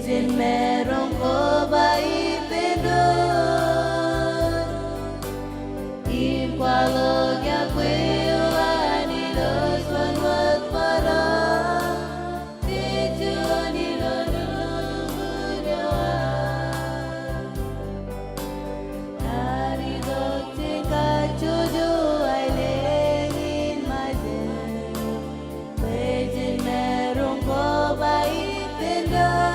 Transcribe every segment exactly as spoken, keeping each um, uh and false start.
Jen maroñ koba ippān doon im kwaḷọk iọkwe eo an Irooj wōn wōt bōro, jej juon ilo lukkuun eo an. Ak itok jen kajjojo aelōñ in ṃajeḷ, bwe jen maroñ koba ippān doon.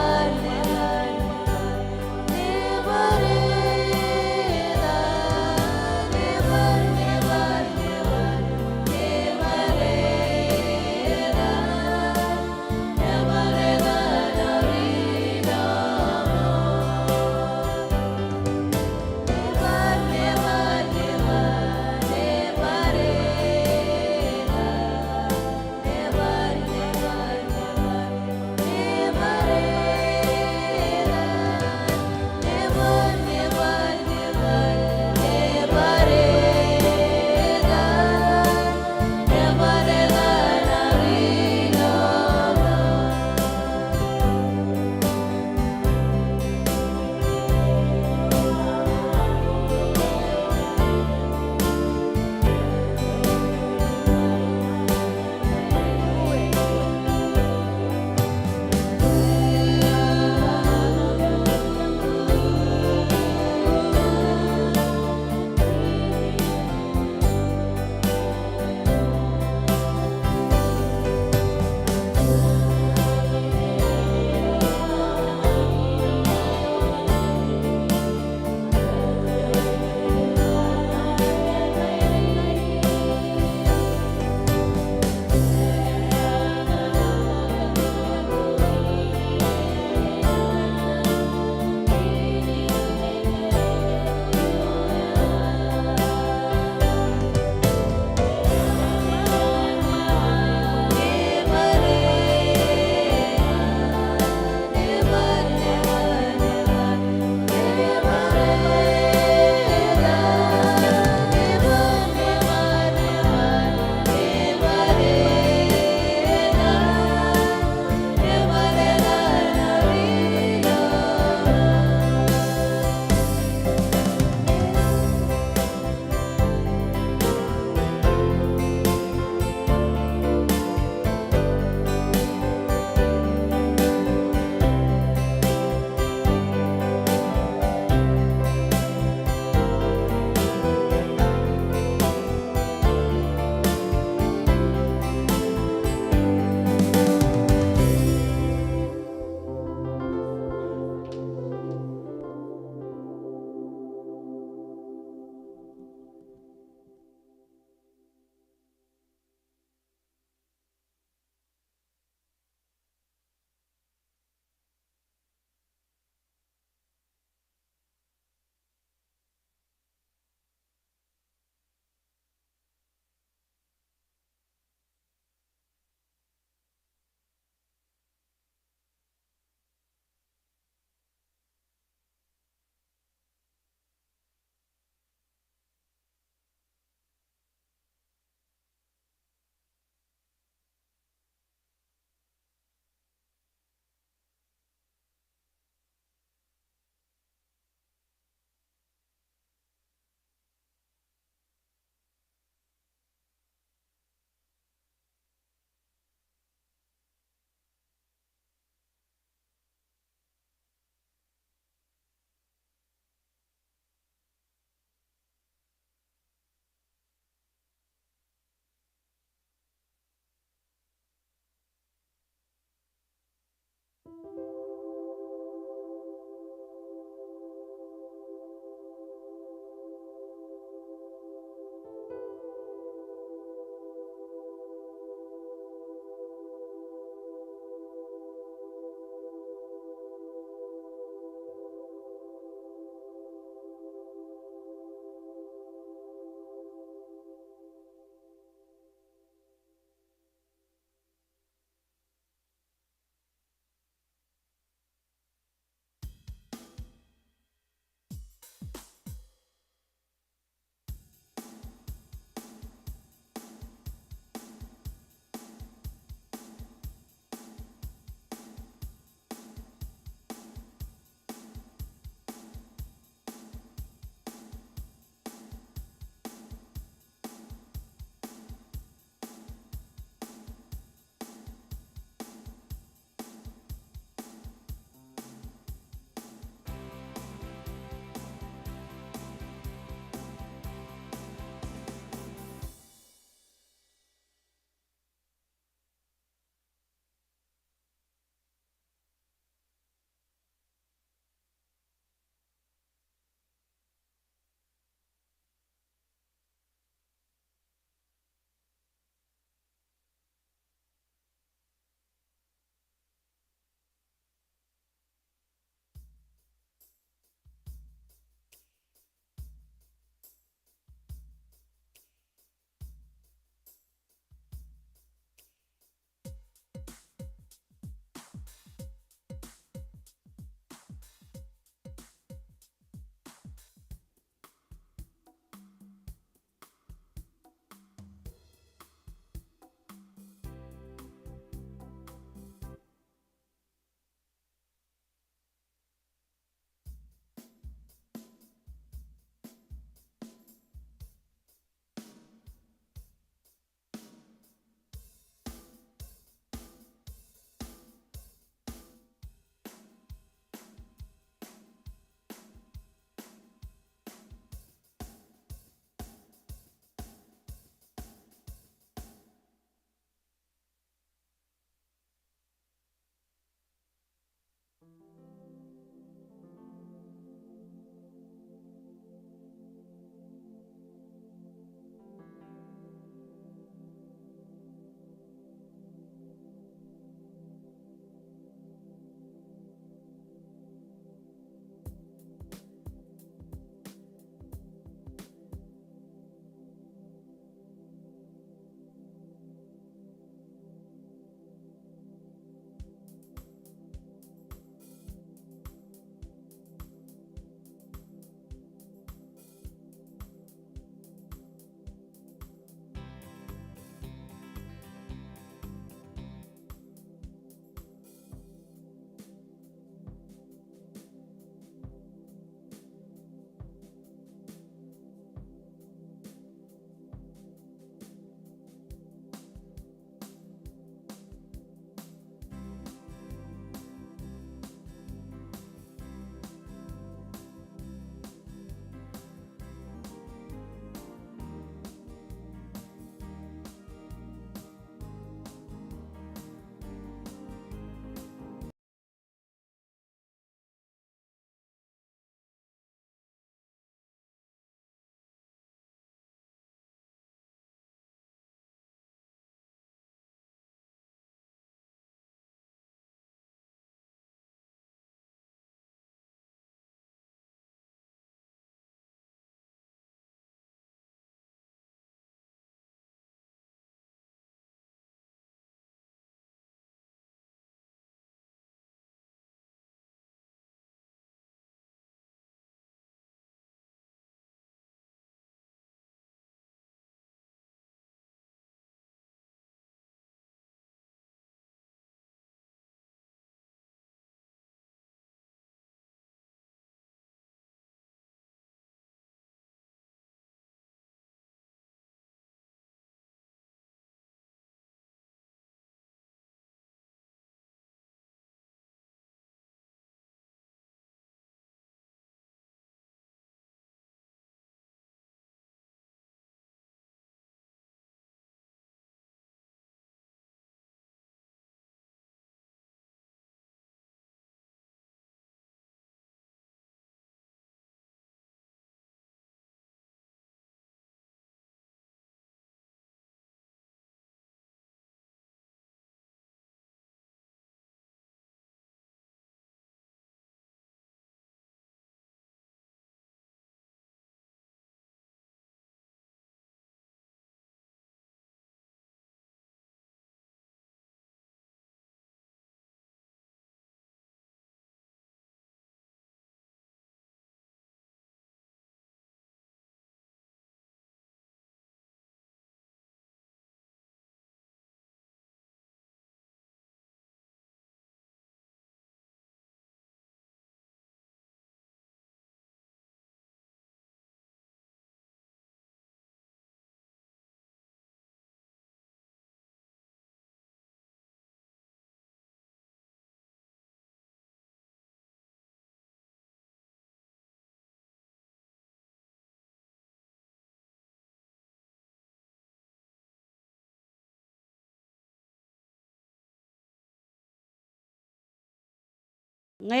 Ñe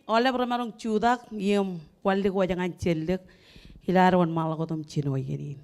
aolep remaroñ jutak im wanlōñ wōj ñan jān lik, ilo ad wōnṃaanḷọk wōt im jino iien in.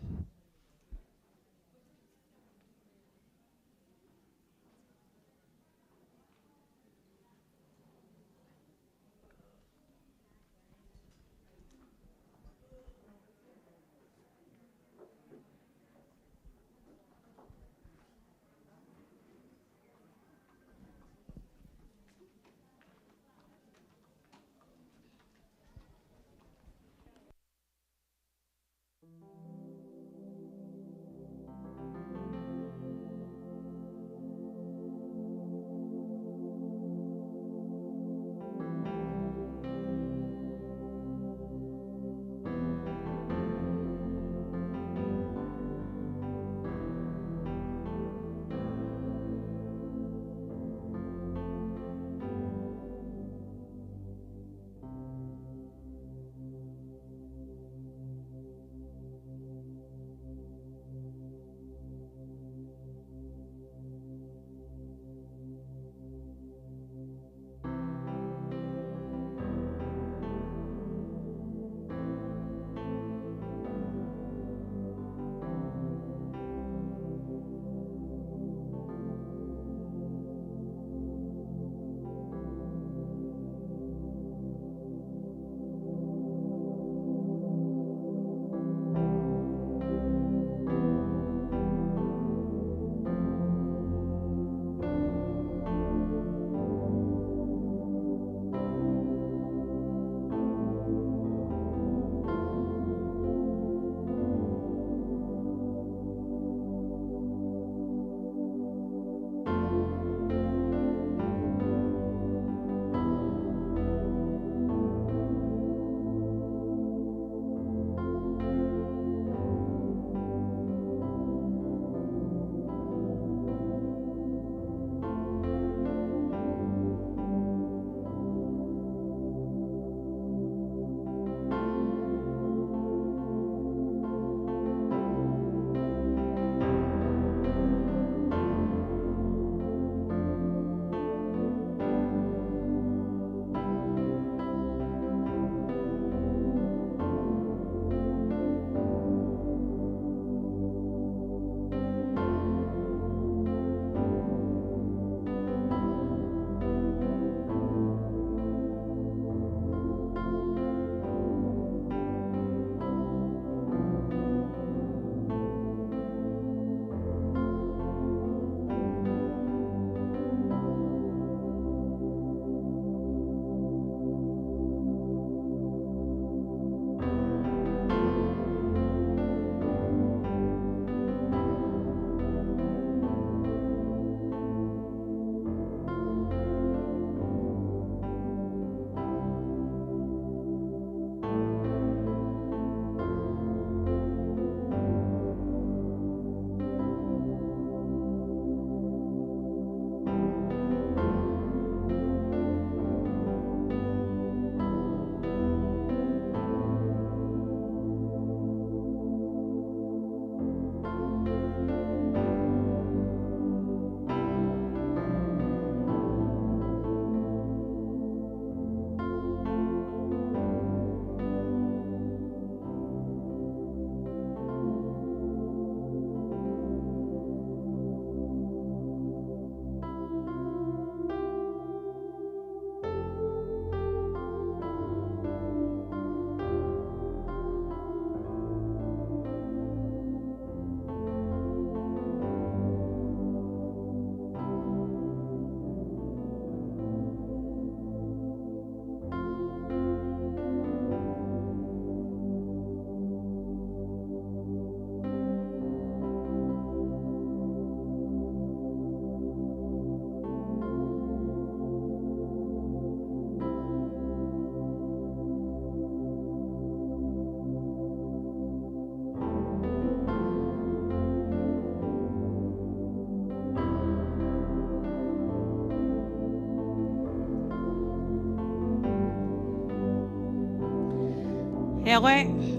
Ekwe,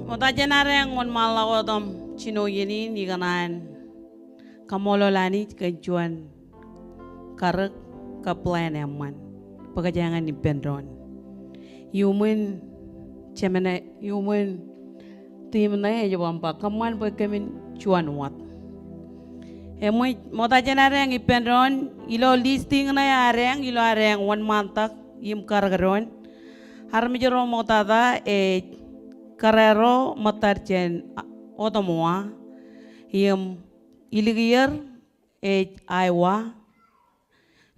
ṃokta jān ad wōnṃaanḷọk wōt im jino iien in ikōṇaan kaṃṃoolol Anij kōn juon karōk kab plan eṃṃan bwe kōjeañ in ippān doon. iuṃwin jemān, iuṃwin tiṃ ṇe ej ba, kōṃṃan bwe kōmin juon wōt. Eṃōj, ṃokta jān ad eñ ippān doon ilo listing ṇe ad eñ, ilo ad eñ wōnṃaantak im karōk doon. Armej ro ṃoktata ej Guerrero, ṃōttad jān Ottumwa, im ilikier ej Iowa,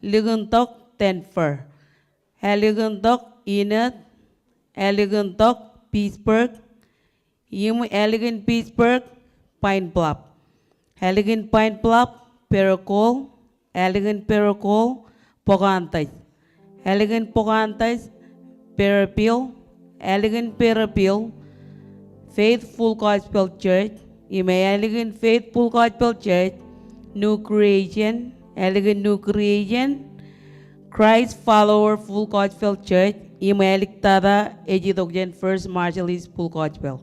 likintok Denver, ālikintok Enid, ālikintok Pittsburg, im ālikin Pittsburg Pine Bluff, ālikin Pine Bluff Paragould, ālikin Paragould Pocahontas, ālikin Pocahontas Fairfield, ālikin Fairfield Faith Full Gospel Church, im ālikin Faith Full Gospel Church New Creation, ālikin New Creation Christ Follower Full Gospel Church, im āliktata ej itok jān First Marshallese Full Gospel.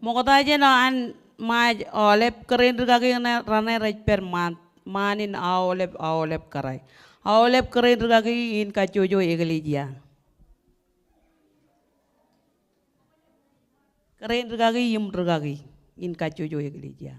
Ṃokta jān an Ṃaaj aolep, kōrā in rūkaki ṇe raṇe rej pād ṃaan, ṃaan in aolep, aolep kōrā. Aolep kōrā in rūkaki in kajjojo eklejia. Kōrā in rūkaki im rūkaki in kajjojo eklejia.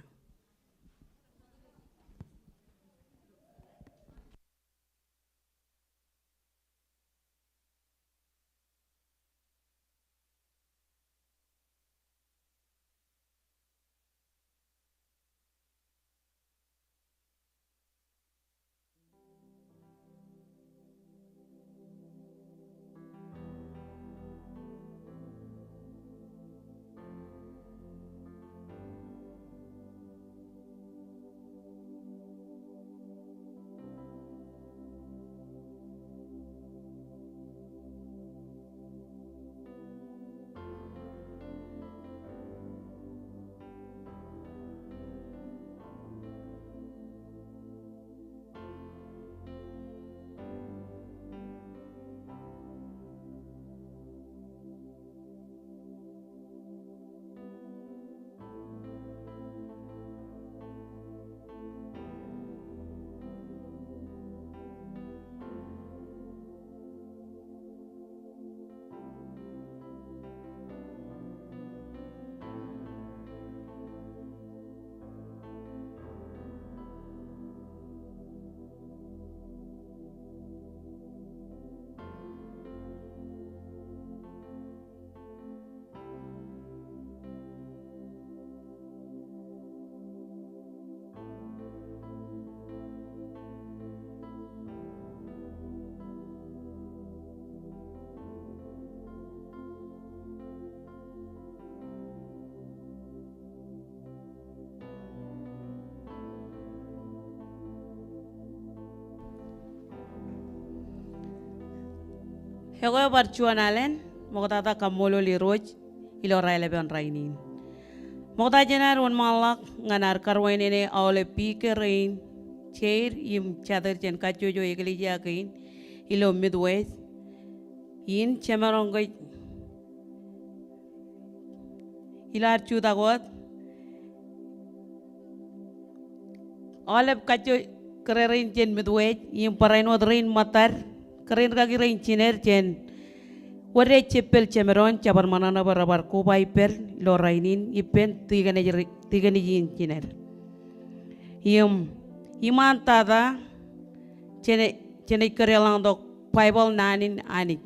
Ekwe bar juon alen, ṃoktata kaṃṃoolol Irooj ilo raelepin rainin. Ṃokta jān ad wōnṃaanḷọk ñan ad karuwainene aolep speaker rein, chair im jatid jān kajjojo eklejia kein ilo Midwest, in jemaroñ ke ilo ad jutak wōt, aolep kajjojo kōrā rein jān Midwest, im barāinwōt rein ṃōttad, kōrā in rūkaki rein jined jān wōt ej jeppel jemedoon, jebar ṃōṇōṇō bwe rebar koba ippād ilo rainin ippān dikon ej re-, dikon ej in jined. Im, iṃaan tata, jenaaj, jenaaj kōdeḷọñtok Baibōḷ naan in Anij.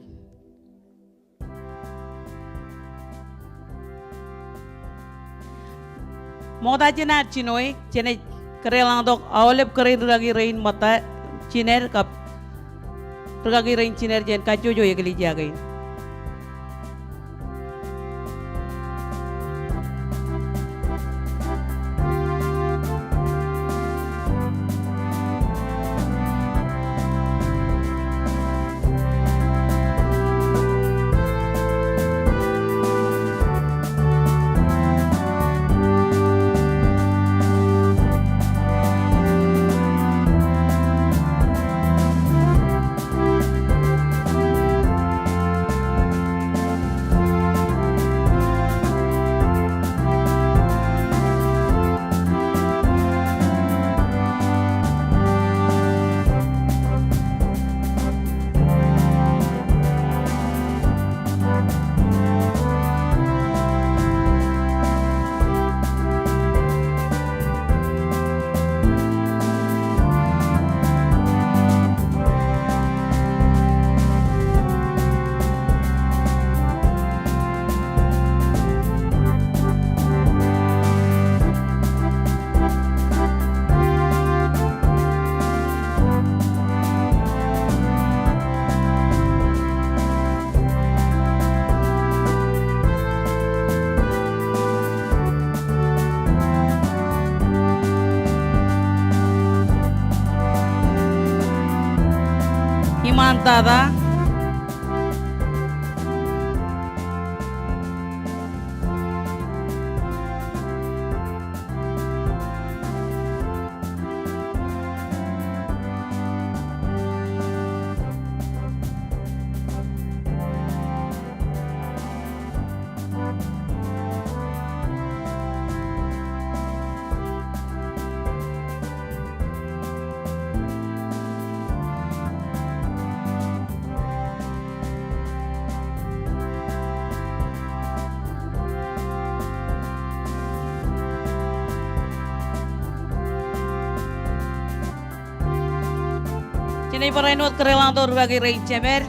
Ṃokta jān ad jinoe, jenaaj kōdeḷọñtok aolep kōrā in rūkaki rein ṃōttad, jined kab rūkaki rein jined jān kajjojo eklejia kein. Iṃaan tata. Jenaaj barāinwōt kōreḷañ tok rūkaki rein jemed.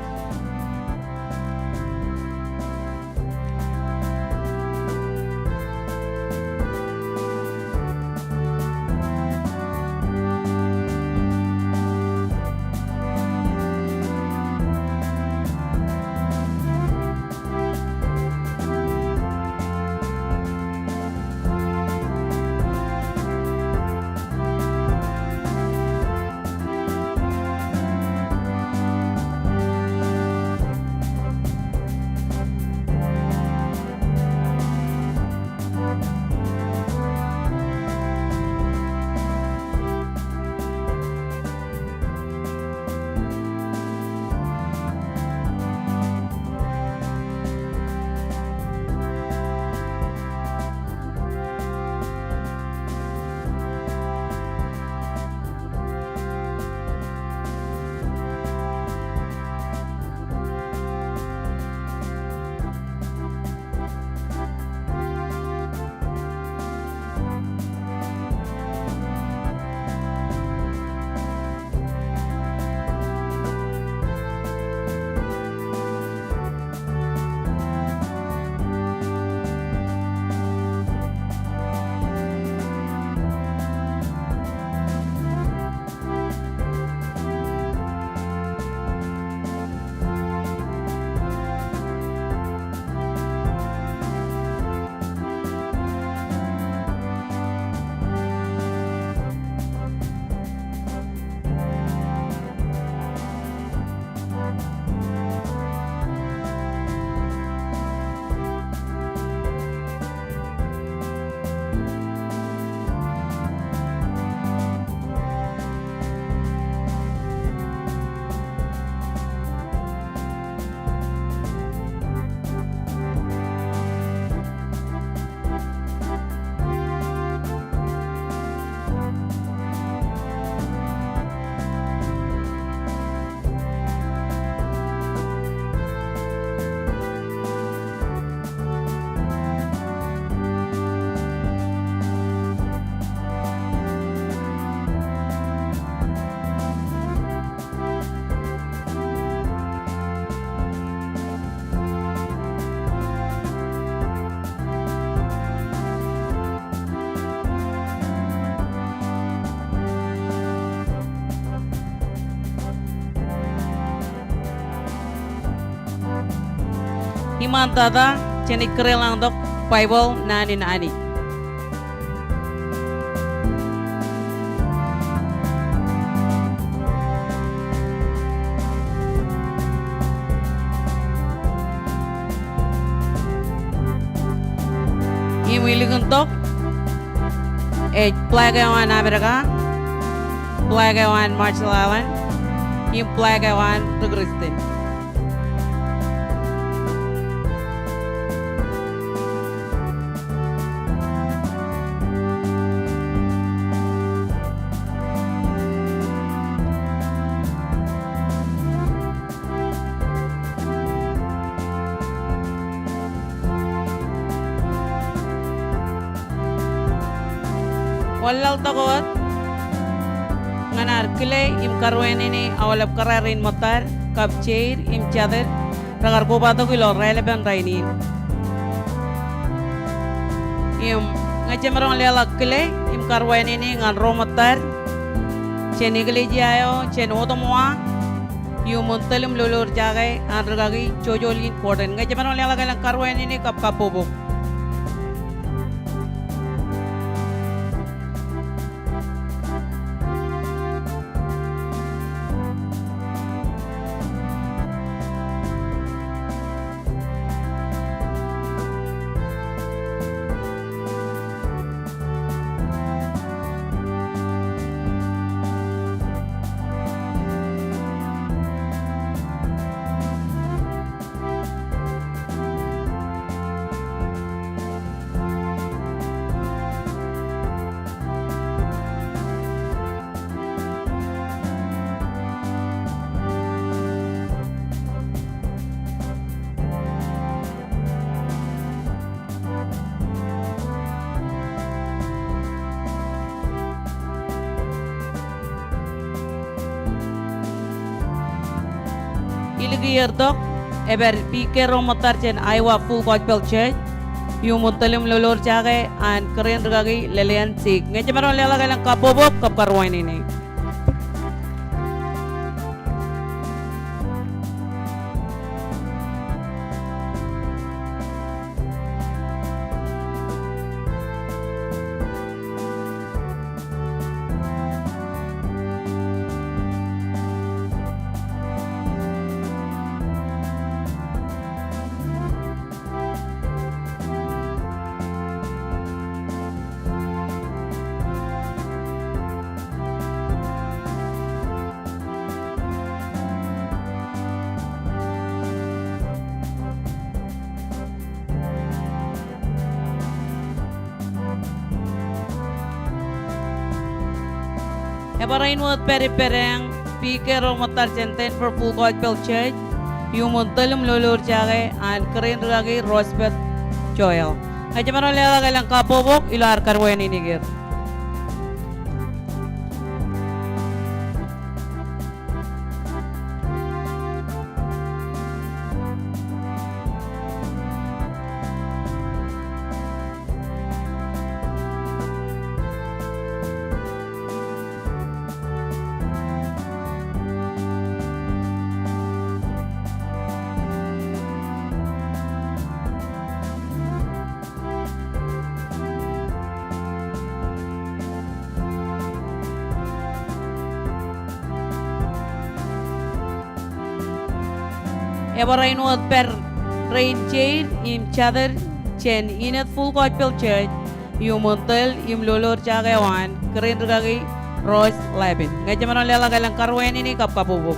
Iṃaan tata, jenaaj kōreḷañ tok Baibōḷ naan in Anij. Im ilikin tok ej flag eo an Amerika, flag eo an Marshall Island, im flag eo an ri-Kristian. Wōnlaḷtak wōt ñan ad kile im karuwainene aolep kōrā rein ṃōttad kab jeid im jatid rekar kobatok ilo raelepen rainin. Im ñe jemaroñ leḷọk kile im karuwainene ñan ro ṃōttad jān eklejia eo jān Ottawa, iuṃwin tōl im lolorjake an rikaki Jojoleen Gordon. Ñe jemaroñ leḷọk elōñ karuwainene kab kabbokbok. Kiiō tok, ej pād P K ro ṃōttad jān Iowa Full Gospel Church, iuṃwin tōl im lolorjake an kōrā in rūkaki Lillian Sik. Ñe jemaroñ leḷọk elōñ kabbokbok kab karuwainene. Ebar āinwōt pād ippādeañ, P K ro ṃōttad jān Denver Full Gospel Church, iuṃwin tōl im lolorjake an kōrā in rūkaki Rosebeth Joel. Ñe jemaroñ leḷọk elōñ kabbokbok ilo ad karuwainene kōj. Ebar āinwōt pād rein jeid im jatid jān Enid Full Gospel Church, iuṃwin tōl im lolorjake eo an kōrā in rūkaki Rose Lepin. Ñe jemaroñ leḷọk elōñ karuwainene kab kabbokbok.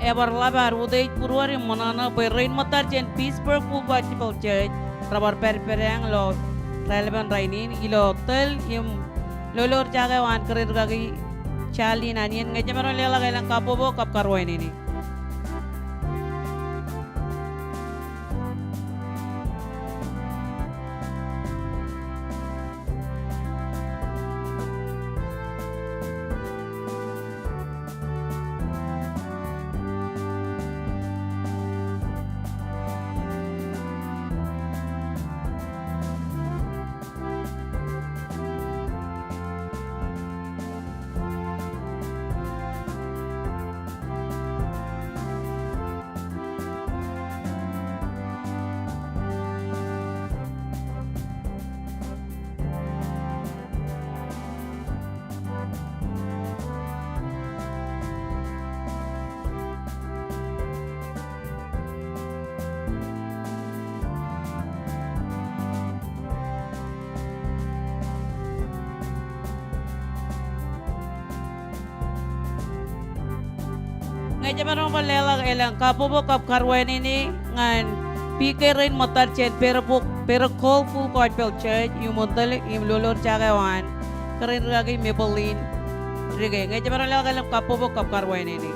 Ebar ḷap ad utiej būruod im ṃōṇōṇō bwe rein ṃōttad jān Pittsburg Full Gospel Church rebar pād ippādeañ ilo raelepin rainin ilo tōl im lolorjake eo an kōrā in rūkaki Charlene Anion. Ñe jemaroñ leḷọk elōñ kabbokbok kab karuwainene. Ñe jemaroñ bar leḷọk elōñ kabbokbok kab karuwainene ñan P K rein ṃōttad jān Paragould Full Gospel Church, iuṃwin tōl im lolorjake eo an kōrā in rūkaki Maybelline Rike. Ñe jemaroñ leḷọk elōñ kabbokbok kab karuwainene.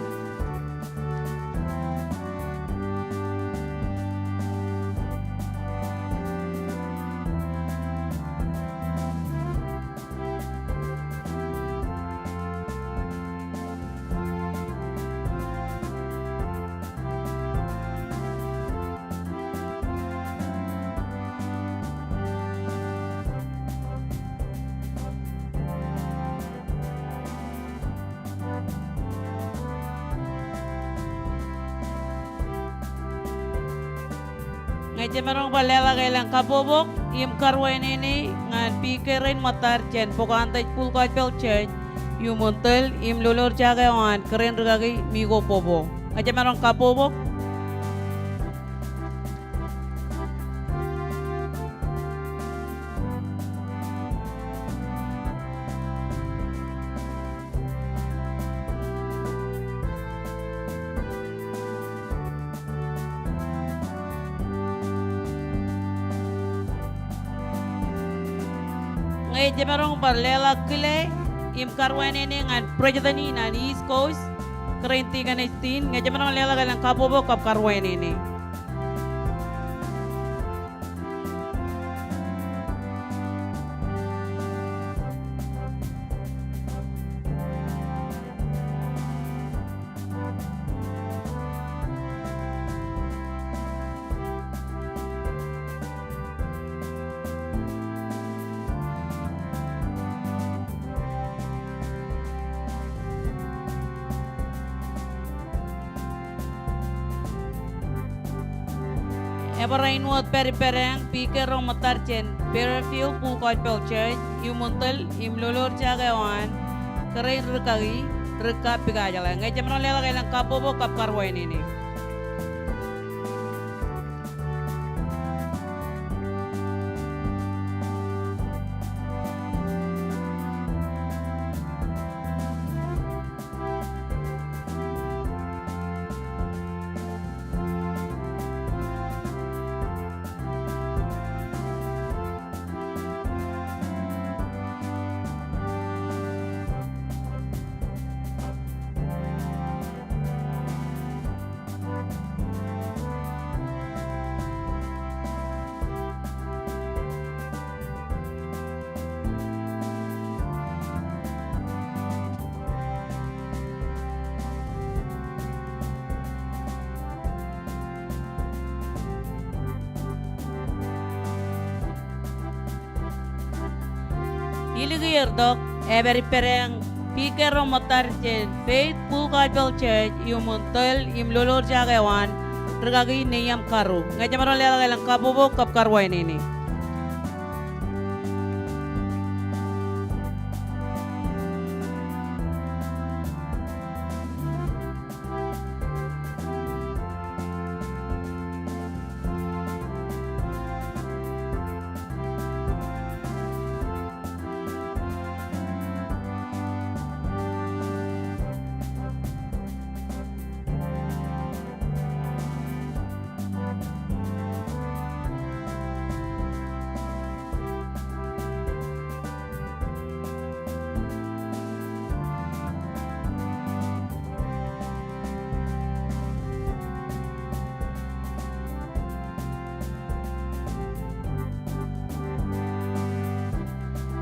Ñe jemaroñ bar leḷọk elōñ kabbokbok im karuwainene ñan pike rein ṃōttad jān Pocahontas Full Gospel Church iuṃwin tōl im lolorjake eo an kōrā in rūkaki Miko Bobo. Ñe jemaroñ kabbokbok. Ñe jemaroñ bar leḷọk kile im karuwainene ñan president in an East Coast, kōrā in Deacon Estin, ñe jemaroñ leḷọk elōñ kabbokbok kab karuwainene. Ebar āinwōt pād ippādeañ pike ro ṃōttad jān Fairfield Full Gospel Church iuṃwin tōl im lolorjake eo an kōrā in rūkaki Rika Pikajeḷā. Ñe jemaroñ leḷọk elōñ kabbokbok kab karuwainene. Ilikier tok, epād ippādeañ pike ro ṃōttad jān Faith Full Gospel Church iuṃwin tōl im lolorjake eo an rūkaki Neiam Karu. Ñe jemaroñ leḷọk elōñ kabbokbok kab karuwainene.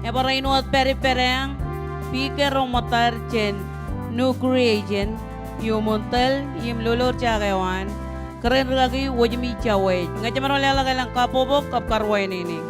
Ebar āinwōt pād ippādeañ pike ro ṃōttad jān New Creation iuṃwin tōl im lolorjake eo an kōrā in rūkaki Wōjmi Jawes. Ñe jemaroñ leḷọk elōñ kabbokbok kab karuwainene.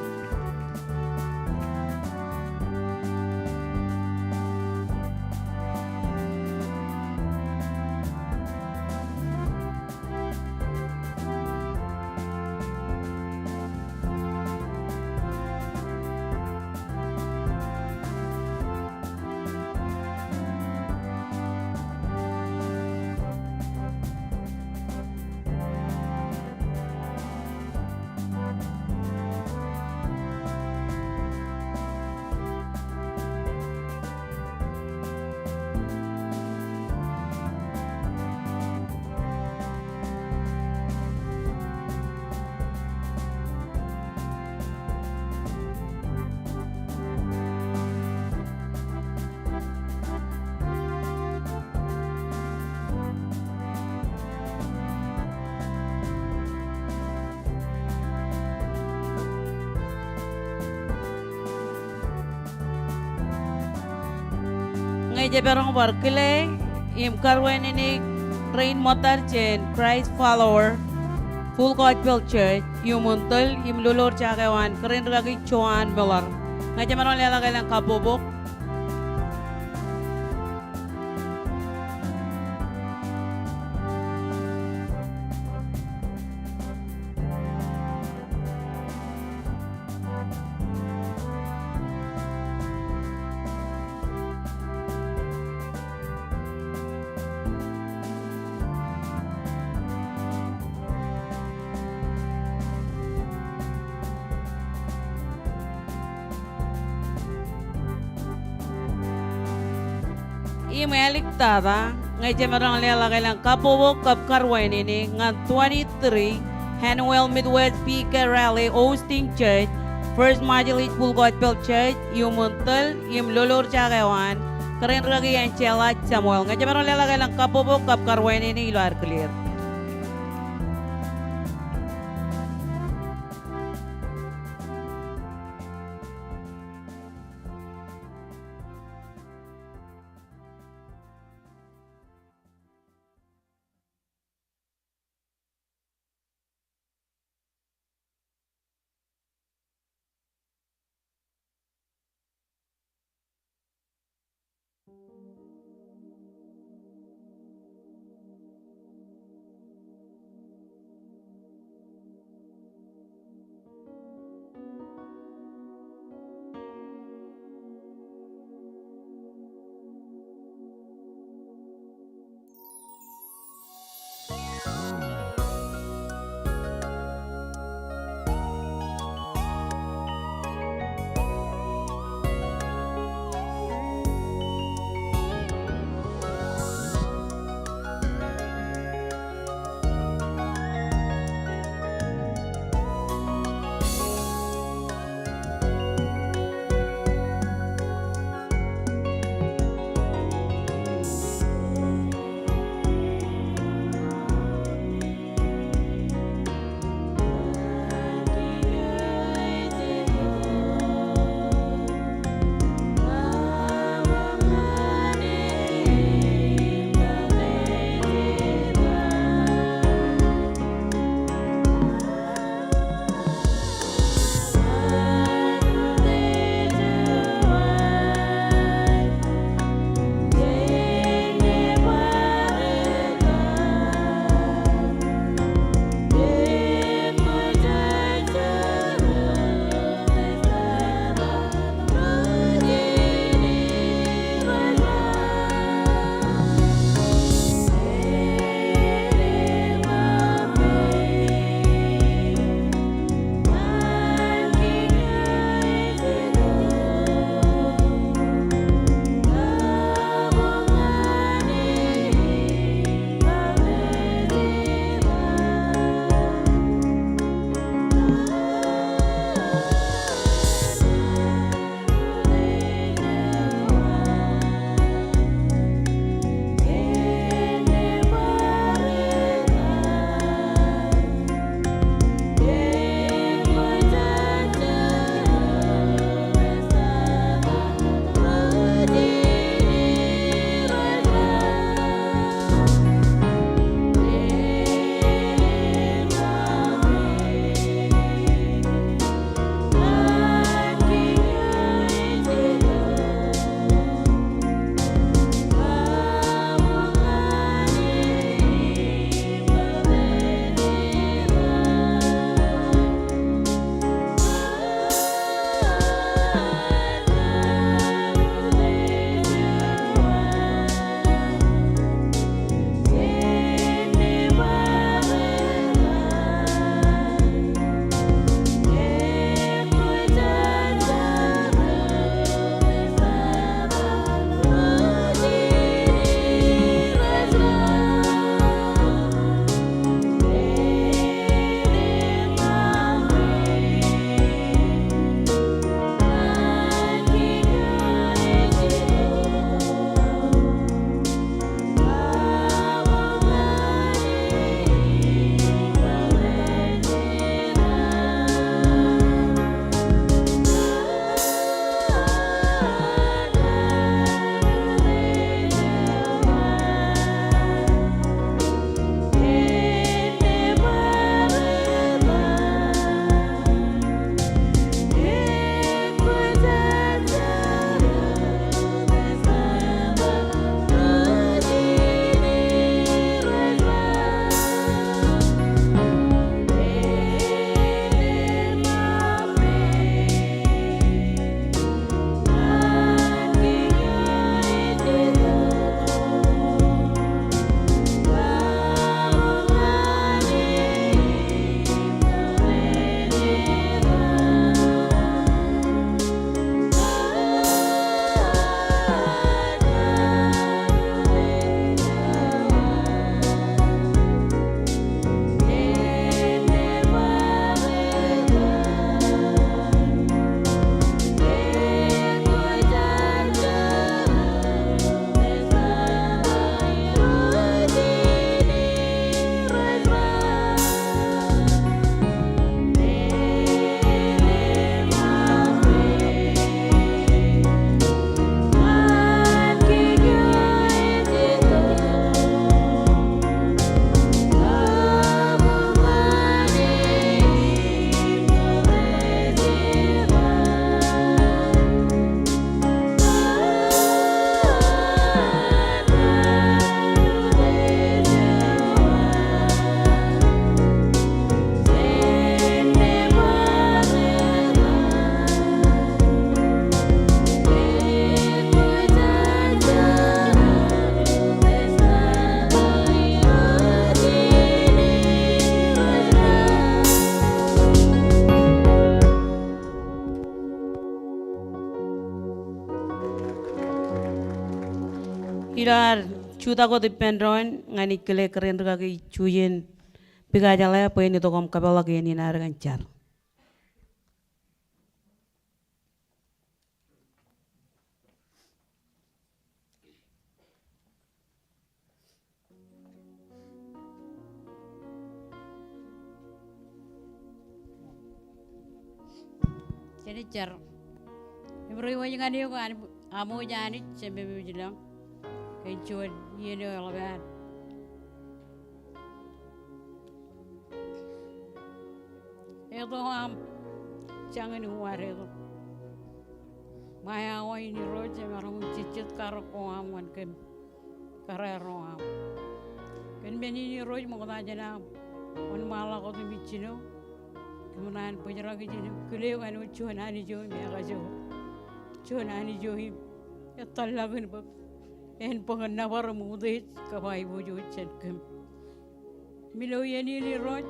Ñe jemaroñ bar kile im karuwainene rein ṃōttad jān Christ Follower Full Gospel Church iuṃwin tōl im lolorjake eo an kōrā in rūkaki Joan Miller. Ñe jemaroñ leḷọk elōñ kabbokbok. Im āliktata, ñe jemaroñ leḷọk elōñ kabbokbok kab karuwainene ñan twenty-three Annual Midwest P K Rally hosting church, First Majlis Full Gospel Church, iuṃwin tōl im lolorjake eo an Kōrā in Rūkaki Angela Samuel. Ñe jemaroñ leḷọk elōñ kabbokbok kab karuwainene ilo ad clear. Ilo ad jutak wōt ippān doon ñan ij kile kōrā in rūkaki ij jujen pikajeḷā bwe en itok im kapeḷḷọk iien in ad kōn jar. Jen jar. Im ri wōj ñan eok Aṃ-, Aṃōj Anij, Jemem ej ilañ kōn juon iien eo eḷap ad eto aṃ jañin uwaad eto. Ṃae awa in Irooj, emaroñ in jejjet karōk ko aṃ ñan kōm, kōrā ro aṃ. Kōn men in Irooj, ṃokta jān aṃ wōnṃaanḷọk wōt im ij jino kōm naan bōjrak ijin im kile eok āinwōt juon Anij eo im ekajoor, juon Anij eo im etōllọkin bōk ānbwōkōn nōbar im utiej kab aiboojoj jān kōm. Im ilo iien in Irooj,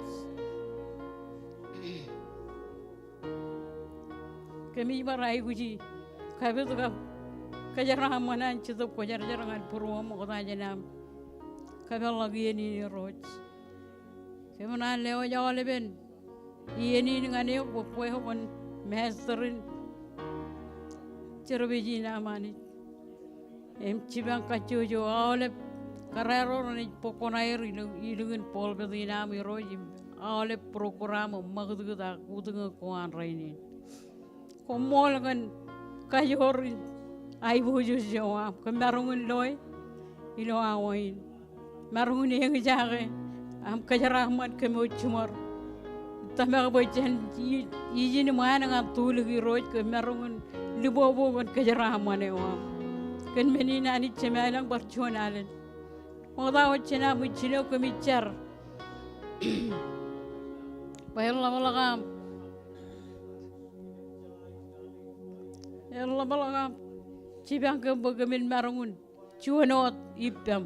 kōmij bar aikuji kapit kab kōjeraaṃṃan an Jetōb Kwōjarjar ñan būruōm ṃokta jān aṃ kapeḷḷọk iien in Irooj. Kōm naan lewōj aolepen iien in ñan eok bwe kwe kwōn master in service in aṃ Anij. Im jipañ kajjojo aolep kōrā ro renaaj bōk koṇaer ilo ilikin pulpit in aṃ Irooj im aolep program im ṃakūtkūt ak utiñ ko an rainin. Koṃṃool kōn kajoor in aiboojoj eo aṃ kōm maroñ in loe ilo awa in. Maroñ in eñjake aṃ kōjeraaṃṃan kōm eo jiṃor. Tōmak bwe jān i-, ijin ṃaan ñan tulik Irooj kōm maroñ in libobo kōn kōjeraaṃṃan eo aṃ. Kōn men in Anij Jemem ilañ bar juon alen. Ṃokta wōt jān aṃ ij jino kōmij jar bwe en ḷapḷọk aṃ, en ḷapḷọk aṃ jipañ kōm bwe kōmin maroñ in juon wōt ippaṃ.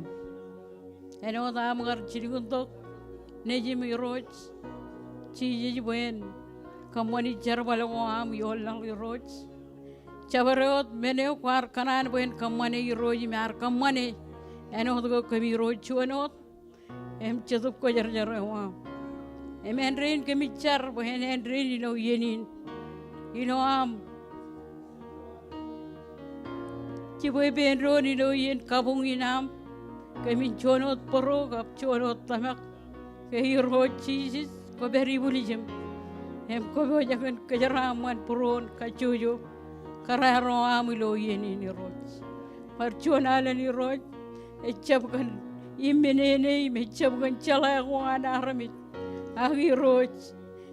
Āinwōt aṃ kar jilkintok nejiṃ Irooj Jisōs bwe en kōṃṃani jerbal ko aṃ ioon laḷ Irooj. Jabdewōt men eo kwaar kōṇaan bwe en kōṃṃane Irooj im ear kōṃṃane āinwōt ko kōm Irooj juon wōt im Jetōb Kwōjarjar eo aṃ. Im āindein kōmij jar bwe en āindein ilo iien in ilo aṃ jibwe pein doon ilo iien kabuñ in aṃ kōmin juon wōt bōro kab juon wōt tōmak ke Irooj Jisōs kwō pād ibwiljim im kwō pojak in kōjeraaṃṃan būruon kajjojo kōrā ro aṃ ilo iien in Irooj. Bar juon alen Irooj ejjab kōn imminene im ejjab kōn jeḷā ko an armej. Ak Irooj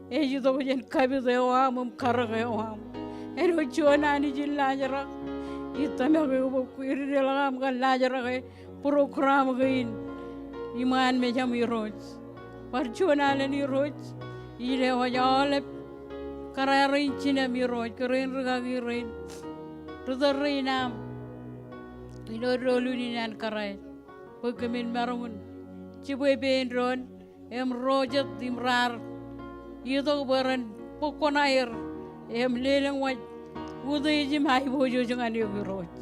ej itok jān kapit eo aṃ im karōk eo aṃ. Āinwōt juon Anij in laajrak, ij tōmak eok bwe kwōj dedeḷọk aṃ kōn laajrak e program kein iṃaan mejaṃ Irooj. Bar juon alen Irooj ij lewōj aolep kōrā rein jinem Irooj, kōrā rein rūkaki rein, ritōl rein aṃ ilo doulul in an kōrā bwe kōmin maroñ in jibwe pein doon im ro jet im raar itok bwe ren bōk koṇaer im lelōñ waj utiej im aiboojoj ñan eok Irooj.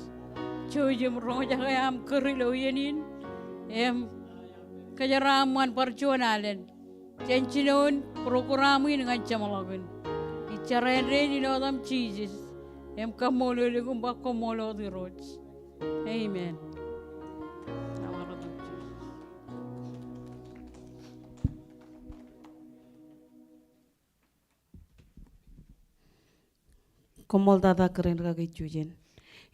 Jouj im roñjake aṃ kūr ilo iien in im kōjeraaṃṃan bar juon alen jān jinoin program in ñan jeṃḷọkin. Ij jar āindein ilo etaṃ Jisōs im kaṃṃoolol eok im ba koṃṃool wōt Irooj. Amen. Koṃṃool tata kōrā in rūkaki ij jujen.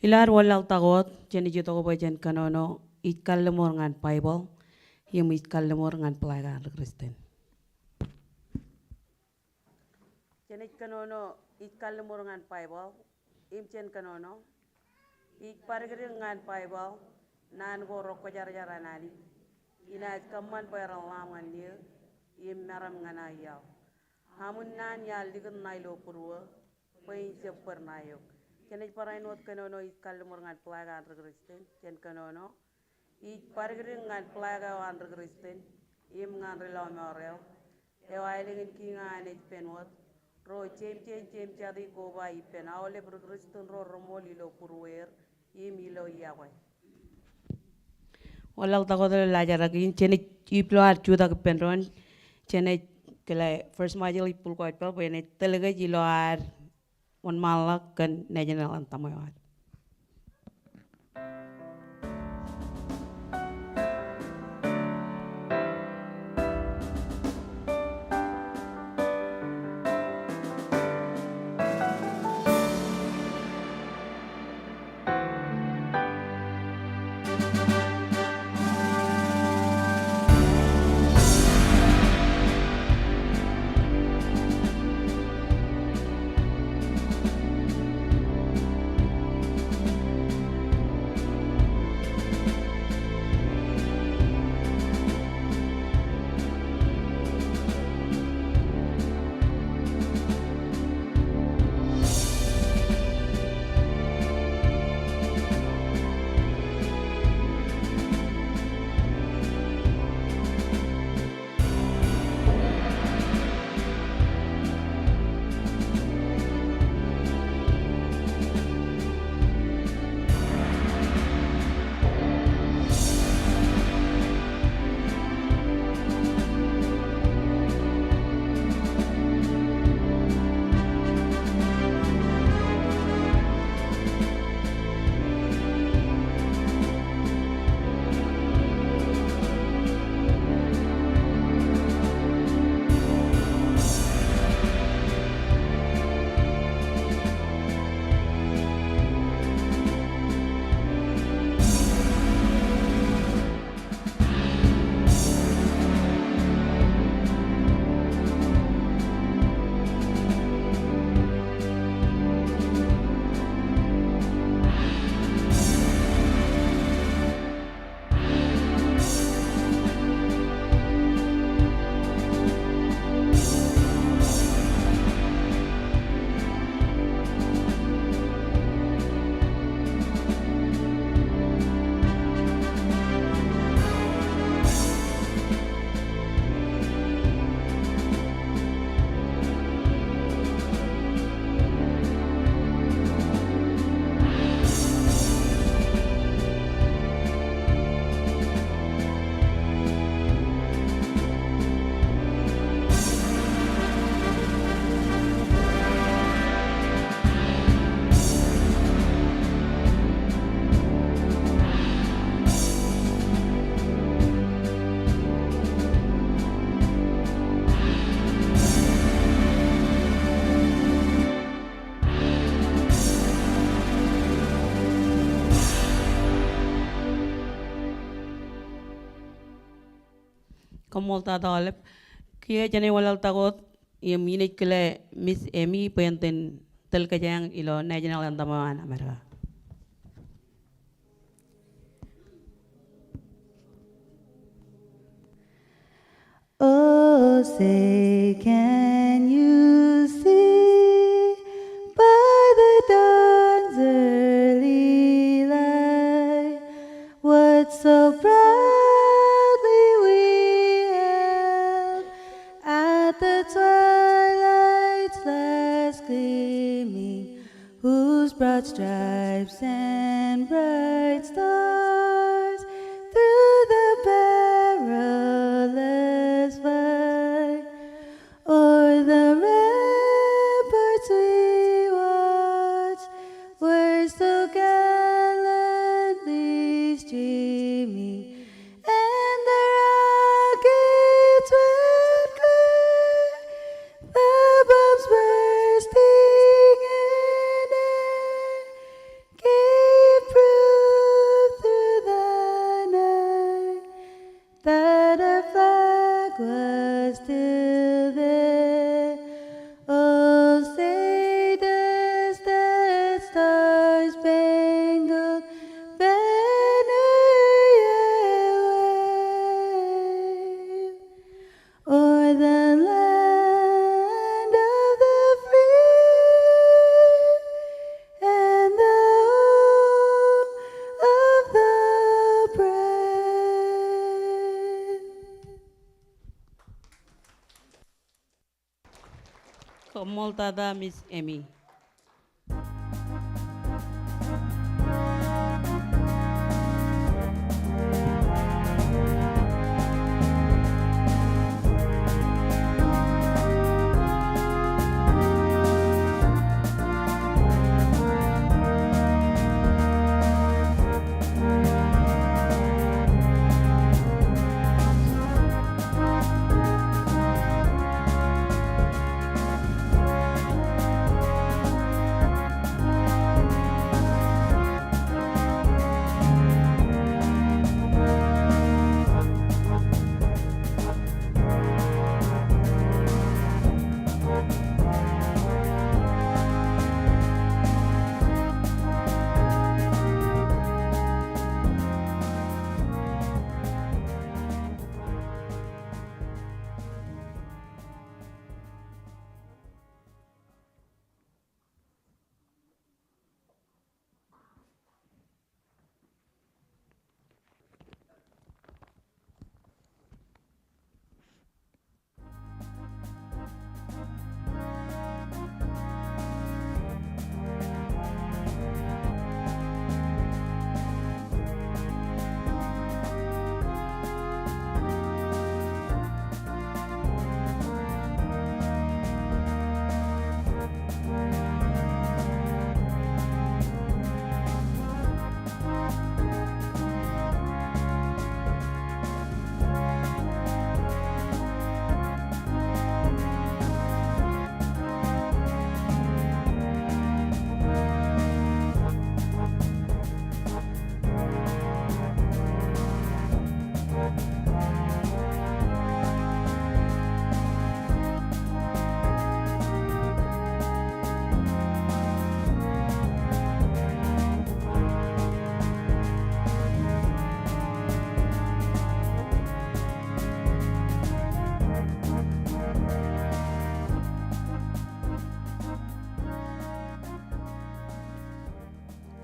Ilo ad wanlaḷtak wōt, jen ej itok bwe jen kōnono ij kalliṃur ñan Baibōḷ im ij kalliṃur ñan placard an ri Kristen. Jen ej kōnono ij kalliṃur ñan Baibōḷ im jen kōnono. Ij badikdik ñan Baibōḷ naan ko Ro Kwōjarjar an Anij, inaaj kōṃṃan bwe ren ḷaam ñan eō im meram ñan aō iaḷ. Aṃ unin naan iaar likūt ṇa ilo būruō bwe in jab bōd ṇa eok. Jen ej barāinwōt kōnono ij kalliṃur ñan placard an ri Kristen, jen kōnono. Ij badikdik ñan placard eo an ri Kristen im ñan ri lọmọọr eo. Eo aelōñ in kiiñ eo an ej pen wōt, ro jeimjein jeimjati koba ippān aolep ri Kristen ro reṃool ilo būrueer im ilo iọkwe. Wanlaḷtak wōt ilo laajrak in, jenaaj ippeḷ ilo ad jutak ippān doon, jenaaj kile First Marshal ippeḷ ko ippeḷ bwe enaaj tōl kōj ilo ad wōnṃaanḷọk kōn national anthem eo ad. Koṃṃool tata aolep. Kiiō jenaaj wanlaḷtak wōt im inaaj kile Miss Amy bwe en tōl kōjeañ ilo national anthem eo an Amerika. Oh, say, can you see by the dawn's early light what so proudly we hailed at the twilight's last gleaming, whose broad stripes and bright stars through the perilous fight o'er the ramparts we watched were so gallantly streaming, and the rockets with clang, the bombs bursting in air, gave proof through the night that our flag was still there. Oh, say does that star-spangled banner yet wave o'er the land of the free and the home of the brave? Koṃṃool tata Miss Amy.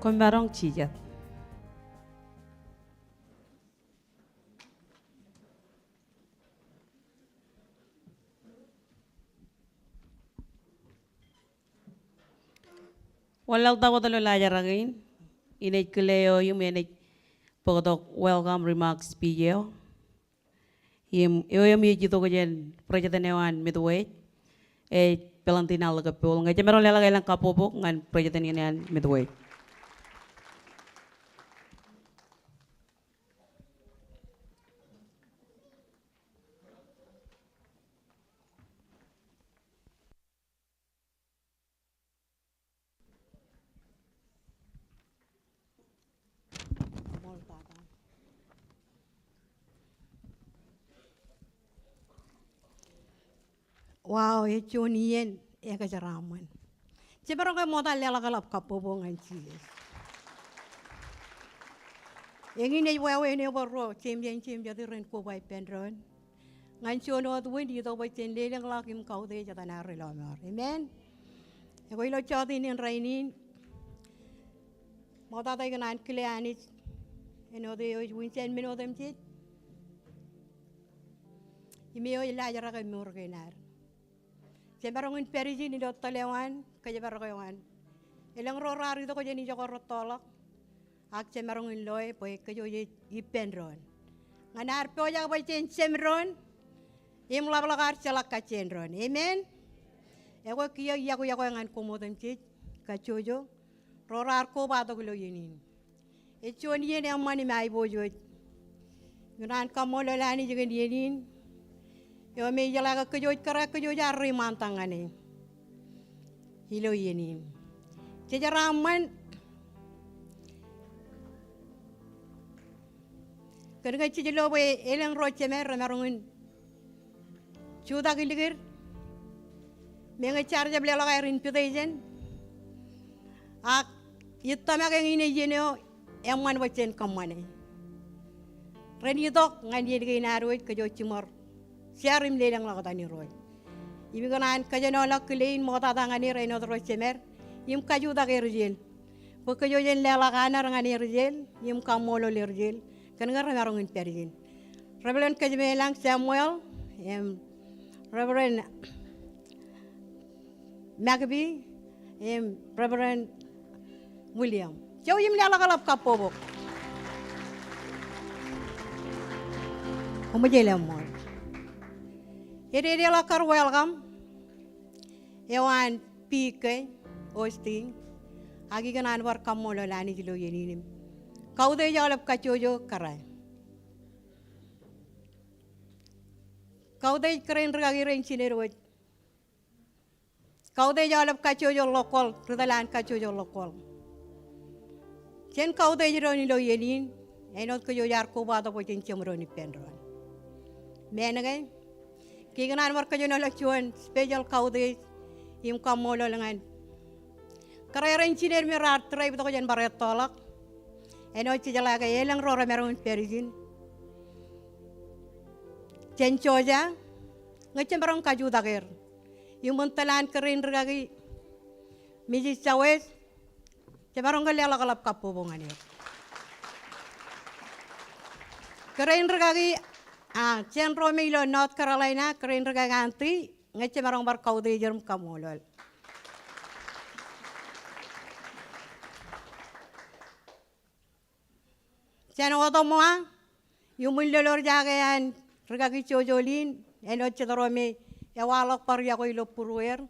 Koṃ maroñ jijet. Wanlaḷtak wōt ilo laajrak in, inaaj kile eo im enaaj bōktok welcome remarks speech eo. Im eo im ej itok jān president eo an Midwest, ej Valentina Lekepool. Ñe jemaroñ leḷọk elōñ kabbokbok ñan president in an Midwest. Wow, ej juon iien ekōjeraṃṃan. Jemaroñ ke ṃokta leḷọkḷọk kabbokbok ñan Jisōs. Eñin ej wāween eo bwe ro jemjein jemjetik ren koba ippān doon ñan juon wōt wind itok bwe jen lelōñḷọk im kautiej etan ad ri lọmọọr. Amen. Ekwe ilo jota in rainin, ṃoktata ikōṇaan kile Anij āinwōt eo ej winsān men otemjej im eo ej laajrak e mour kein ad. Jemaroñ in pād ijin ilo tōl eo an, kōjparok eo an. Elōñ ro raar itok jān ijoko rettoḷọk, ak jemaroñ in loe bwe kōj ej ippān doon ñan ad pojak bwe jen jemdoon im ḷapḷọk ad jeḷā kajjien doon. Amen. Ekwe kiiō iọkwe, iọkwe ñan koṃ otemjej kajjojo ro raar kobatok ilo iien in. Ej juon iien eṃṃan im aiboojoj. Ikōṇaan kaṃṃoolol Anij kōn iien in eo me ij jeḷā ke kōj wōj kōrā, kōj wōj ar reiṃaantak ñan e ilo iien in. Jejeraṃṃan, kōn ke jej lo bwe elōñ ro jemed remaroñ in jutak ilikid, meñe jaar jab leḷọk aer invitation, ak ij tōmak eñin ej iien eo eṃṃan bwe jen kōṃṃane. Ren itok ñan iien kein ad wōj, kōj wōj jiṃor share im lelōñḷọk etan Irooj. Im ikōṇaan kōjenolọk kile in ṃoktata ñan er āinwōt ro jemed im kajutak er ijel bwe kōj wōj jen leḷọk honor ñan er ijel im kaṃṃoolol er ijel kōn ke remaroñ in pād ijin. Reverend Kōjmeḷañ Samuel, im Reverend Macby, im Reverend William. Jouj im leḷọkḷọk kabbokbok. Koṃij leṃool. Ededeḷọk kar welcome eo an P K Osteen, ak ikōṇaan bar kaṃṃoolol Anij ilo iien in im kautiej aolep kajjojo kōrā. Kautiej kōrā in rikaki rein jined wōj. Kautiej aolep kajjojo ḷọkkwōḷ, ri tōl an kajjojo ḷọkkwōḷ. Jen kautiej doon ilo iien in, āinwōt kōj wōj ar kobatok bwe jen jemdoon ippān doon. Men ke, ikōṇaan bar kōjenolọk juon special kautiej im kaṃṃoolol ñan kōrā rein jined me raar drive tok jān bar ettoḷọk. Āinwōt jej jeḷā ke elōñ ro remaroñ in pād ijin jān Georgia, ñe jemaroñ kajutak er. Im wōn tōl an kōrā in rikaki Missus Jawes, jemaroñ ke leḷọkḷọk kabbokbok ñan er. Kōrā in rikaki, a, jān ro me ilo North Carolina, kōrā in rikaki Anti, ñe jemaroñ bar kautiej er im kaṃṃoolol. Jān Ottawa, iuṃwin lolorjake an rikaki Jojolin, āinwōt jet ro me ewaḷọk bar yokwe ilo būrueir,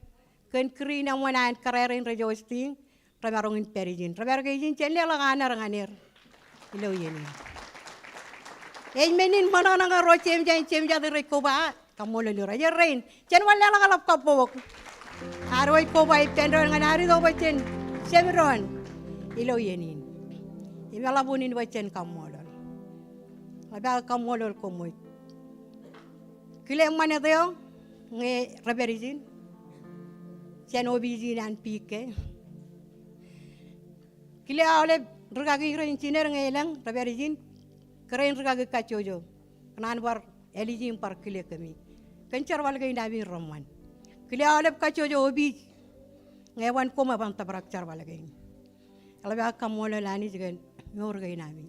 kōn kūr in eṃṃan an kōrā rein rej hosting, remaroñ in pād ijin. Repād ke ijin, jen leḷọk honor ñan er ilo iien in. Ej men in ṃōṇōṇō ñe ro jemjañ jemjatik rej koba, kaṃṃoolol Irooj. Ej rein, jen wōnleḷọkḷọk kabbokbok. Ad wōj koba ippān doon ñan ad itok bwe jen jemdoon ilo iien in. Im eḷap unin bwe jen kaṃṃoolol. Ḷap aō kaṃṃoolol koṃ wōj. Kile ṃanit eo ñe repād ijin jān opiij in an P K. Kile aolep rikaki rein jined ñe elōñ repād ijin, kōrā in rikaki kajjojo. Kōṇaan bar āliji im bar kile kōmi kōn jerbal kein ami reṃṃan. Kile aolep kajjojo opiij ñe eban koṃ eban tōprak jerbal kein. Eḷap aō kaṃṃoolol Anij kōn mour kein ami.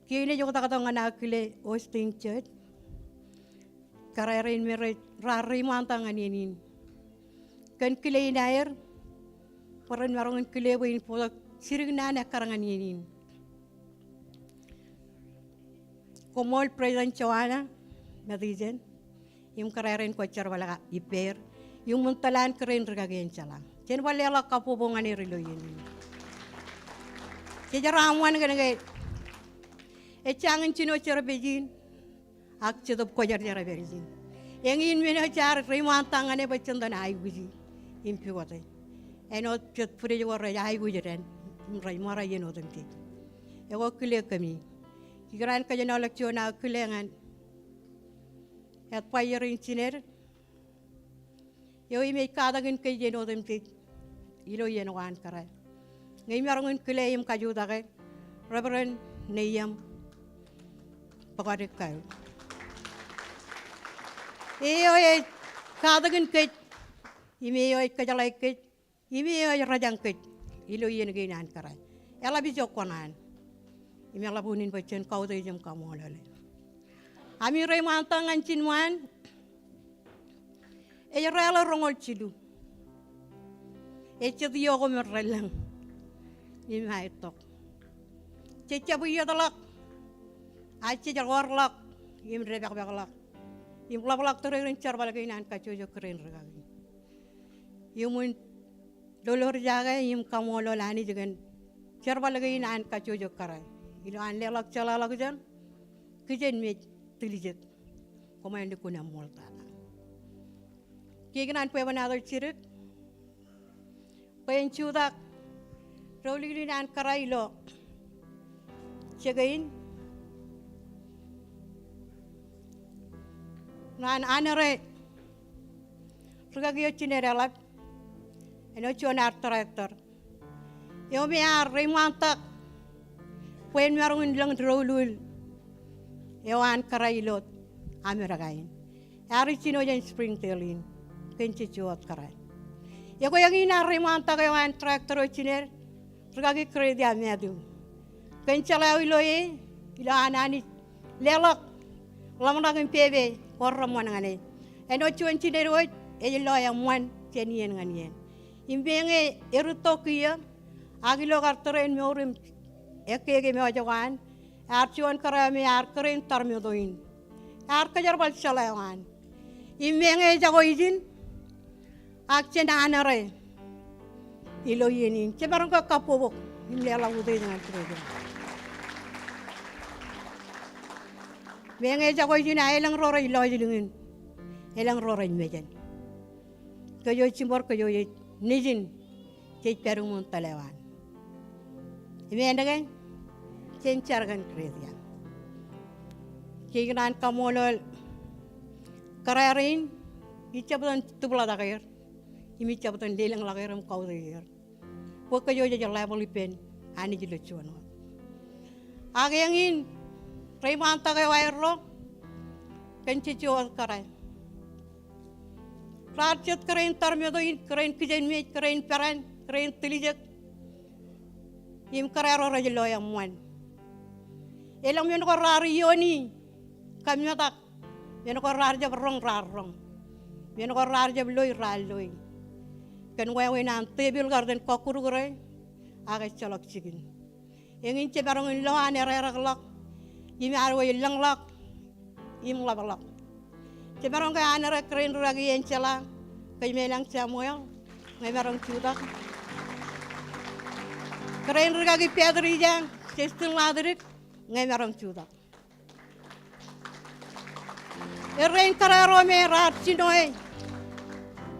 Kiiō ij oktaktok ñan aō kile hosting church. Kōrā rein me rej raar reiṃaantak ñan iien in. Kōn kile in aer, bwe ren maroñ in kile bwe in bōktok jidik naan ekkar ñan iien in. Koṃṃool President Joanna Mathieson im kōrā rein kwōj jerbal ippāer iuṃwin tōl an kōrā in rikaki en jeḷā. Jen bar leḷọk kabbokbok ñan er ilo iien in. Jej jeraaṃṃan kōn ke ejjañin jino jerbal in, ak Jetōb Kwōjarjar ej pād ijin. Eñin men eo jaar reiṃaantak ñan e bwe jen itōn aikuji im pukote. Āinwōt jet bwidej ko rej aikuj dān im rej ṃōra iien otemjej. Ekwe kile kōmi. Ikōṇaan kōjenolọk juon aō kile ñan advisor in jined eo im ej katakin kōj iien otemjej ilo iien ko an kōrā. Ñe imaroñ in kile im kajutak e, Reverend Neiam Bōkdik Kau. Eo ej katakin kōj, im eo ej kōjeḷāik kōj, im eo ej rōjañ kōj ilo iien kein an kōrā. Eḷap ijo kōṇaan. Im eḷap unin bwe jen kautiej im kaṃṃoolol e. Ami reiṃaantak ñan jin ṃaan, ej rāle roñoul jilu. Ej jet iọkwe me relōñ im aetok. Jej jab iietḷọk, ak jej orḷọk im depakpakḷọk im ḷapḷọk tōre in jerbal kein an kajjojo kōrā in rikaki. Iuṃwin lolorjake im kaṃṃoolol Anij kōn jerbal kein an kajjojo kōrā. Ilo an leḷọk jeḷāḷọkjeṇ, kijenmej, tiljek. Koṃ āinwōt lukkuun eṃṃool tata. Kiiō ikōṇaan bwebwenato jidik bwe en jutak doulul in an kōrā ilo jeke in. Ñan honor e rikaki eo jined eḷap, āinwōt juon ear director eo me ear reiṃaantak bwe en maroñ in lōñ doulul eo an kōrā ilo Amedka in. Ear ijjino jān Springdale in kōn jejjo wōt kōrā. Ekwe eñin ear reiṃaantak eo an director eo jined, rikaki Gracia Matthew, kōn jeḷā eo ilo e, ilo an Anij leḷọk ḷōmṇak im pepe ko reṃṃan ñan e. Āinwōt juon jined eo ej lo eṃṃan jān iien ñan iien. Im meñe erūtto kiiō, ak ilo kar tōre in mour im ekkeke mejān ko an, ear juon kōrā eo me ear kōrā in tarmeto in. Ear kōjerbal jeḷā eo an. Im meñe ejako ijin, ak jen honor e ilo iien in. Jemaroñ ke kabbokbok im leḷọk utiej ñan Gracia. Meñe ejako ijin, a elōñ ro rej lọjilñin, elōñ ro rej mejān. Kōj eo jiṃor, kōj eo ej nejin, jej pād iuṃwin tōl eo an. Im āinwōt ke jen jar kōn Gracia. Kiiō ikōṇaan kaṃṃoolol kōrā rein, ij jab itōn tūpḷatak er im ij jab itōn lelōñḷọk er im kautiej er bwe kōj eo jej level ippān Anij ilo juon wōt. Ak eñin reiṃaantak eo aerro kōn jejjo wōt kōrā. Raar jet kōrā in tarmeto in, kōrā in kijenmej, kōrā in peran, kōrā in tiljek, im kōrā ro rej lo eṃṃan. Elōñ men ko raar iioni kōmmetak, men ko raar jab roñ raar roñ, men ko raar jab loi raar loi. Kōn wāween an tepil kar itōn kọkkure, ak ejjeḷọk jikin. Eñin jemaroñ in lo an ererekḷọk im ad wōj lōñḷọk im ḷapḷọk. Jemaroñ ke honor e kōrā in rikaki Angela Kōjmeḷañ Samuel, ñe emaroñ jutak. Kōrā in rikaki Patricia Justin Ḷaddik, ñe emaroñ jutak. Errein kōrā ro me raar jino e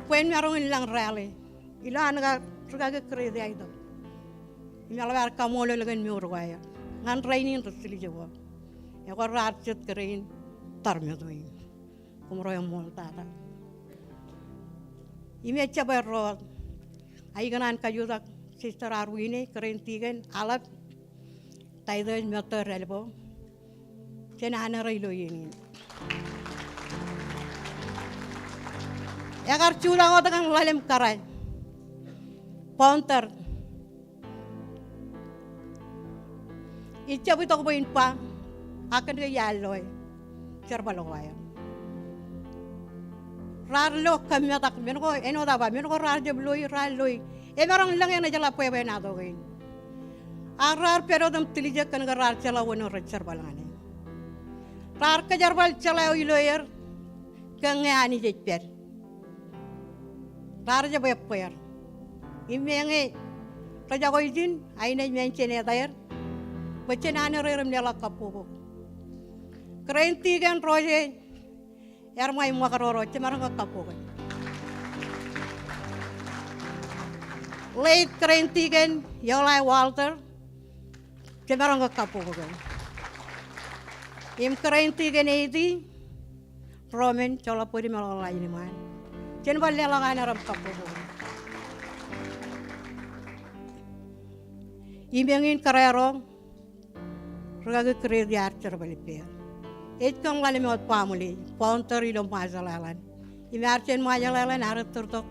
bwe en maroñ in lōñ rally ilo an kar rikaki Gracia itok. Im eḷap ad kaṃṃoolol kōn mour ko aer ñan rainin rej tiljek wōt. Ekwe raar jet kōrā in tarmeto in. Koṃro eṃṃool tata. Im ejjab erro wōt. A ikōṇaan kajutak Sister Arwine, kōrā in tikōn, aḷap Titus Mōtto Ralbo, jān honor e ilo iien in. Ekar jutak wōt ñan ḷalem kōrā, founder Ij jab itok bwe in ba, ak kōn ke iar loe jerbal ko aer. Raar lo kōmmetak, men ko, āinwōt aō ba, men ko raar jab loi, raar loi. Emaroñ lōñ eṇ ejeḷā bwebwenato kein. Ak raar pād wōt im tiljek kōn ke raar jeḷā wōn eo rej jerbal ñan e. Raar kōjerbal jeḷā eo ilo er, ke ñe Anij ej pād. Raar jab ebbeer. Im meñe rej jako ijin, ainaaj mention e etaer, bwe jen anerreer im leḷọk kabbokbok. Kōrā in Deacon Roje, ear ṃae ṃakūtto ro, jemaroñ ke kabbokbok. Late kōrā in Deacon Eolai Walter, jemaroñ ke kabbokbok. Im kōrā in Deacon Eddie Roman, joḷọk bōd im eḷḷọk ḷaaj ṇe ṃaan. Jen bar leḷọk anerreer im kabbokbok. Im eñin kōrā ro, rūkaki Kret ear jerbal ippāer. Ej kōn ḷalem wōt baaṃle, founder ilo Marshall Island. Im ear jān Marshall Island ear ettōr tok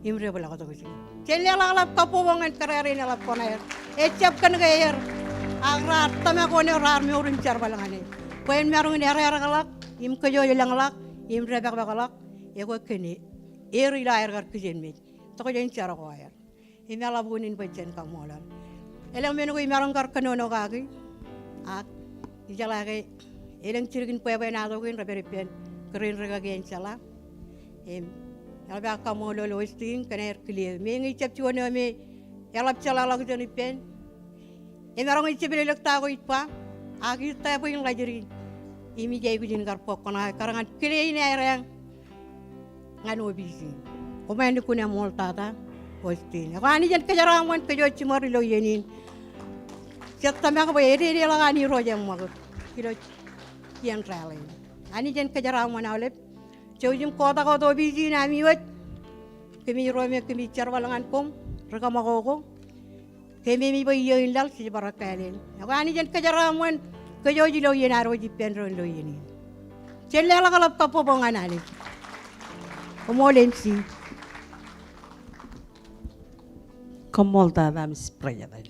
im debḷọk tok ijin. Jen leḷọk ḷap kabbokbok ñan kōrā rein eḷap koṇaer. Ejjab kōn ke er, ak raar tōmak wōn eo raar mour im jerbal ñan e. Bwe en maroñ in errerḷọk, im kōjwōj lōñḷọk, im depakpakḷọk, ekwe kōn er ilo aer kar kijenmej. Tokjān jar ko aer. Im eḷap unin bwe jen kaṃṃoolol. Elōñ men ko imaroñ kar kōnono kaki. Ak ijeḷā ke elōñ jidik in bwebwenato kein rej pād ippān kōrā in rūkaki Angela. Im eḷap aō kaṃṃoolol Austin kōn aer kile. Meñe ijab juon eo me eḷap jeḷāḷọkjeṇ ippān. Emaroñ ij jepelelek ta ko ij ba. Ak ij ta bwe in ḷajdik. Im ij aikuj in kar bōk koṇaō kar ñan kile in aer eñ ñan opis in. Koṃ āne lukkuun eṃṃool tata Austin. Ekwe Anij en kōjeraaṃṃan kōj jiṃor ilo iien in. Jet tōmak bwe ededeḷọk an Irooj eṃṃakūt ilo iien rally in. Anij en kōjeraaṃṃan aolep. Jouj im kotak wōt opis in ami wōj. Kōmij ro me kōmij jerbal ñan koṃ ri-kōṃakoko. Kōmemej bwe iiō in laḷ jej bar kāālōt. Ekwe Anij en kōjeraaṃṃan kōj ilo iien ad wōj ippān doon ilo iien in. Jen leḷọk ḷap kabbokbok ñan Anij. Koṃṃool M C. Koṃṃool tata Misis President.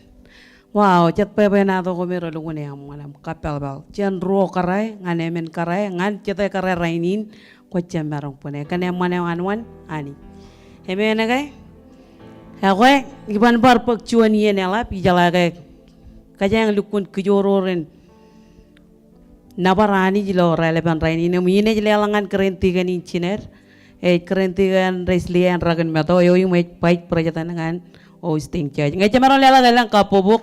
Wow, jet bwebwenato ko me relukkuun eṃṃan im kappakpak. Jen ruo kōrā ñan emān kōrā ñan jete kōrā rainin. Kwōj jab maroñ bōne kōn eṃṃan eo an wōn Anij. Amen ke? Ekwe, iban bar bōk juon iien eḷap, ijeḷā ke kōjeañ lukkuun kōjro ren nōbar Anij ilo raelepen rainin im inaaj leḷọk ñan kōrā in dikon in jined, ej kōrā in dikon Resli Ann Rakinmeto, eo im ej vice president ñan Hosting Church. Ñe jemaroñ leḷọk elōñ kabbokbok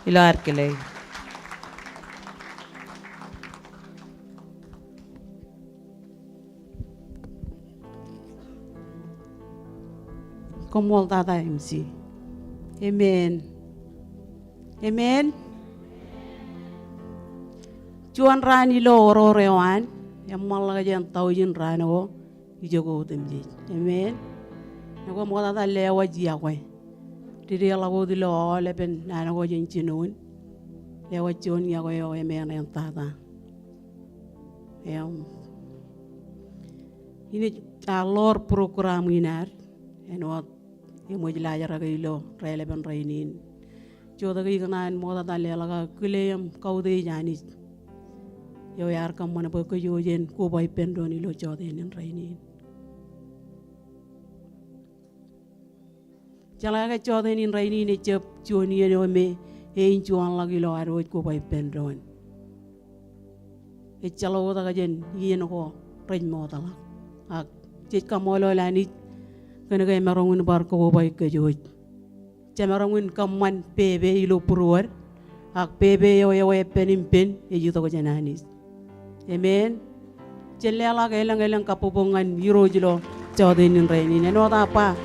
ilo ad kile. Koṃṃool tata M C. Amen. Amen. Juon raan ilo oror eo an, eṃṃanḷọk jān taujin raan ko ijoko otemjej. Amen. Ekwe ṃoktata lewōj iọkwe. Dedeḷọk wōt ilo aolepen naan ko jān jinoin. Lewōj juon iọkwe eo emān eṇ tata. Im inaaj ḷoor program in ad, āinwōt eṃōj laajrak ilo raelepen rainin. Jota ke ikōṇaan ṃoktata leḷọk aō kile im kautiej Anij eo ear kōṃṃan bwe kōj jen koba ippān doon ilo jọteen in rainin. Jeḷā ke jọteen in rainin ejjab juon iien eo me e enjoy-ḷọk ilo ad wōj koba ippān doon. Ejjeḷọk wōt ak jān iien ko rej ṃootḷọk. Ak jej kaṃṃoolol Anij kōn ke emaroñ in bar kobaik kōj wōj. Jemaroñ in kōṃṃan pepe ilo būruod, ak pepe eo eweeppān im pen ej itok jān Anij. Amen. Jen leḷọk elōñ elōñ kabbokbok ñan Irooj ilo jọteen in rainin. Āinwōt aō ba,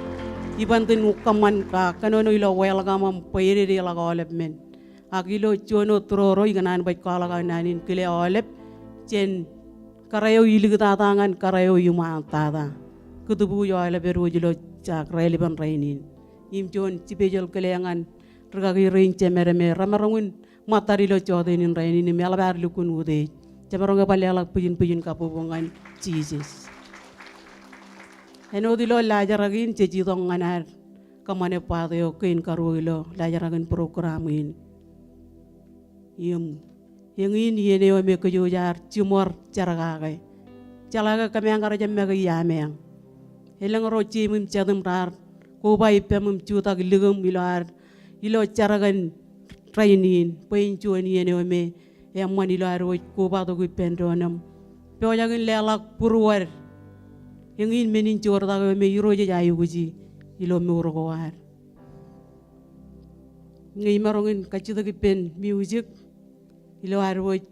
iban iten kōṃṃan kōnono ilo welcome im bwe ededeḷọk aolep men. Ak ilo juon wōt tūroro ikōṇaan baj kwaḷọk aō naan in kile aolep jān kōrā eo iliktata ñan kōrā eo iṃaantata. Kūtbuuj aolep edwōj ilo jak raelepen rainin. Im juon special kile ñan rūkaki rein jemed me remaroñ in ṃōttad ilo jọteen in rainin im eḷap ad lukkuun utiej. Jemaroñ ke bar leḷọk bwijin bwijin kabbokbok ñan Jisōs. Āinwōt ilo laajrak in jej itok ñan ad kōṃṃane part eo kein karuo ilo laajrak in program in. Im eñin iien eo me kōjwōj ar jiṃor jar kake. Jeḷā ke kōmeañ kar jab make iameañ. Elōñ ro jeiṃ im jatūṃ raar koba ippām im jutak likūṃ ilo ad, ilo jar kaṇ rainin, bwe en juon iien eo me eṃṃan ilo ad wōj kobatok ippān doon im pojak in leḷọk būruod. Eñin men in joortak eo me Irooj ej aikuji ilo mour ko ad. Ñe imaroñ in kajjitōk ippān music ilo ad wōj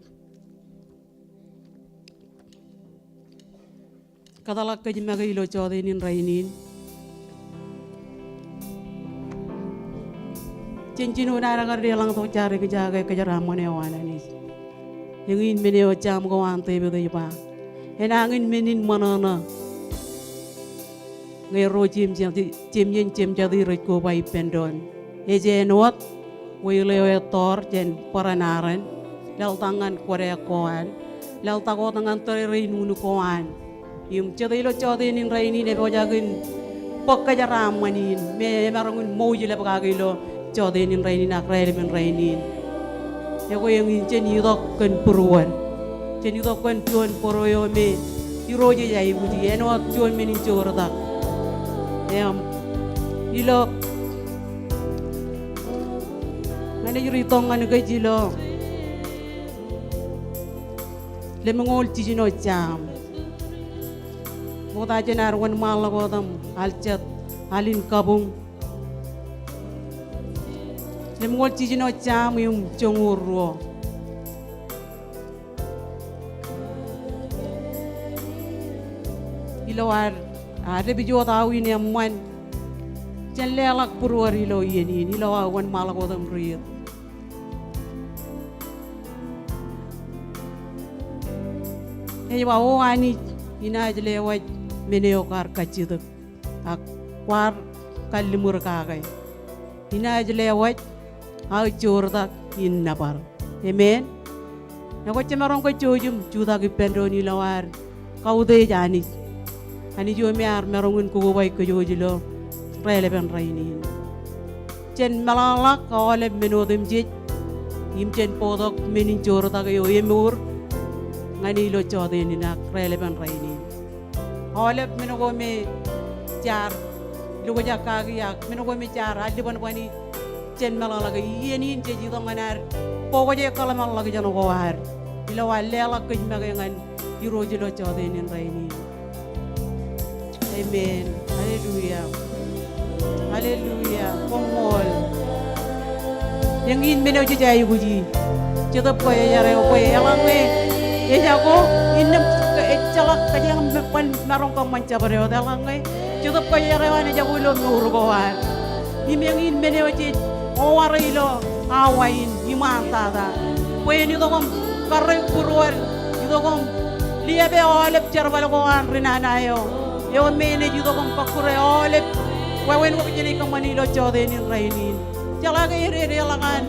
kōtḷọk kōj make ilo jọteen in rainin. Jen jinoin ad kar deḷọñ tok jaar eñjake kōjeraaṃṃan eo an Anij. Eñin men eo Sam ko an Devid ej ba, enañin men in ṃōṇōṇō ñe ro jeiṃ jati, jeiṃ ien jeiṃ jatid rej koba ippān doon. Ej āinwōt whale eo ettoor jān bōran arāṇ, laḷtak ñan kōdeak ko an, laḷtak wōt ñan tōrerein un ko an. Im jete ilo jọteen in rainin epojak in bōk kōjeraaṃṃan in me emaroñ in ṃouj lōb kake ilo jọteen in rainin ak raelepen rainin. Ekwe eñin jen itok kōn būruod. Jen itok kōn juon bōro eo me Irooj ej aikuji, āinwōt juon men in joortak. Im ilo ñan ej ri itok ñan kōj ilo lemñoul jiljino Sam. Ṃokta jān ad wōnṃaanḷọk wōt im al jet, al in kabuñ. Lemñoul jiljino Sam im joñoul ruo. Ilo ad, ad dāpij wōt aō in eṃṃan. Jen leḷọk būruod ilo iien in, ilo aō wōnṃaanḷọk wōt im riit. Ej ba, O Anij, inaaj lewōj men eo kwaar kajjitōk, ak kwaar kalliṃur kake. Inaaj lewōj aō joortak in nōbar. Amen. Ekwe jemaroñ ke jouj im jutak ippān doon ilo ad kautiej Anij. Anij eo me ear maroñ in kokobaik kōj ilo raelepen rainin. Jen meḷọkḷọk aolep men otemjej im jen bōktok men in joortak eo emour ñan e ilo jọteen in ak raelepen rainin. Aolep men ko me jaar lukkuun kaki ak men ko me jaar allibwanbwani, jen meḷọkḷọk. Iien in jej itok ñan ad bōktok e kōḷmānḷọkjeṇ ko ad ilo ad leḷọk kōj make ñan Irooj ilo jọteen in rainin. Amen. Hallelujah. Hallelujah. Koṃṃool. Eñin men eo jej aikuji. Jetōb Kwōjarjar eo bwe eḷaññe ejako, innām ejjeḷọk kōjeañ bwe en maroñ kōṃṃan jabdewōt, eḷaññe Jetōb Kwōjarjar eo an ejako ilo mour ko ad. Im eñin men eo jej oware ilo awa in iṃaantata, bwe en itok im karreoik būruod, itok im liape aolep jerbal ko an ri nana eo, eo me enaaj itok im kọkkure aolep wāween ko jenaaj kōṃṃane ilo jọteen in rainin. Jeḷā ke ededeḷọk an,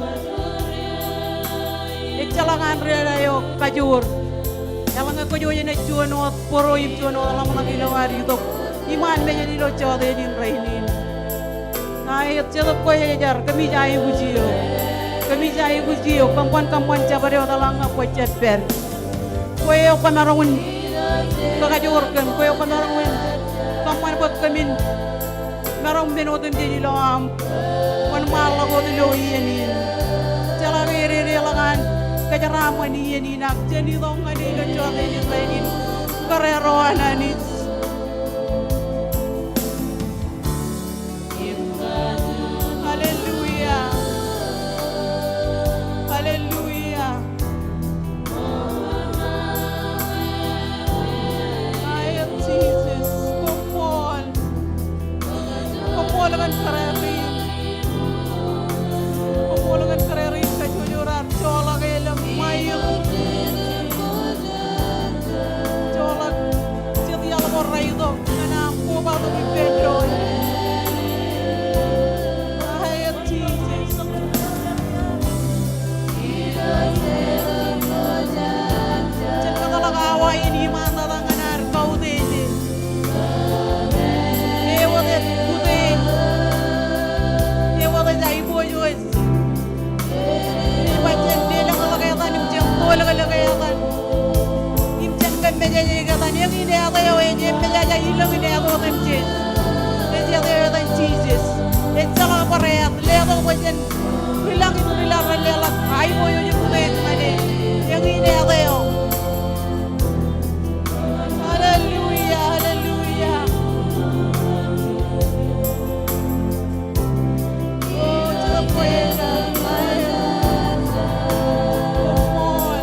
ejjeḷọk an ri nana eo kajoor. Eḷaññe kōj wōj enaaj juon wōt bōro im juon wōt ḷōmṇak ilo ad itok iṃaan mejād ilo jọteen in rainin. Ak Jetōb Kwōjarjar, kōmij aikuj eok. Kōmij aikuj eok, kōm ban kōṃṃan jabdewōt eḷaññe kwōj jab pād. Kwe eo kwōmaroñ in kakajoor kōm, kwe eo kwōmaroñ in kōṃṃan bwe kōmin maroñ men otemjej ilo aṃ wōnṃaanḷọk wōt ilo iien in. Jeḷā ke ededeḷọk an kōjeraaṃṃan iien in ak jen itok ñan e ilo jọteen in rainin. Kōrā ro an Anij. Hallelujah. Hallelujah. Aet Jisōs, koṃṃool. Koṃṃool kōn kōrā in. Koṃṃool kōn kōrā in kajjojo raar joḷọk e ḷọk ṃaer. Joḷọk jet iaḷ ko reitok ñan aṃ kobatok ippān doon. Aet Jisōs. Jen kōtḷọk awa in iṃaantata ñan ad kautiej e. Ewōr jet utiej. Jen ri lañ im ri lañ ren leḷọk aiboojoj im umeañ ñan e. Eñin etan eo. Hallelujah, hallelujah. Oh, to the praise of God. Koṃṃool.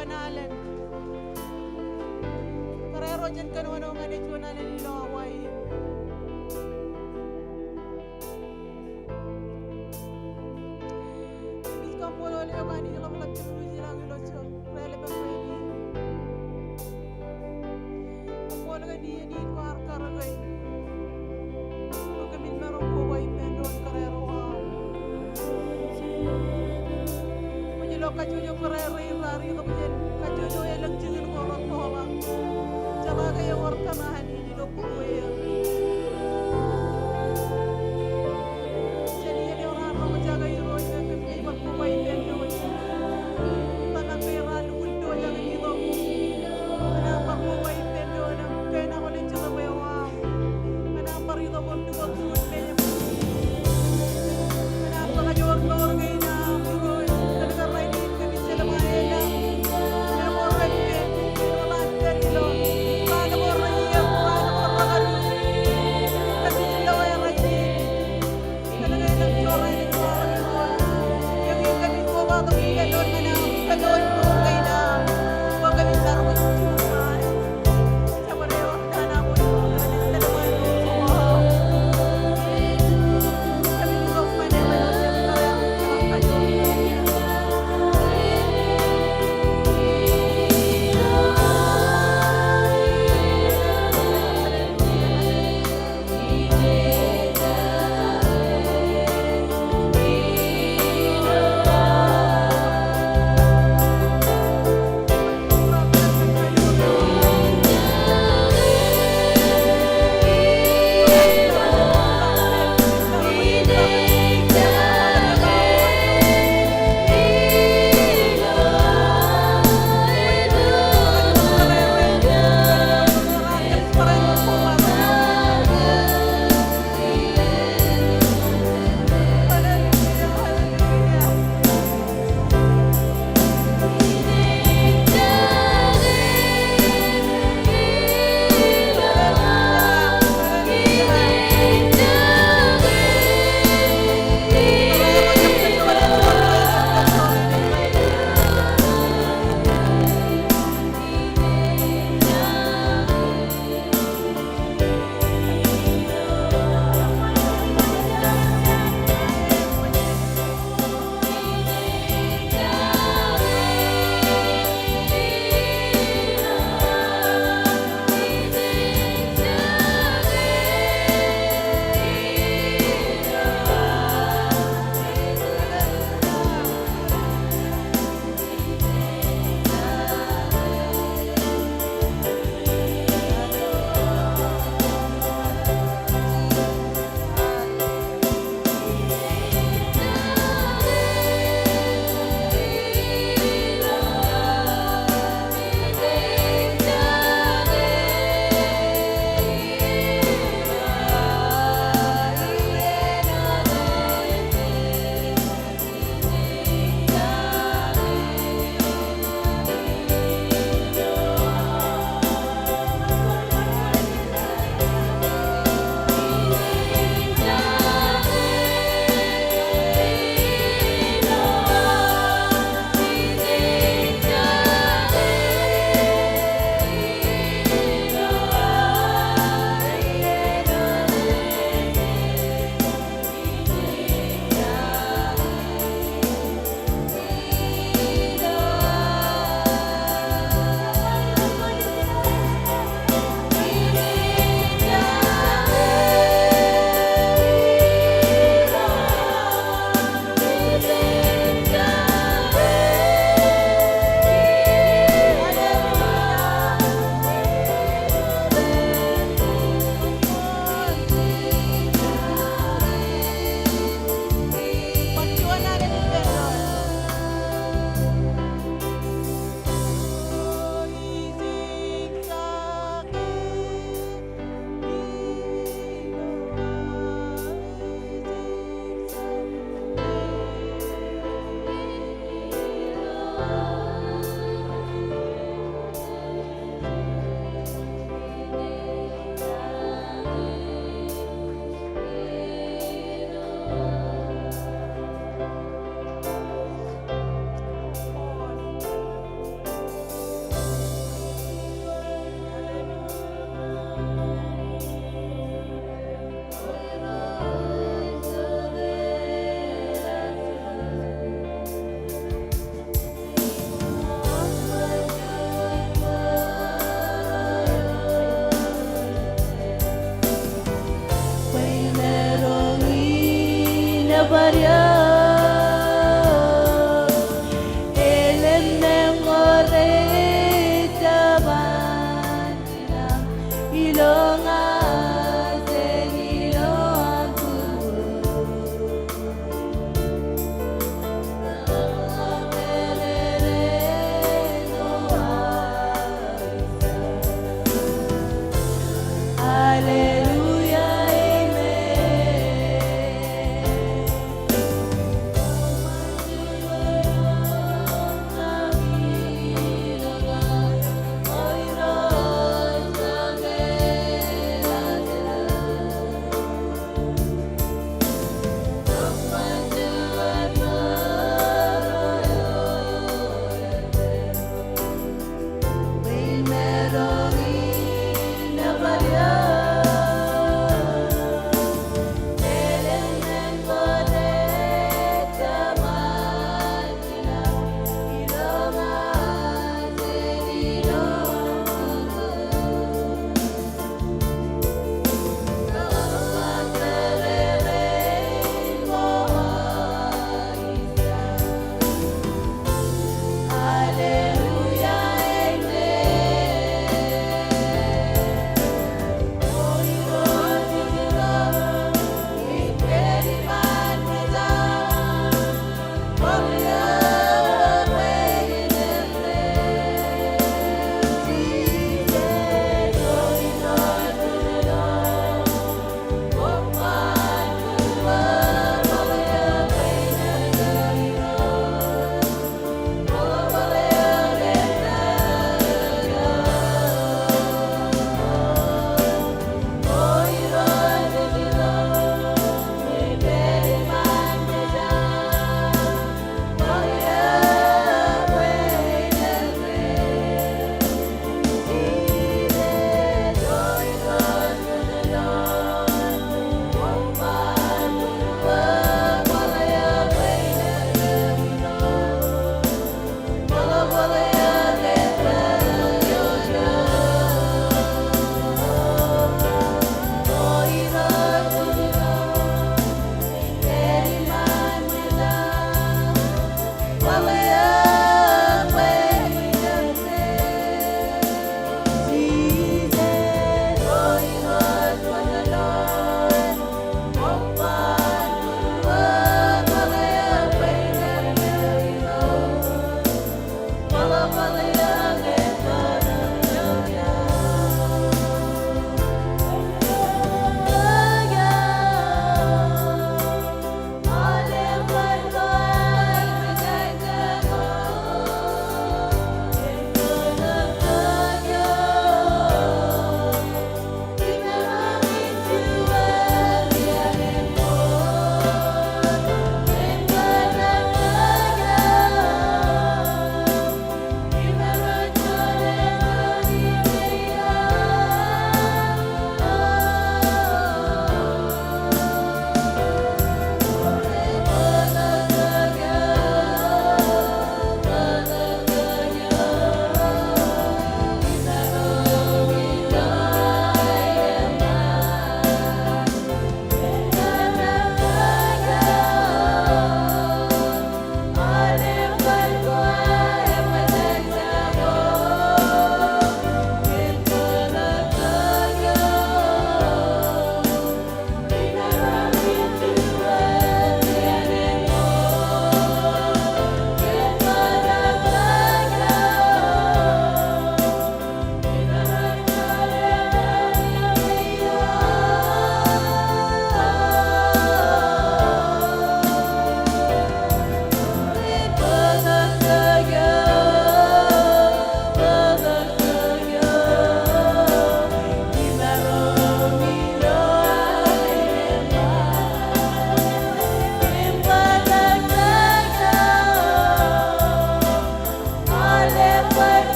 Juon alen. Kōrā ro jān kōnono ñan e juon alen ilo Hawaii. Kōmij kaṃṃoolol eok Anij ḷapḷap jān ilo jilañ ilo jọteen raelep rein. Kaṃṃoolol kōn iien in kwaar kar kōj. Bwe kōmin maroñ koba ippān doon kōrā ro aṃ. Kwōj lo kajjojo kōrā rein raar itok jān kajjojo elōñ jikin ko rettooḷọk. Jeḷā ke ewōr tōmak Anij ilo būrueer. Jān iien eo raar roñjake Irooj ke kōm kōj bar koba ippān doon. Tōmak ke raar lukkuun pojak im itok. Kōn aṃ bar koba ippān doon im kōnakḷọk jetōb eo aṃ. Kōn aṃ bar itok im lukkuun tuun meḷeḷe. Kōn aṃ bar kajoor mour kein aṃ Irooj. Kōn ke rainin kōmij jelṃae eḷap. Kōn ko reppān, kōn ko reppān ilo raan ko reiiet, raan ko rekadu. Kōmij lo errā ijin. Kōn ke elōñ jorrāān ej waḷọk Irooj. Eñin kōmij kobatok ippān doon ñan aṃ, kōn mour kein aṃ. Bwe kōmij maroñ juon alen.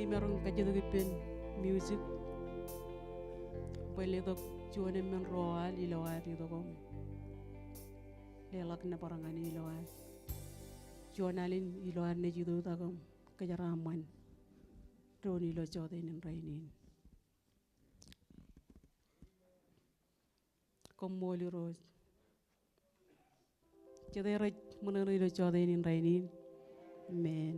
Imaroñ kajjitōk ippān music bwe letok juon emān ro al ilo ad itok im leḷọk nōbar ñan e ilo ad. Juon alen ilo ad naaj itok im kōjeraaṃṃan doon ilo jọteen in rainin. Koṃṃool Irooj. Jete rej ṃōṇōṇō ilo jọteen in rainin? Amen.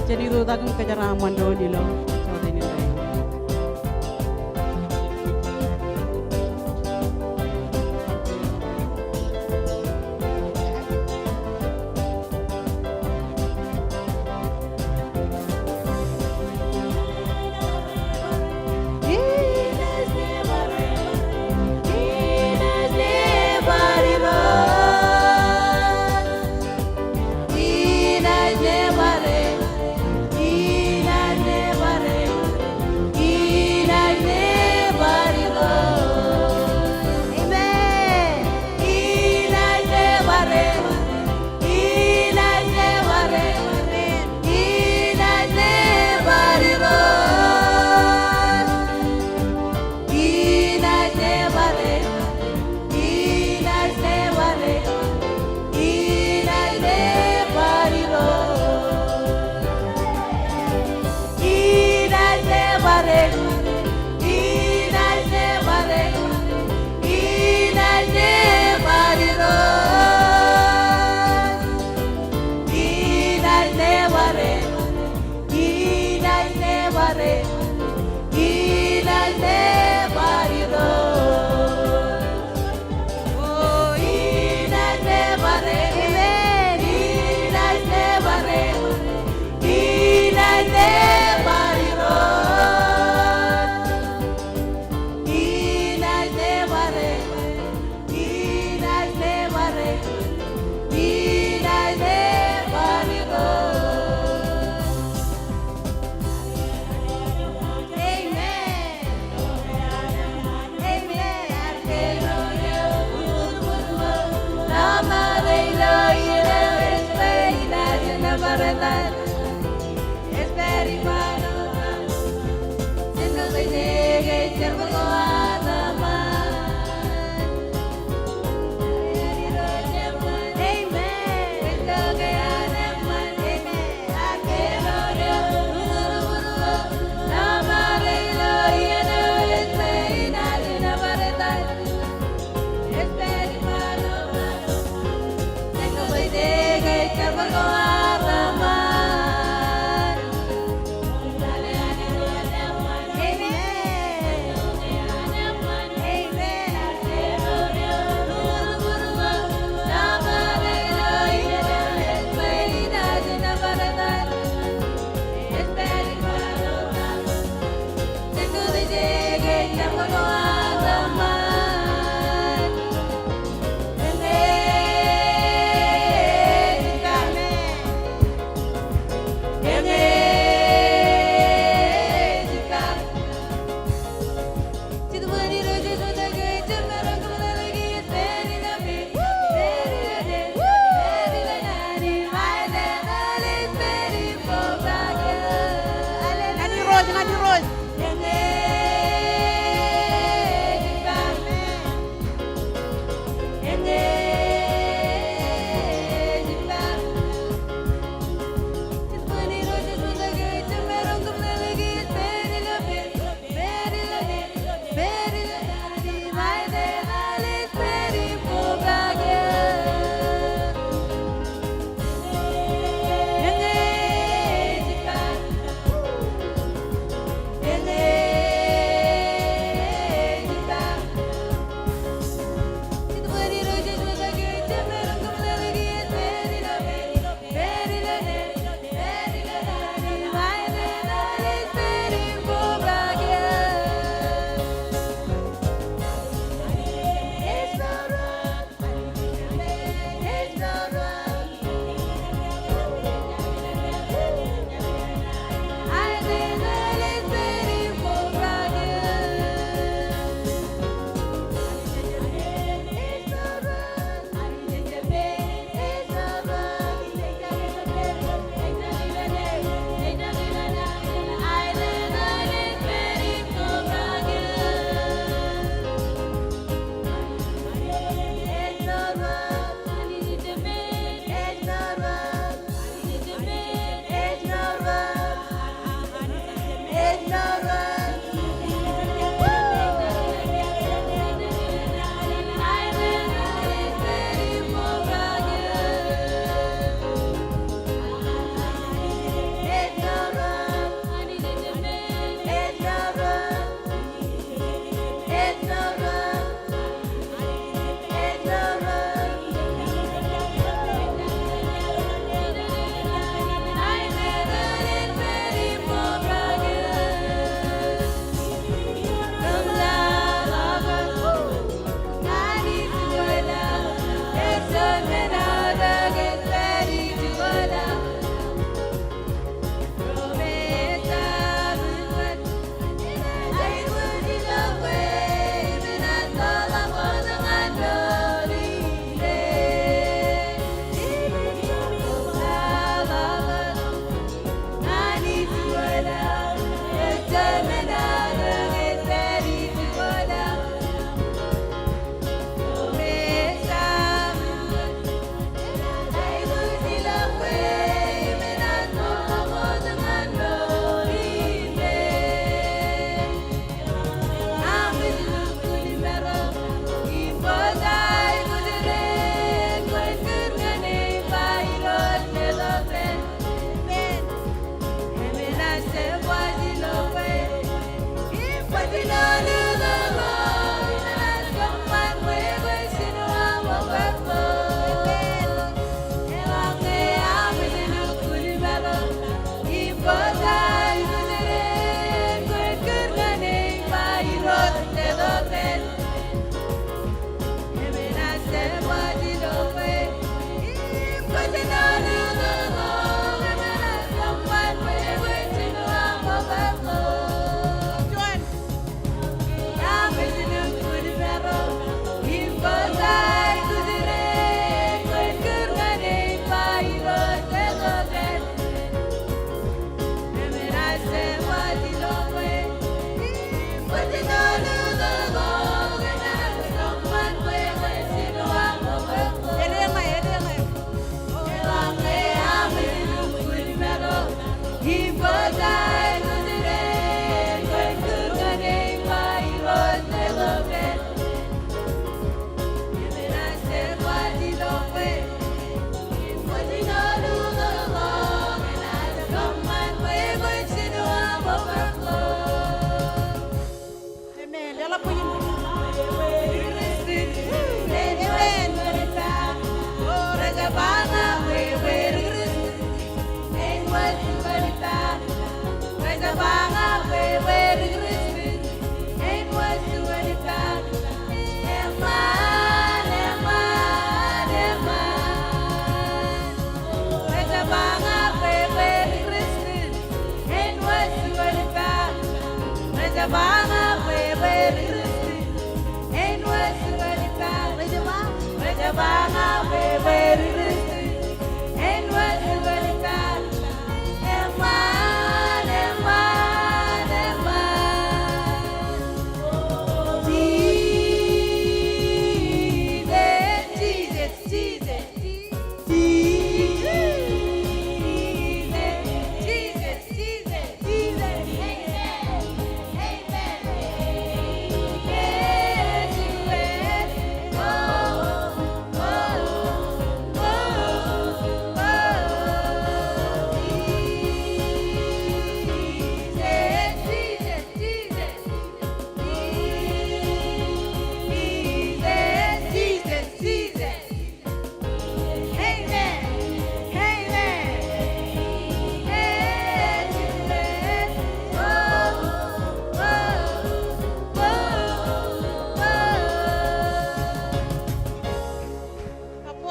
Jen itok im kōjeraaṃṃan doon ilo jọteen in rainin.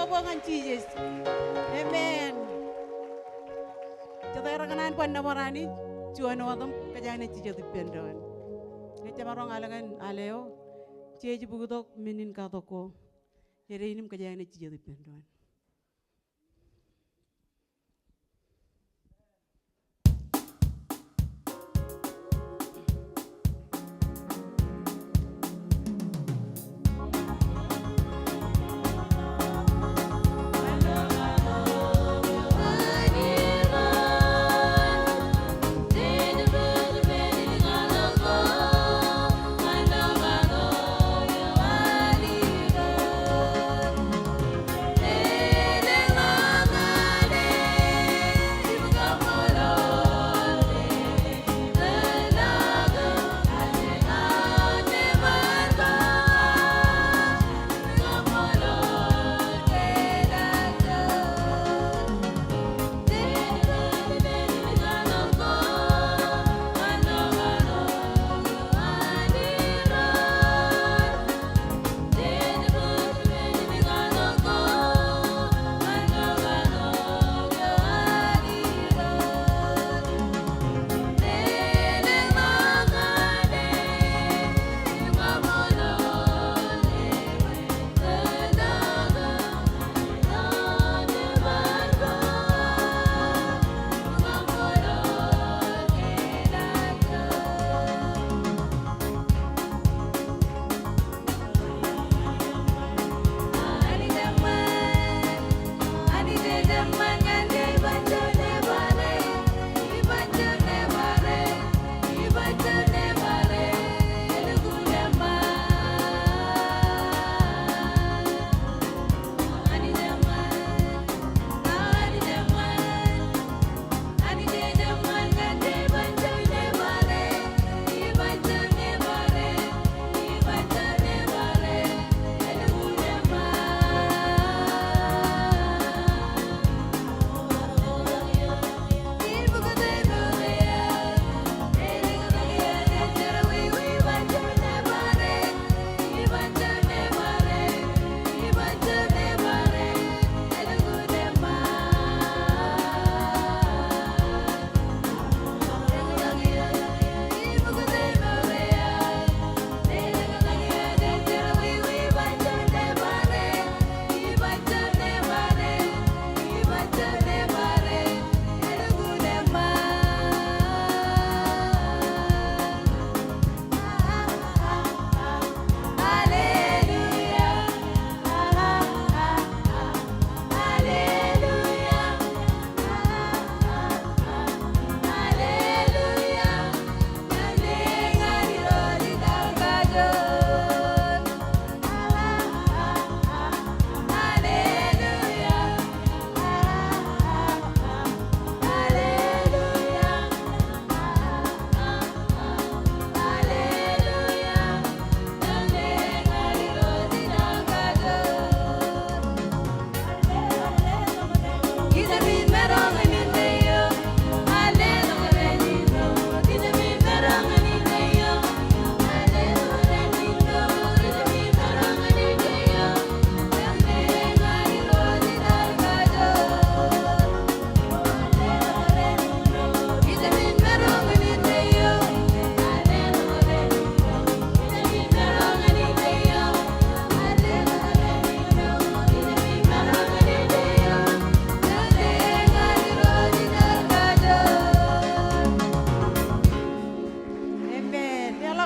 Kabbokbok ñan Jisōs. Amen. Jete rej kōṇaan ban nōbar Anij, juon wōt im kōjeañ naaj jijet ippān doon. Ñe jemaroñ al ñan al eo, jej bōktok men in katak ko. Edein im kōjeañ naaj jijet ippān doon.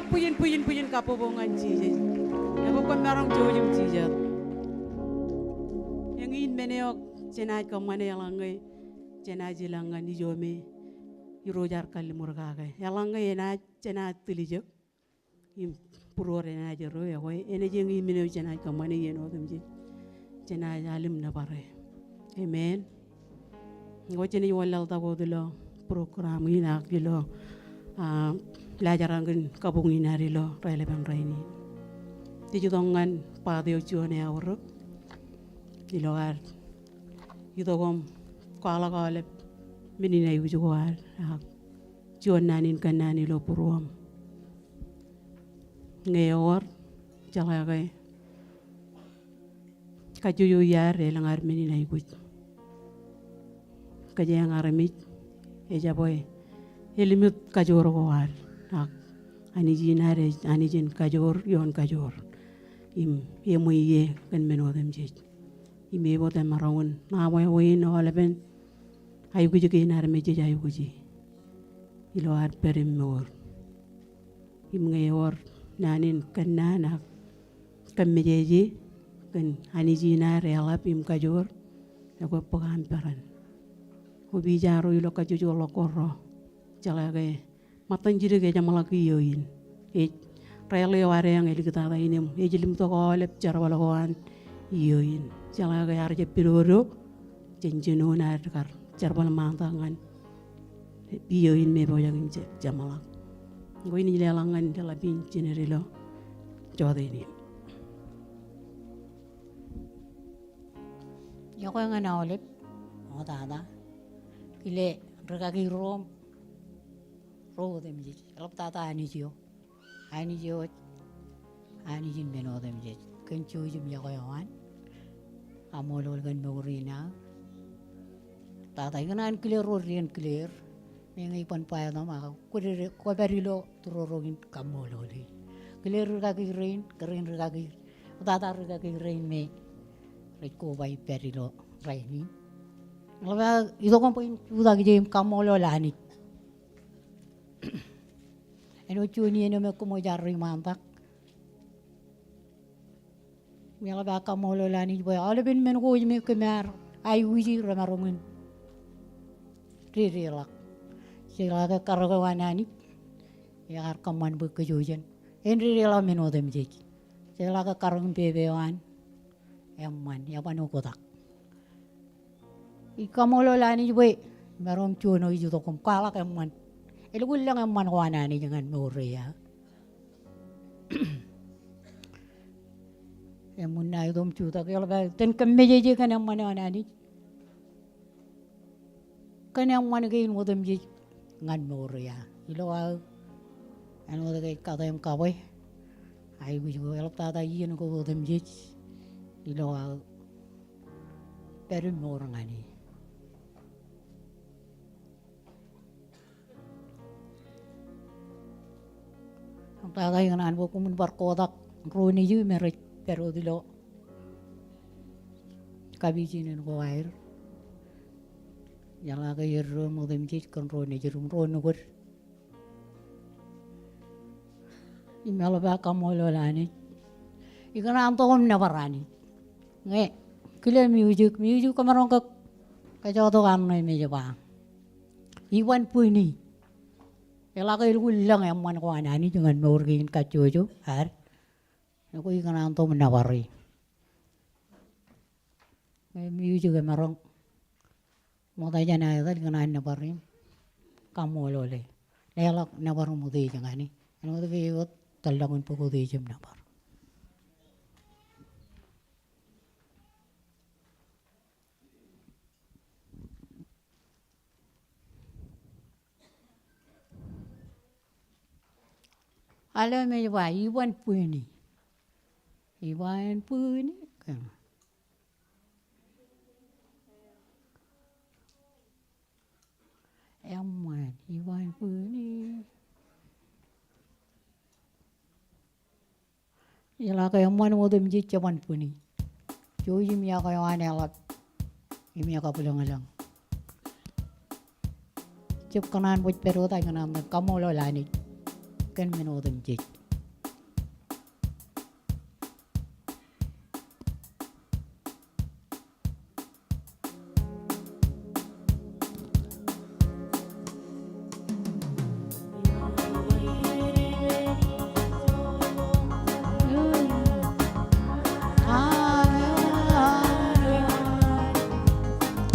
Bwijin, bwijin, bwijin kabbokbok ñan Jisōs. Ekwe kwōn maroñ jouj im jijet. Eñin men eo jenaaj kōṃṃane eḷaññe jenaaj ilañ ñan ijo me Irooj ear kalliṃur kake. Eḷaññe enaaj, jenaaj tiljek im būruod enaaj erreo, ekwe enaaj eñin men eo jenaaj kōṃṃane iien otemjej. Jenaaj al im nōbare. Amen. Ekwe jenaaj wanlaḷtak wōt ilo program in ak ilo, ah, laajrak in kabuñ in ad ilo raelepen rainin. Jej itok ñan part eo juon eaorōk ilo ad itok im kwaḷọk aolep men in aikuj ko ad ak juon naan in kōnnaan ilo būruōṃ. Ñe ewōr, jeḷā ke kajjojo iaad elōñ ad men in aikuj. Kōjeañ armej ejabwe elimit kajoor ko ad ak Anij in ad ej Anij in kajoor ioon kajoor im eṃwe ie kōn men otemjej. Im e wōt emaroñ in ṇa wāween aolepen aikuj kein armej jej aikuji ilo ad pād im mour. Im ñe ewōr naan in kōnnaan ak kōmmejeje kōn Anij in ad eḷap im kajoor, ekwe bōk aṃ peran. Opiij arro ilo kajjojo ḷọk ko rro, jeḷā ke ṃōttan jidik ejeṃḷọk iiō in. Ej, raeleo ad eañ eliktata in im ej limtok aolep jerbal ko an iiō in. Jeḷā ke ear jab pidodo, jān jinoin ad kar jerbal ṃaantak ñan iiō in me pojak in je-, jeṃḷọk. Ekwe inaaj leḷọk ñan leḷọk in jined ilo jọteen in. Iọkwe ñan aolep, o tata. Kile rikaki ro im ro otemjej. Eḷaptata Anij eo. Anij eo ej Anij in men otemjej. Kōn jouj im iọkwe eo an. Kaṃṃoolol kōn mour in aō. Tata ikōṇaan kile ro dien kile er. Meñe iban ba etaṃ ak kwō dede, kwō pād ilo tūroro in kaṃṃoolol e. Kile rikaki rein, kōrā in rikaki, tata rikaki rein me rej koba ippaad ilo rainin. Eḷap aō itok im bwe in jutak ije im kaṃṃoolol Anij. Āinwōt juon iien eo me koṃij ar ri ṃaantak. Im eḷap aō kaṃṃoolol Anij bwe aolepen men ko ej me kōm ar aikuji remaroñ in dedeḷọk. Jeḷā ke karōk eo an Anij ekar kōṃṃan bwe kōjwōj jān. En dedeḷọk men otemjej. Jeḷā ke karōk im pepe eo an eṃṃan, eban oktak. Ij kaṃṃoolol Anij bwe imaroñ juon eo ij itok im kwaḷọk eṃṃan. Elukkuun lōñ eṃṃan ko an Anij ñan mour eo aō. Eṃṃan ṇa itok im jutak, eḷap aō itōn kōmmejeje kōn eṃṃan eo an Anij. Kōn eṃṃan kein otemjej ñan mour eo aō. Ilo aō āinwōt ke ej kate im kabwe aikuj ko, eḷaptata iien ko otemjej. Ilo aō pād im mour ñan e. Tata ikōṇaan bwe koṃwin bar kotak ro nejū me rej pād wōt ilo kapijin in ko aer. Jeḷā ke eddo im otemjej kōn ro nejid im ro nukūd. Im eḷap aō kaṃṃoolol Anij. Ikōṇaan tok im nōbar Anij. Ñe kile music, music kōmaroñ ke kōjọtok arro im ej ba, iban bwini. Eḷak elukkuun lōñ eṃṃan ko an Anij ñan mour kein kajjojo ad. Ekwe ikōṇaan tok im nōbar e. Ñe music emaroñ ṃokta jān aō etal, ikōṇaan nōbar im kaṃṃoolol e. Leḷọk nōbar im utiej ñan e. Āinwōt ke eō wōt tōllọkin bōk utiej im nōbar. Al eo me ej ba, iban bwini. Iban bwini. Eṃṃan, iban bwini. Eḷak eṃṃan otemjej jeban bwini. Jouj im iọkwe eo an eḷap im ekabwilōñlōñ. Jab kōṇaan bōjpād wōt, ikōṇaan kaṃṃoolol Anij. kōn men otemjej.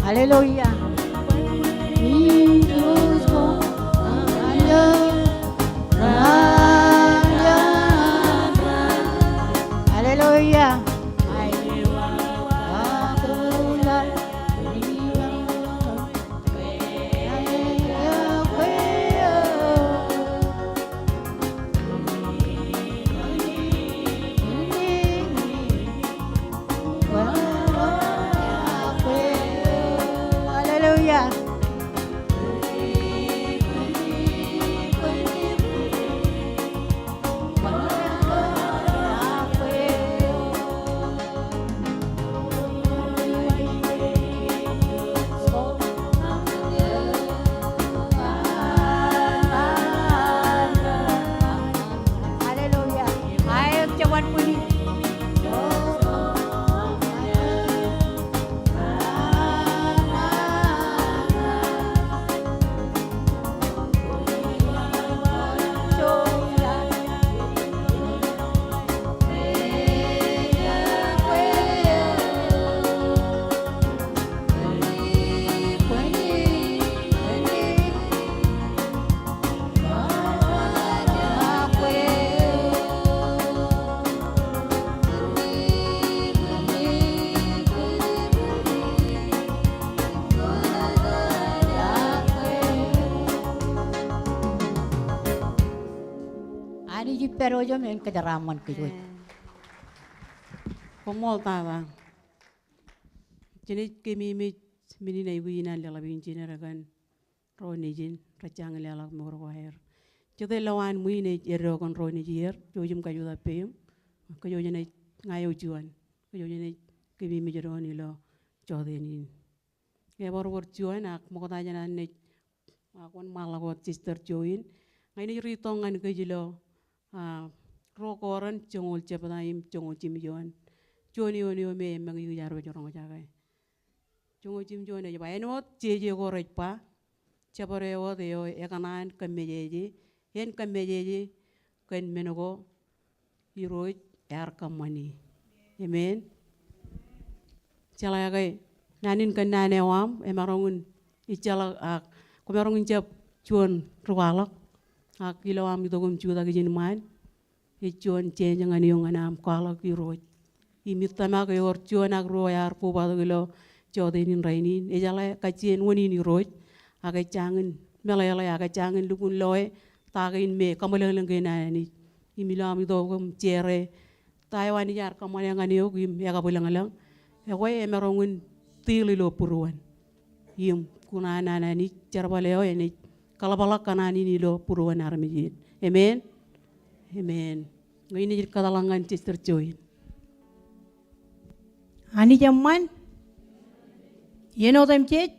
Hallelujah. Hallelujah. Hallelujah. Hallelujah. Aet, jabōn bwini. Anij ej pād wōt im en kōjeraaṃṃan kōj wōj. Koṃṃool tata. Jenaaj kememej men in aikuj in an leḷḷap in jined kōn ro nejin rej jañin leḷọk mour ko aer. Jete lowaan ṃwiin ej eddo kōn ro nejier, jouj im kajutak peiṃ. Kōj wōj naaj, ña eo juon, kōj wōj naaj kememej doon ilo jọteen in. Ebar wōr juon ak ṃokta jān an naaj, ak wōnṃaanḷọk wōt Sister Join. Ña inaaj ritok ñan kōj ilo, ah, Ruo Korint joñoul jebta im joñoul jimjuon. Juon eoon eo me eṃṃakūt eo ear pād roñjake. Joñoul jimjuon ej ba, āinwōt jeje ko rej ba, jabdewōt eo ekōṇaan kōmmejeje, en kōmmejeje kōn men ko Irooj ear kōṃṃani. Amen. Jeḷā ke naan in kōnnaan eo aṃ, emaroñ in ejjeḷọk ak kwōmaroñ in jab juon ri kwaḷọk. Ak ilo aṃ itok im jutak ijin ṃaan, ej juon change ñan eō ñan aṃ kwaḷọk Irooj. Im ij tōmak ewōr juon ak ruo ear kobatok ilo jọteen in rainin. Ejeḷā kajjien wōn in Irooj, ak ej jañin meḷeḷe, ak ej jañin lukkuun loe ta kein me kaṃōleḷeḷe kein an Anij. Im ilo aṃ itok im share ta eo Anij ear kōṃṃane ñan eok im ekabwilōñlōñ, ekwe emaroñ in tiil ilo būruon. Im kuṇaan an Anij, jerbal eo enaaj kaḷapḷọk kōṇaan in ilo būruon armej in. Amen. Amen. Ñe inaaj kōtḷọk ñan Sister Join. Anij eṃṃan. Iien otemjej.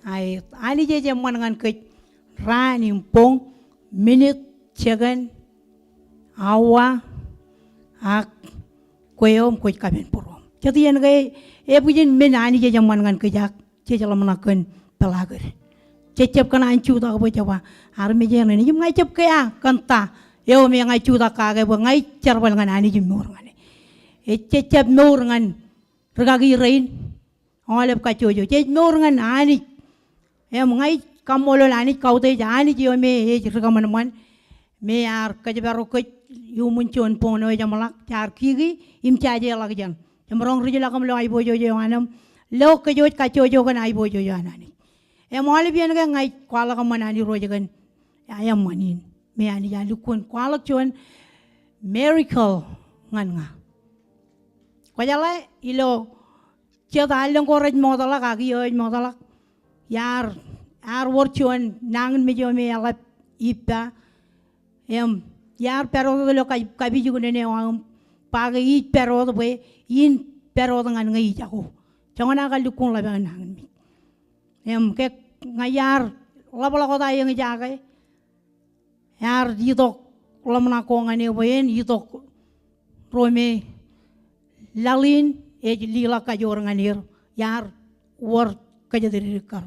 Aet, Anij ej eṃṃan ñan kōj raan im boñ, minit, jekōn, awa, ak kwe eo im kwōj kapen būruōṃ. Jet iien ke ebwijin men Anij ej eṃṃan ñan kōj ak jej ḷōmṇak kōn peḷaakūd. Jej jab kōṇaan jutak bwe jeba armej eṇ enaaj im ña ij jab kea kōn ta eo me ña ij jutak kake bwe ña ij jerbal ñan Anij im mour ñan e. Ej jej jab mour ñan rikaki rein aolep kajjojo. Jej mour ñan Anij. Im ña ij kaṃṃoolol Anij, kautiej Anij eo me ej ri kōṃanṃan me ear kōjparok kōj iuṃwin juon boñ eo ejeṃḷọk, jaar kiki im jajeḷọkjeṇ. Jemaroñ ri jilọk im lo aiboojoj eo an im lo kōj wōj kajjojo kōn aiboojoj eo an Anij. Im aolep iien ke ña ij kwaḷọk eṃṃan an Irooj kōn eṃṃan in me Anij ear lukkuun kwaḷọk juon miracle ñan ña. Kwōjeḷā ilo jet allōñ ko rej ṃootḷọk ak iiō ej ṃootḷọk, iar, ear wōr juon nañinmej eo me eḷap ippa. Im iar pād wōt ilo ka-, kapijuknen eo aō im ba ke ij pād wōt bwe in pād wōt ñan ñe ijako. Joñan aō kar lukkuun ḷap aō nañinmej. Im ke ña iar ḷapḷọk wōt aō eñjake, Ear itok ḷōmṇak ko ñan eō bwe en itok ro me laḷ in ej liḷọk kajoor ñan er, iar wōr kōjatdikdik kar.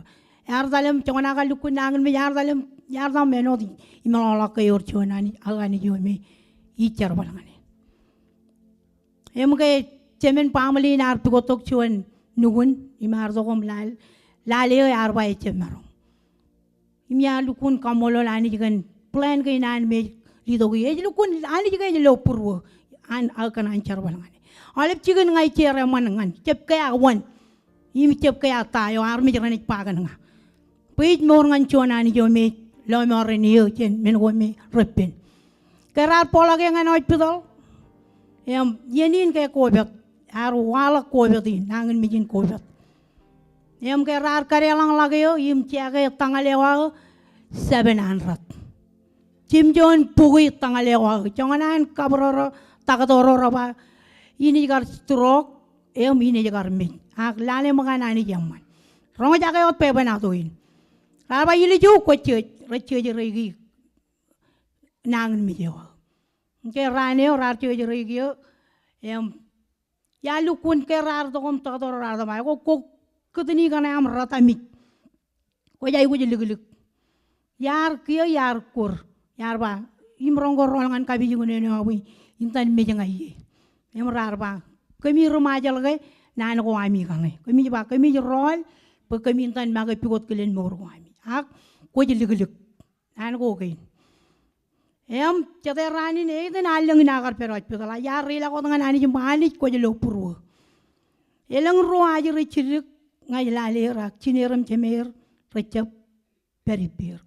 Ear etal im joñan aō kar lukkuun nañinmej, ear etal im, ear etal im āinwōt imeḷọkḷọk ke ewōr juon Anij, aō Anij eo me ij jerbal ñan e. Im ke jemān baaṃle in ear pukottok juon nukun, im ear tok im lale, lale eō ear ba ejjab maroñ. Im iar lukkuun kaṃṃoolol Anij kōn plan kein an me ej letok e. Ej lukkuun Anij ke ej lo būruō an aō kōṇaan jerbal ñan e. Aolep jikin ña ij jerbal ñan, jab ke aō wōn. Im jab ke aō ta eo armej renaaj ba kōn ña. Bwe ij mour ñan juon Anij eo me ej lọmọọren eō jān men ko me repen. Ke raar bōkḷọk eō ñan hospital. Im iien in ke COVID. Ear waḷọk COVID in, nañinmej in COVID. Im ke raar kadeḷọñḷọk eō, im jake tōñal eo aō seven hundred. Jimjuon bukwi tōñal eo aō. Joñan an kabūroḷọk, taktō ro rej ba, in ej kar stroke, im in ej kar mej. Ak lale ṃōk an Anij eṃṃan. Roñjake wōt bwebwenato in. Raar ba ilju kwōj jej, rej jejereiki nañinmej eo aō. Ke raan eo raar jejereiki eō, im iar lukkuun ke raar tok im taktō ro raar ba, ekwe kwō kūtni kaṇe aṃ rot amij. Kwōj aikuj liklik. Iar kiiō iar kwōr. Iar ba, im roñ ko rọọl ñan kapijuknen eo aō bwe in itōn mej ña ie. Im raar ba, kōmij ri Ṃajeḷ ke naan ko ami kaṇe. Kōmij ba, kōmij rọọl, bwe kōmij itōn make pukot kilen mour ko ami. Ak kwōj liklik. Naan ko kein. Im jete raan in eitan allōñ in aō kar pād hospital, iar reilọk wōt ñan Anij im ba Anij kwōj lo būruō. Elōñ ruo ajri jidik ña ij lale er ak jineer im jemeer rejjab pād ippāer.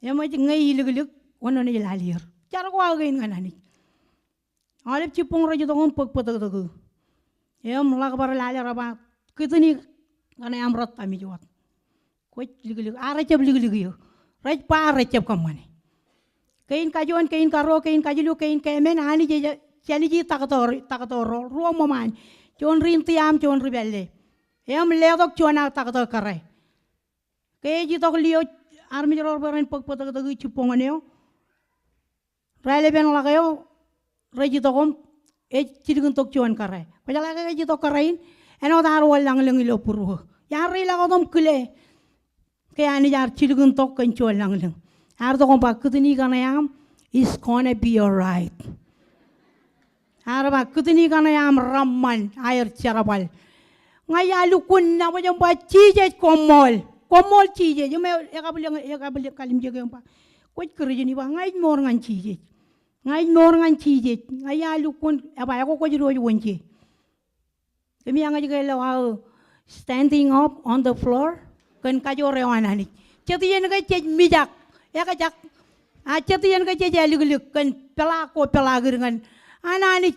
Im ej ñe iliklik, wōn wōn ej lale er. Jar ko aō kein ñan Anij. Aolep jibboñ rej itok im bōk bōtōktōk eō. Im ḷak bar lale rej ba, kūtni kaṇe aṃ rot amij wōt. Kwōj liklik, a rejjab liklik eō. Rej ba rejjab kōṃṃane. Kein kajuon, kein karuo, kein kajilu, kein keemān, Anij ej jāliji taktō, taktō ro, ruo ṃōṃaan. Juon ri India im juon ri pālle. Im letok juon aō taktō kōrā. Ke ej itok lio armej ro rej ba ren bōk bōtōktōk jibboñōn eo. Raelepen ḷọk eo, rej itok im, ej jilkintok juon kōrā. Kwōjeḷā ke ej itok kōrā in, āinwōt ear wōr lañlōñ ilo būruō. Iar reilọk wōt im kile. Ke Anij ear jilkintok kōn juon lañlōñ. Ear tok im ba kūtni kaṇe aṃ, it's gonna be all right. Ear ba, kūtni kaṇe aṃ reṃṃan aer jerbal. Ña iar lukkuun nabōj im ba, Jisōs koṃṃool. Koṃṃool Jisōs. Im e, ekabwil, ekabwil kalimjeke im ba, kwōj Kūrjin? Iba, ña ij mour ñan Jisōs. Ña ij mour ñan Jisōs. Ña iar lukkuun, eba, ekwe kwōj diwōj wōnje. Kōm iar ñe ej ke lo aō standing up on the floor kōn kajoor eo an Anij. Jet iien ke jej mijak, ekjak. A jet iien ke jej aliklik kōn peḷaak ko peḷaakid ñan an Anij.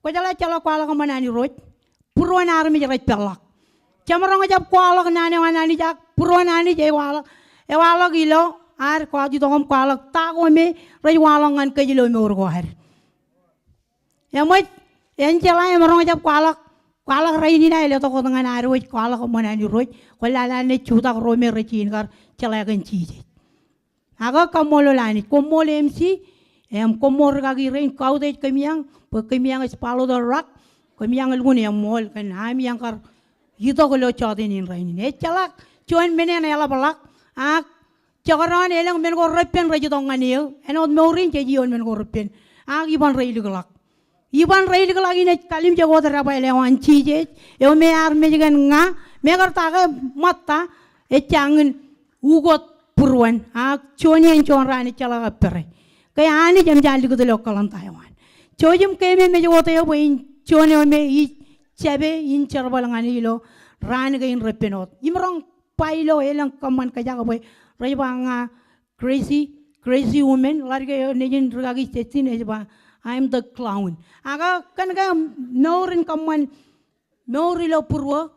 Kwōjeḷā ejjeḷọk kwaḷọk eṃṃan an Irooj. Būruon armej rej peḷḷọk. Jemaroñ jab kwaḷọk naan eo an Anij ak būruon Anij ewaḷọk, ewaḷọk ilo ad kwaḷọk, itok im kwaḷọk ta ko me rej waḷọk ñan kōj ilo mour ko ad. Eṃōj, en jeḷā emaroñ jab kwaḷọk, kwaḷọk rainin aō letok wōt ñan ad wōj kwaḷọk eṃṃan an Irooj, kwōn lale an naaj jutak ro me rej jañin kar jeḷā kōn Jisōs. Ak kaṃṃoolol Anij, koṃṃool M C, im koṃṃool rikaki rein, kautiej kōm iaan, bwe kōm iaan ej follow the rock, kōm iaan lukkuun eṃṃool kōn ami iaan kar itok ilo jota in rainin. Ejjeḷọk juon men en eḷapḷọk, ak jekdọọn elōñ men ko repen rej itok ñan eō, āinwōt mour in jej iioon men ko repen. Ak iban reilikḷọk. Iban reilikḷọk in ej kalimjek wōt debwāāl eo an Jisōs, eo me ear mej kōn ña, mekarta ke ṃōtta, ejjañin ukōt būruon, ak juon iien juon raan ejjeḷọk aō pere. Ke Anij emōj an likūt ilo calendar eo an. Jouj im keememej wōt eō bwe in juon eo me ij jab in jerbal ñan e ilo raan kein repen wōt. Imaroñ ba ilo elōñ kōṃṃan kōjak bwe rej ba ña crazy, crazy woman, ḷaddik eo nejin rikaki Justin ej ba, I'm the clown. Ak kōn ke mour in kōṃṃan, mour ilo būruō,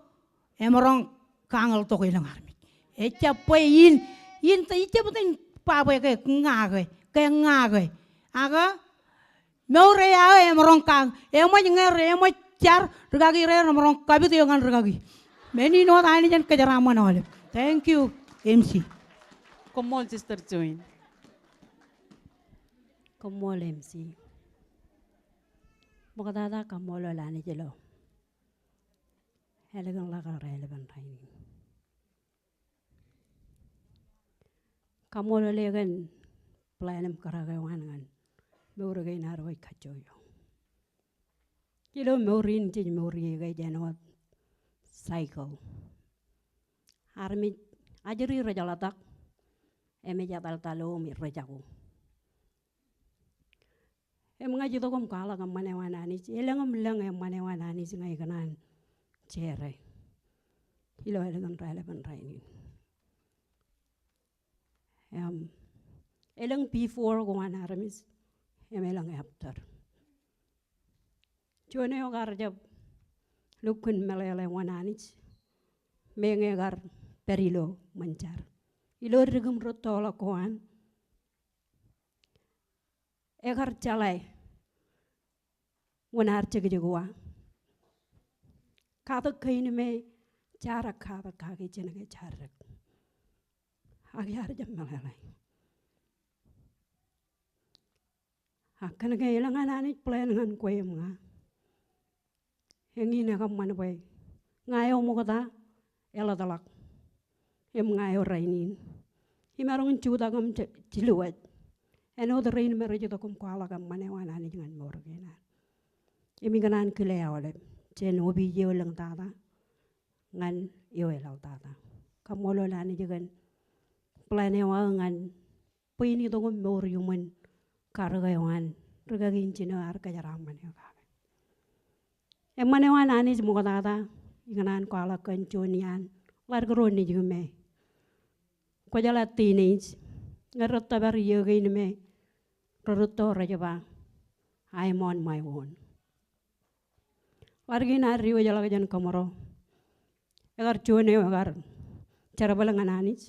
emaroñ kañōltok elōñ armej. Ejjab bwe in, in, ijjab itōn ba bwe ke ña ke, ke ña ke. Ak mour eo aō emaroñ kañ, eṃōj ñe, eṃōj jar, rikaki rein remaroñ kapit eō ñan rikaki. Men in wōt Anij en kōjeraaṃṃan aolep. Thank you, M C. Koṃṃool, Sister Join. Koṃṃool M C. Ṃoktata kaṃṃoolol Anij ilo ālikin ḷọk raelepen rainin. Kaṃṃoolol e kōn plan im kōrā eo an ñan mour kein ad wōj kajjojo. Ilo mour in jej mour ie ke ej āinwōt cycle. Armej ajri rej ḷotak, im ej etal talo im rej jako. Im ña ij itok im kwaḷọk eṃṃan eo an Anij, elōñ im lōñ eṃṃan eo an Anij ña ikōṇaan share ilo ālikin raelepen rainin. Im, elōñ before ko an armej, im elōñ after. Juon eo kar jab lukkuun meḷeḷe wōn Anij, meñe ekar pād ilo ṃōn jar. Ilo dik im rūttoḷọk ko an, ekar jeḷā wōn ad jekjek wa. Katak kein me jaar ak katak kaki jān ke jaar dik. Ak iar jab meḷeḷe. Ak kōn ke elōñ an Anij plan ñan kwe im ña. Eñin ekōṃṃan bwe ña eo ṃokta eḷōtḷọk. Im ña eo rainin. Imaroñ in jutak im je-, jilu wōj. Āinwōt rein me rej itok im kwaḷọk eṃṃan eo an Anij ñan mour kein ad. Im ikōṇaan kile aolep. Jān opiij eo elōñ tata. Ñan eo eḷaḷ tata. Kaṃṃoolol Anij kōn plan eo aō ñan bwe in itok im mour iuṃwin karōk eo an rikaki in jino ear kōjeraaṃṃan eok kake. Eṃṃan eo an Anij ṃoktata, ikōṇaan kwaḷọk kōn juon iaan ḷadik ro nejū me kwōjeḷā teenage, ñe rej tōpar iiō kein me rerūtto rej ba, "I'm on my own." Ḷadik in ad diwōjḷọk jān kōṃro. Ekar juon eo ekar jerbal ñan Anij.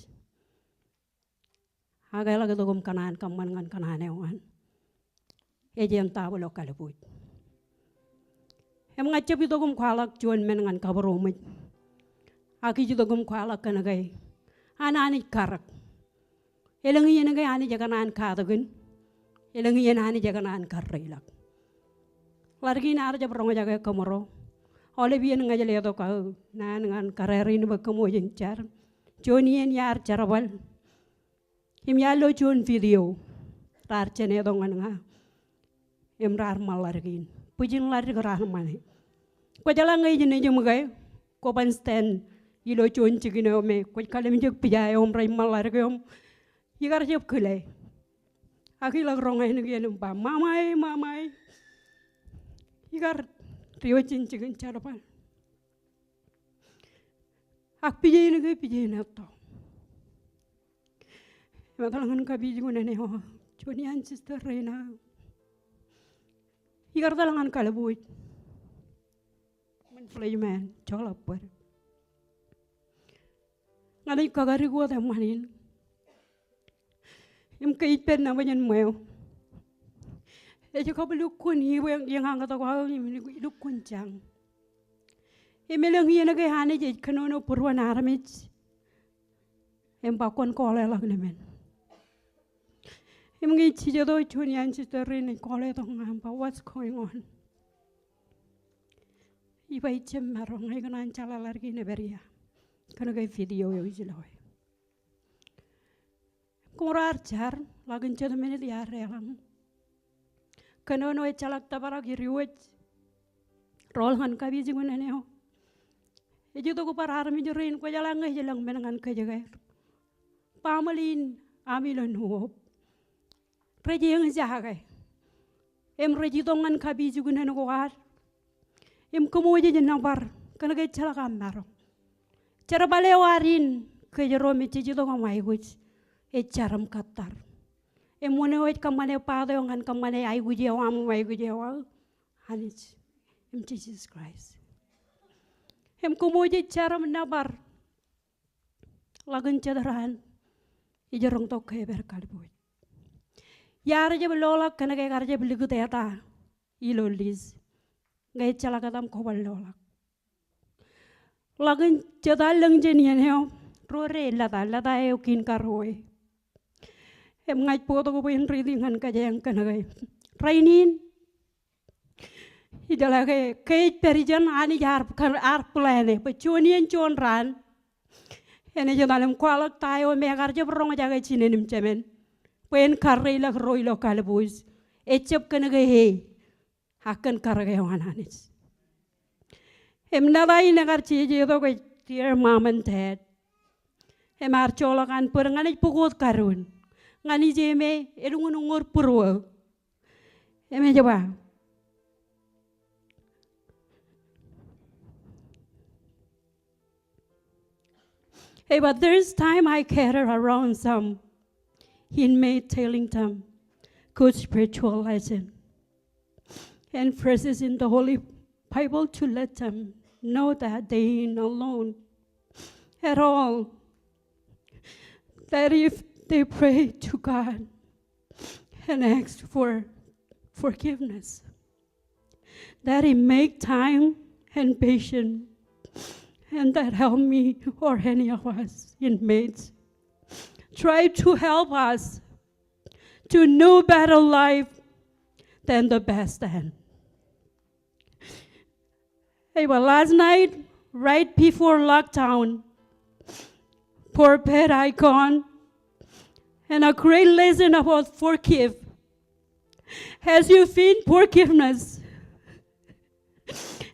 Ak eḷak itok im kōṇaan kōṃṃan ñan kōṇaan eo an. Ej entaab ilo kalbuuj. Im ña ij jab itok im kwaḷọk juon men ñan kabūroṃōj. Ak ij itok im kwaḷọk kōn ke an Anij karōk. Elōñ iien ke Anij ekōṇaan katakin. Elōñ iien Anij ekōṇaan karreilọk. Ḷadik in ad jab roñjake kōṃro. Aolep iien ña ij letok aō naan ñan kōrā rein bwe kōmwōj in jar. Juon iien iar jerbal. Im iar lo juon video raar jenetok ñan ña. Im raar ṃan ḷadik in. Bwijin ḷadik raar ṃane. Kwōjeḷā ñe ij nejiṃ ke kwō ban stand ilo juon jikin eo me kwōj kalimjek pija eo im rej ṃan ḷadik eo im ikar jab kile. Ak iḷak roñ āinwōt iien im ba, "Mama e, mama e." Ikar diwōj jān jikin jerbal. Ak pija in ke pija in etto. Im etal ñan kapijuknen eo, juon iaan sister rein aō. Ikar etal ñan kalbuuj. Ṃōn fleshman, joḷọk bōd. Ña ij kakadik wōt eṃṃan in. Im ke ij pād nabōjān ṃweo. Ej kab lukkuun iiō, iiō ñan katak aō im lukkuun jañ. Im elōñ iien ke Anij ej kōnono būruon armej. Im ba kwōn kọọleḷọk nōṃen. Im ñe ij jijet eo juon iaan sister rein ej kọọle tok ñan ba, "What's going on?" Iba ij jab maroñ, ikōṇaan jeḷā ḷadik in ej pād ia. Kōn ke video eo ij loe. Kōṃro ar jar, ḷak in jet minit iar deḷọñ. Kōnono ejjeḷọk tōprak idiwōj. Rool ñan kapijuknen eo. Ej itok bar armej rein, kwōjeḷā ñe ej lōñ men ñan kōj ke. Baaṃle in aṃ ilo New Hope. Rej eñjake. Im rej itok ñan kapijuknen ko ad. Im kōmwōj ej nōbar, kōn ke ejjeḷọk aṃ maroñ. Jerbal eo ad in, kōjro me jej itok im aikuj, ej jar im kōttar. Im wōn eo ej kōṃṃane part eo ñan kōṃṃane aikuj eo aṃ im aikuj eo aō? Anij im Jisōs Kraist. Im kōmwōj ej jar im nōbar. Ḷak in jet raan, ij roñtok ke epād kalbuuj. Iar jab loḷọk kōn ke ekar jab likūt eta ilo list. Ñe ejjeḷọk etaṃ kwō bar loḷọk. Ḷak in jet allōñ jān iien eo, ro re lōta, lōta eo kein kar eo e. Im ña ij bōktok bwe in riiti ñan kōjeañ kōn ke rainin, ijeḷā ke, ke ej pād ijeṇ Anij ear, ear plan e bwe juon iien juon raan enaaj etal im kwaḷọk ta eo me ekar jab roñjake jinen im jemān bwe en karreilọk ro ilo kalbuuj. Ejab kōn ke e, ak kōn karōk eo an Anij. Im nata in ekar jejetok ej Dear Mom and Dad. Im ear joḷọk an bōd ñan ej pukot karuun ñan ije me elukkuun uññūr būruō. Im ej ba, ej ba, "There's time I gather around some inmate telling them good spiritual lesson and verses in the Holy Bible to let them know that they ain't alone at all. That if they pray to God and ask for forgiveness, that He make time and patience, and that help me or any of us inmates try to help us to know better life than the best end." Hey, well, last night, right before lockdown, for bed I gone, and a great lesson about forgive. As you feel forgiveness,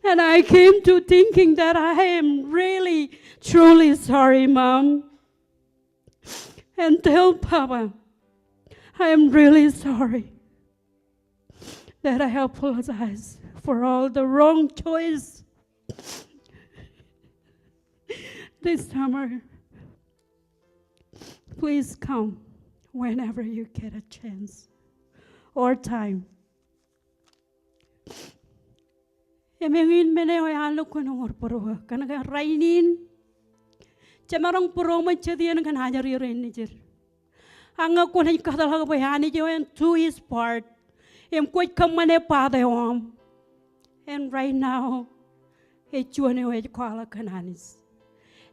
and I came to thinking that I am really, truly sorry, Mom. And tell Papa, I am really sorry that I apologize for all the wrong choice this summer. Please come whenever you get a chance or time. Im eñin men eo ear lukkuun uññūr būruō, kōn ke rainin jemaroñ būroṃōj jet iien kōn ajri rein nejid. Ak ñe kwōnaaj kōtḷọk bwe Anij eo en do his part im kwōj kōṃṃane part eo aṃ. And right now, ej juon eo ej kwaḷọk kōn Anij.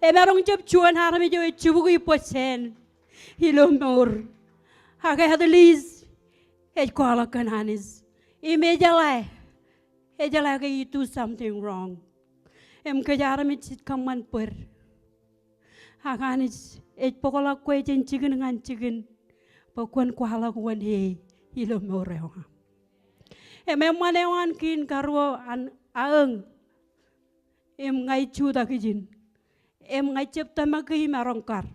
Emaroñ jab juon armej eo ej jibukwi bōjjāān ilo mour. Ak at least ej kwaḷọk kōn Anij. Im ejeḷā, ejeḷā ke you do something wrong. Im kōj armej jej kōṃṃan bōd. Ak Anij ej bōkḷọk kwe jān jikin ñan jikin bwe kwōn kwaḷọk wōn e ilo mour eo aṃ. Im eṃṃan eo an kein karuo an aō, im ña ij jutak ijin. Im ña ij jab tōmak ke imaroñ kar.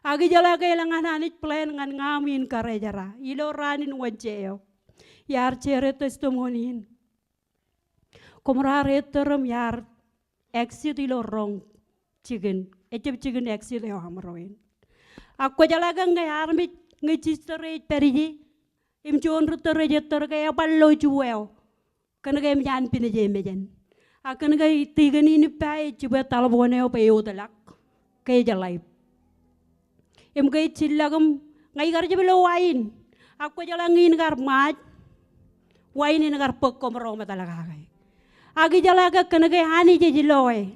Ak ijeḷā ke elōñ an Anij plan ñan ña im in kar ejera ilo raan in Wōnje eo. Iar share testimony in. Koṃro ar ettōr im iar exit ilo roñ jikin, ejab jikin exit eo aṃro in. Ak kwōjeḷā ke ñe armej, ñe sister ej pād ije im juon ri ettōr ej ettōr ke ebar lo juon eo, kōn ke eṃōj an pinej e mejān. Ak kōn ke tikōn in ippa ej jibwe taḷboon eo bwe eotelọk ke ej alive. Im ke ej jillọk im ña ikar jab lo wain. Ak kwōjeḷā ñe in kar ṃaaj, wain in kar bōk koṃro metal kake. Ak ijeḷā ke kōn ke Anij ej loe.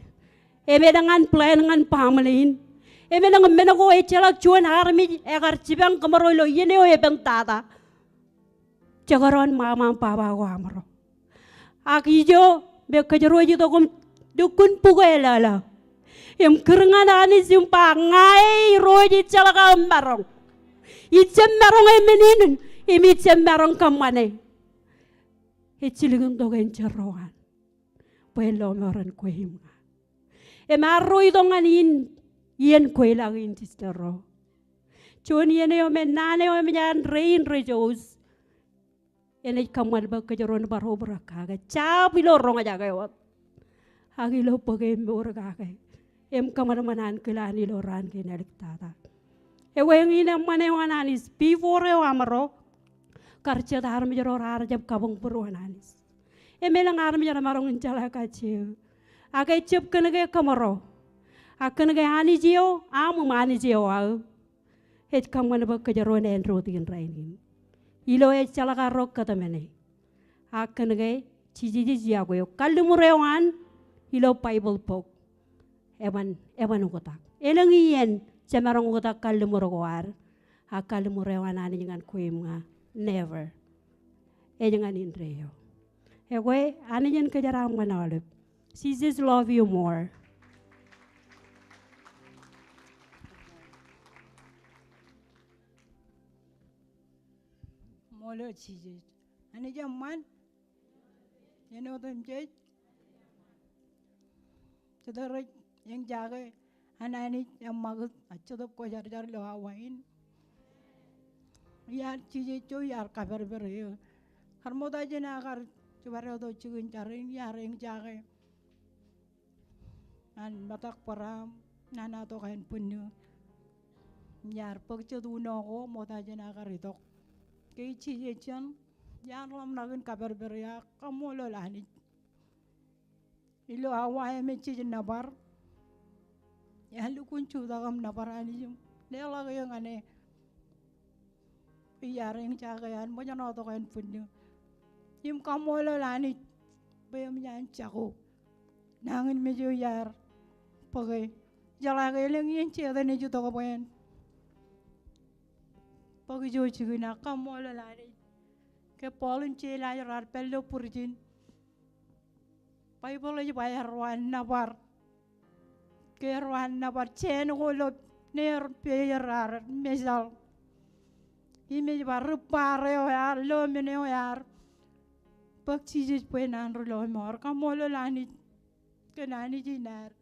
Im elōñ an plan ñan baaṃle in. Im elōñ men ko ejjeḷọk juon armej ekar jipañ kōṃro ilo iien eo epen tata. Jekdọọn ṃaṃa im baba ko aṃro. Ak ijo me kōjro ej itok im lukkuun bukwe lōḷḷā im kūr ñan Anij im ba, ña e Irooj ijjeḷọk aō maroñ. Ij jab maroñ e men in im ij jab maroñ kōṃṃane. Ej jilkintok enjeḷ ro an bwe en lọmọọren kwe im ña. Im arro itok ñan in iien kweilọk in sister ro. Juon iien eo me naan eo eṃōj an rein rej host enaaj kōṃṃan bwe kōjro en bar obrak kake jab ilo roñjake wōt ak ilo bōke mour kake im kōṃanṃan ankilaan ilo raan kein āliktata. Ewe eñin eṃṃan eo an Anij before eo aṃro kar jet armej ro raar jab kabuñ būruon Anij. Im elōñ armej remaroñ in jeḷā kajjieō. Ak ejjab kōn ke kōṃro. Ak kōn ke Anij eo aṃ im Anij eo aō ej kōṃṃan bwe kōjro en āinwōt in rainin. Ilo ejjeḷọk arro kōtmāne. Ak kōn ke Jisōs ej iọkwe eok. Kalliṃur eo an ilo Baibōḷ bok eban, eban oktak. Elōñ iien jemaroñ oktak kalliṃur ko ad. ak kalliṃur eo an Anij ñan kwe im ña. Never. Ej ñan indeeo. Ekwe, Anij en kōjeraaṃṃan aolep. Jesus love you more. Ṃool eo Jesus. Anij eṃṃan. Āinwōt im jej. Jete rej eñjake an Anij eṃṃakūt, ak Jetōb Kwōjarjar ilo awa in. Iar jijet ijo iar kapedped eō. Kar ṃokta jān aō kar jibadọktok jikin jar in, iar eñjake an metak bōraṃ, nana tok ānbwinnū. Iar bōk jet uno ko, ṃokta jān aō kar itok. Ke ij jijet jān, iar ḷōmṇak in kapedped eō, ak kaṃṃoolol Anij. Ilo awa eo me jej nōbar, iar lukkuun jutak im nōbar Anij im leḷọk eō ñan e. Iar eñjake an ṃōjṇọ tok ānbwinnū im kaṃṃoolol Anij bwe eṃōj an jako nañinmej eo iar bōke. Ijeḷā ke elōñ iien Setan ej itok bwe en bōk ijo jikin, ak kaṃṃoolol Anij. Ke Paul im Silas raar pād ilo būrijin, Baibōḷ ej ba erro an nōbar. Ke erro an nōbar jān ko ilo ner, peier, ar mejaḷ. Im ej ba ri bar eo ear, lọmọọr eo ear bōk Jisōs bwe en an ri lọmọọr. Kaṃṃoolol Anij kōn Anij in ad.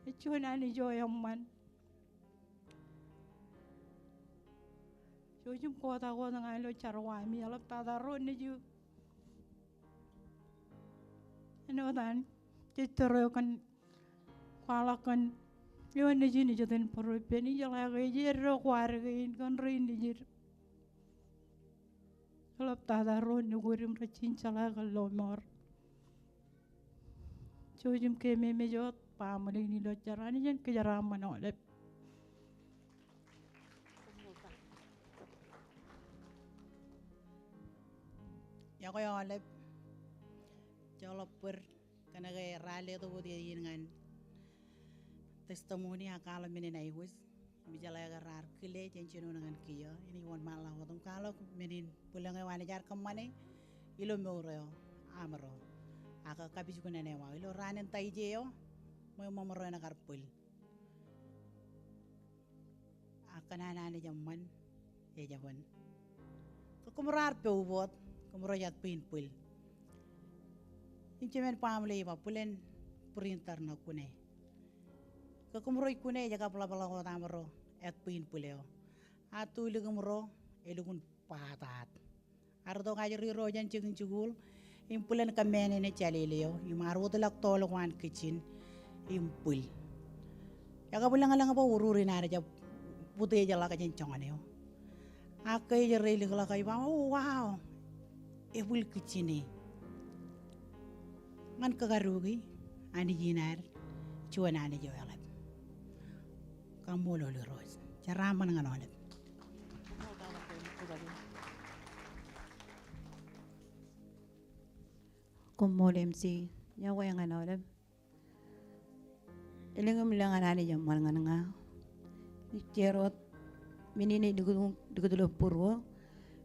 Ej juon Anij eo eṃṃan. Jouj im kotak wōt ña ilo jar ko ami, eḷaptata ro nejū. Āinwōt an jej tōre kōn kwaḷọk kōn eo nejin ej itok in būruō ippān, ijeḷā ke ej eddo kwaar kein kōn rein nejid. Eḷaptata ro nukūd im rej jin jeḷā kōn lọmọọr. Jouj im keememej wōt baaṃle in ilo jar. Anij en kōjeraaṃṃan aolep. Iọkwe aolep. Joḷọk bōd kōnke raar letok wōt iien ñan testimony ak kwaḷọk men in aikuj. Im ijeḷā ke raar kile jān jinoin ñan kiiō, inaaj wōnṃaanḷọk wōt im kwaḷọk men in bwilōñ eo Anij ear kōṃṃane ilo mour eo aṃro. Ak kapijuknen eo aō ilo raan in Taije eo, ṃweo ṃōṃro en kar bwil. Ak kōn an Anij eṃṃan ejabōn. Ke kōmro ar pok wōt, kōmro ej ātbwin bwil. Im jemān baaṃle eo ej ba bwilen printer ṇe kune. Ke kōmro ej kune ej kab ḷapḷọk wōt aṃro ātbwin bwil eo. Ak tulik eo ṃōṃro elukkuun bataat. Ar itok ajri ro jān jikin jikuuḷ im bwilen kōmmāne ejālele eo im ar wōtlọk tool ko an kitchen im bwil. Ekabwilōñlōñ bwe urur in ar jab utiejḷọk jān joñan eo. Ak ke ej reilikḷọk ej ba, "Oh, wow. Ebwil kitchen e." Ñan kōkaduki Anij in ad, juon Anij eo eḷap. Kaṃṃoolol Irooj. Jeraaṃṃan ñan aolep. Koṃṃool M C, iọkwe ñan aolep. Elōñ im lōñ an Anij eṃṃan ñan ña. Ij jar wōt men in ej likūt, likūt ilo būruō.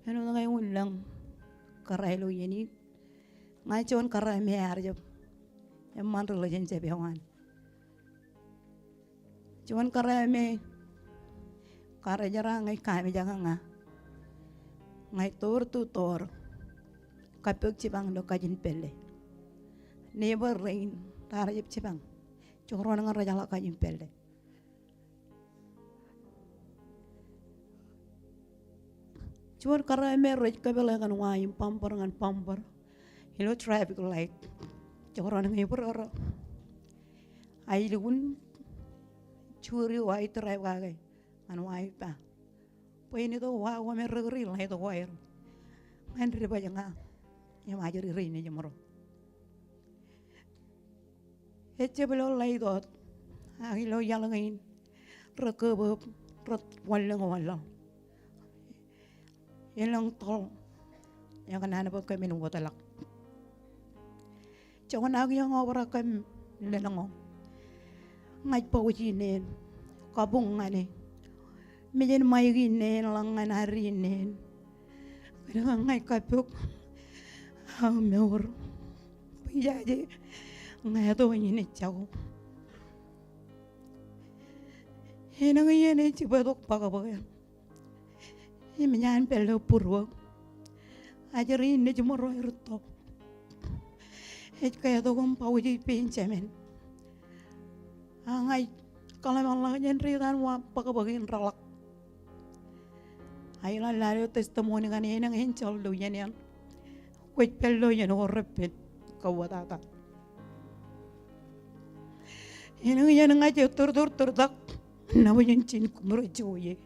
Āinwōt ñe ij lōñ kōrā ilo iien in, ña juon kōrā me ear jab eṃṃan relationship eo an. Juon kōrā me kar jerā ñe ij kaamijak ña, ña ij door to door kappok jipañ ilo kajin pālle. Neighbor rein raar jab jipañ, jekdọọn ñan rej jeḷā kajin pālle. Juon kōrā me rej kōpeḷḷọk kōn wa im bumper ñan bumper ilo traffic light. Jekdọọn ñe bōroro, a ilukkuun juuri wa ij drive kake ñan wa ippa bwe en itok wa ko me rekūri light ko aer ñan dibōj ña im ajri rein nejimro. Ejjab ilo light wōt, ak ilo iaḷ kein, rej kōbōb, rej wanlōñ wanlaḷ. Elōñ toḷ ekōṇaan bwe kōmin wōtlọk. Joñan ak iọñọọk bar kōm lōḷñọñ, ña ij bōk wūj in en kabuñ ñan e. Mejān ṃaik in neen ḷọk ñan ad in neen. Kōn ke ña ij kappok aō mour bwe ijaje ña etoiñin ejako. Elōñ iien ej jibwe tok bōkbōk eṇ. Im ej an pād ilo būruō. Ajri in nejimro rūtto. Ej ketok im bauji Benjamin. A ña ij kōḷmānḷọkjeṇ ri taan wa bōkbōk in reḷak. A ilo lale eo testimony kaṇ elōñ enjeḷ ilo iien eṇ. Kwōj pād ilo iien ko repen kōwōtata. Elōñ iien ña ij tōrtōr tōrtak. Nabōjin ijin kōmro joje.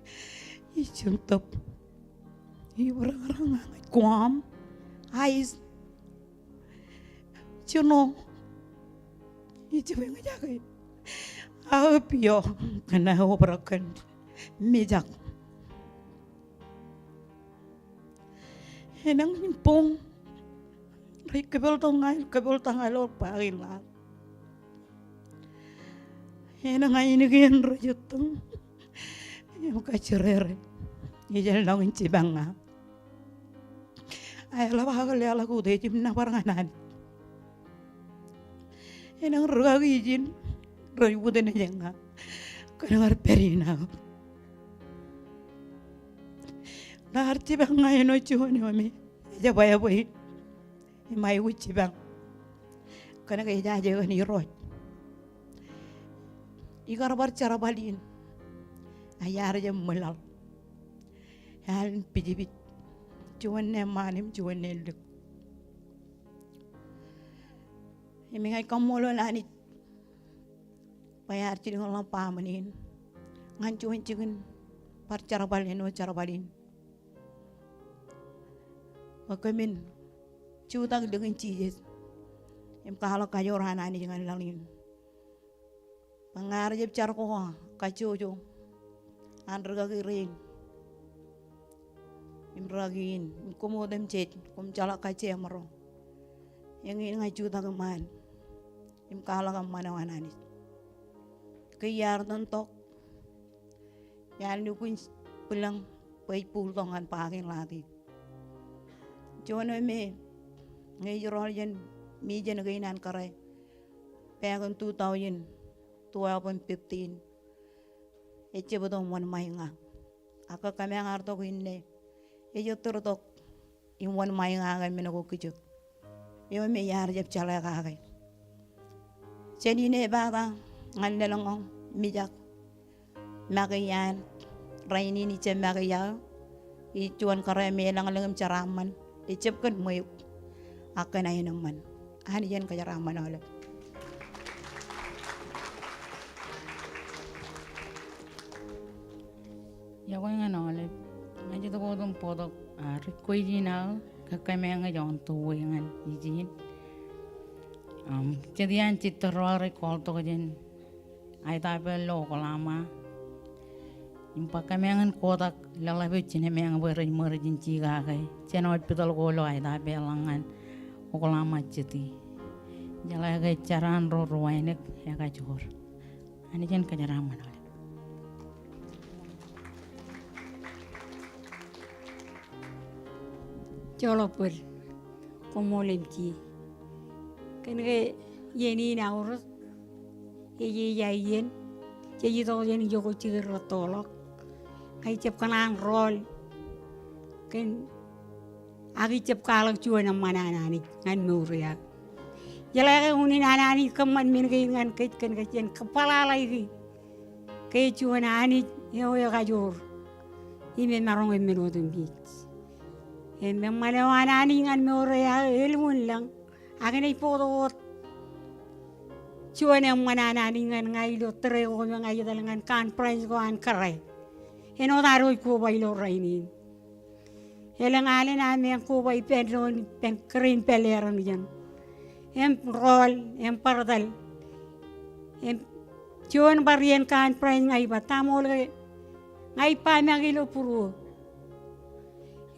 Ijin tōp. Ibōrōkrōk ña ña ij Guam. Ice. Jino. Ij jibwe ña ij jake aō piọ kōn aō obrak kōn mijak. Elōñ in boñ rej kōpeḷḷọk ña, kōpeḷḷọk ña ilo parking lot. Elōñ ainikien rej ittōñ im kajjirere. Ejjeḷọk in jipañ ña. Aeḷap aō leḷọk utiej im nōbar ñan Anij. Elōñ rūkaki ijin rej witness e ña kōn ke rej pād in aō. Raar jipañ ña āinwōt juon eo me ejabwābwe im aikuj jipañ kōn ke ejaje kōn Irooj. Ikar bar jerbal in, ak iar jab ṃwilaḷ. Ear pijpij juon neeṃṃaan im juon neldik. Im ña ij kaṃṃoolol Anij bwe ear jilkinḷọk baaṃle in ñan juon jikin bar jerbal āinwōt jerbal in. Bwe kōmin jutak likin Jisōs im kwaḷọk kajoor an Anij ñan laḷ in. Bwe ña ear jab jar ko kajjojo an rūkaki rein im rūkaki in im koṃ otemjej, koṃ jeḷā kajjiemro. Eñin ña ij jutak iṃaan im kwaḷọk eṃṃan eo an Anij. Ke iar itōn tok, iar lukkuun bwilōñ bwe ij bōktok ñan parking lot e. Juon eo me ñe ij rọọl jān mission kein an kōrā back in two thousand twelve im fifteen. Ejjab itok im wōnṃaik ña. Ak kōmeañ ear tok inne, ej ettōr tok im wōnṃaik ña ke men ko kijook. Eo me iar jab jeḷā kake. Jān inepata ñan lōḷñọñ, mijak, make iaan, rainin ij jab make iaō. Ij juon kōrā me elōñlōñ im jeraaṃṃan. Ejjab kōn ṃweiuk, ak kōn aenōṃṃan. Anij en kōjeraaṃṃan aolep. Iọkwe ñan aolep. Ña ij itok wōt im bōktok, a, request in aō, kōmeañ ej on the way ñan ijin. Am, jet iaan jitōl ro rej call tok jān Idabel ilo Oklahoma. Im ba kōmeañ en kotak lōḷḷap eo jinemeañ bwe rej ṃōrjin jikake jān hospital ko ilo Idabel ḷọk ñan Oklahoma City. Jeḷā ke jar an ro ruwainek ekajoor. Anij en kōjeraaṃṃan aolep. Joḷọk bōd. Koṃṃool M T. Kōn ke iien in aorōk, ej ej aō iien, jej itok jān ijo ko jikin rūttoḷọk. Ña ij jab kōṇaan rọọl kōn, ak ij jab kwaḷọk juon eṃṃan an Anij ñan mour eo aō. Jeḷā ke unin an Anij kōṃṃan men kein ñan kōj kōn ke jen kōpeḷḷọk e ke ej juon Anij eo ekajoor im emaroñ im men otemjej. Im eṃṃan eo an Anij ñan mour eo aō elukkuun lōñ. Ak enaaj bōktok wōt juon eṃṃan an Anij ñan ña ilo tōre ko me ña ij etal ñan conference ko an kōrā. Āinwōt ad wōj koba ilo rainin. Elōñ alen aō meañ koba ippān doon ippān kōrā in pālle eran ijeṇ. Im rọọl, im bar tōl. Im juon bar iien conference ña ij ba, ta ṃool ke ña ij ba make ilo būruō.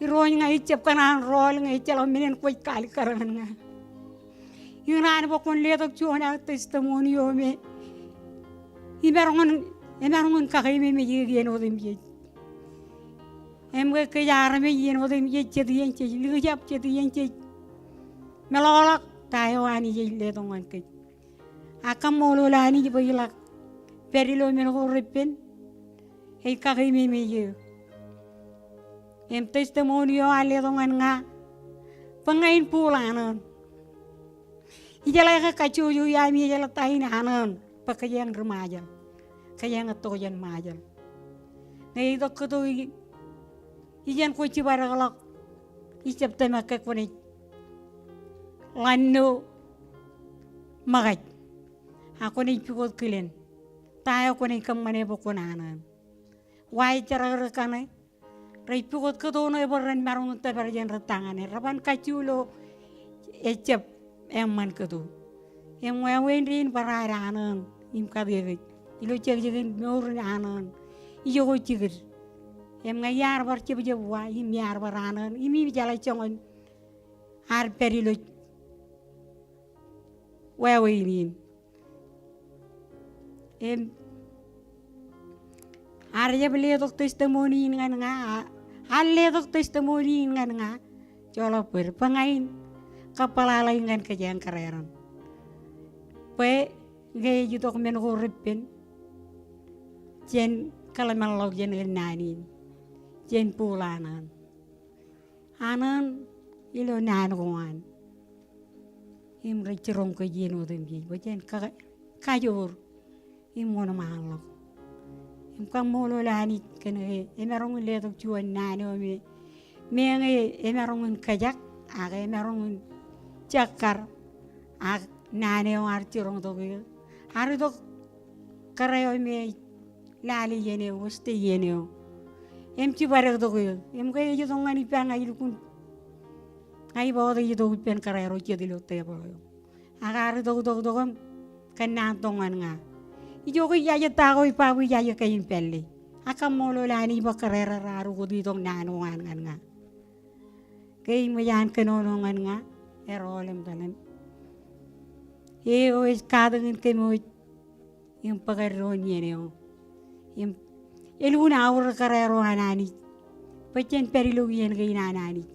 Irooj, ña ij jab kōṇaan rọọl ñe ejjeḷọk men en kwōj kaalikkar ñan ña. Im raan bwe kwōn letok juon aō testimony eo me imaroñ in, imaroñ in kakeememej eō kien otemjej. Im ke kōj armej iien otemjej jej jet iien jej likjab, jet iien jej meḷọkḷọk ta eo Anij ej letok ñan kōj. Ak kaṃṃoolol Anij bwe iḷak pād ilo men ko reppen ej kakeememej eō. Im testimony eo ear letok ñan ña bwe ña in bōl Anōn. Ijeḷā ke kajjojo iaami ej jeḷā ta in Anōn bwe kōjeañ ri Ṃajeḷ, kōjeañ itok jān Ṃajeḷ. Ñe itok kōto i-, ijeṇ kwōj jibadekḷọk, ij jab tōmak ke kwōnaaj ḷanno ṃōkaj. Ak kwōnaaj pukot kilen ta eo kwōnaaj kōṃṃane bwe kwōn Anōn. Wa ej jerak ri kaṇe rej pukot kōto ṇe bwe ren maroñ in tōpar jān ri tañane, reban kajju ilo ejab eṃṃan kōto. Im wāween dein bar ad Anōn im kate kōj ilo jekjekin mour in Anōn ijoko jikid. Im ñe iar bar jebjeb wa im iar bar Anōn im ijeḷā joñan ad pād ilo wāween in. Im ear jab letok testimony in ñan ña, a-, ear letok testimony in ñan ña joḷọk bōd bwe ña in kōpeḷḷọk ñan kōjeañ kōrā raṇ. Bwe ñe ej itok men ko reppen, jen kōḷmānḷọkjeṇ kōn naan in, jen bōl Anōn. Anōn ilo naan ko an. Im rej jiroñ kōj iien otemjej bwe jen ka-, kajoor im wōnṃaanḷọk. Im kaṃṃoolol Anij kōn ke emaroñ in letok juon naan eo me, meñe emaroñ in kōjak, ak emaroñ in jakkar, ak naan eo ear jiroñtok eō. Ear itok kōrā eo me lale iien eo, wōste iien eo. Im jibadektok eō. Im ke ej itok ñan ippa ña ilukkuun, ña iba wōt ej itok ippān kōrā ro jet ilo tebōḷ eo. Ak ear itok, itok, itok im kōnnaan tok ñan ña. Ijoke ijaje ta ko ippa bwe ijaje kain pālle. Ak kaṃṃoolol Anij bwe kōrā raar ukot itok naan ko an ñan ña. Ke eṃōj an kōnono ñan ña, erro aolep im etal im. Eo ej katakin kōm wōj im bōk eddoin iien eo. Im elukkuun aorōk kōrā ro an Anij bwe jen pād ilo iien kein an Anij.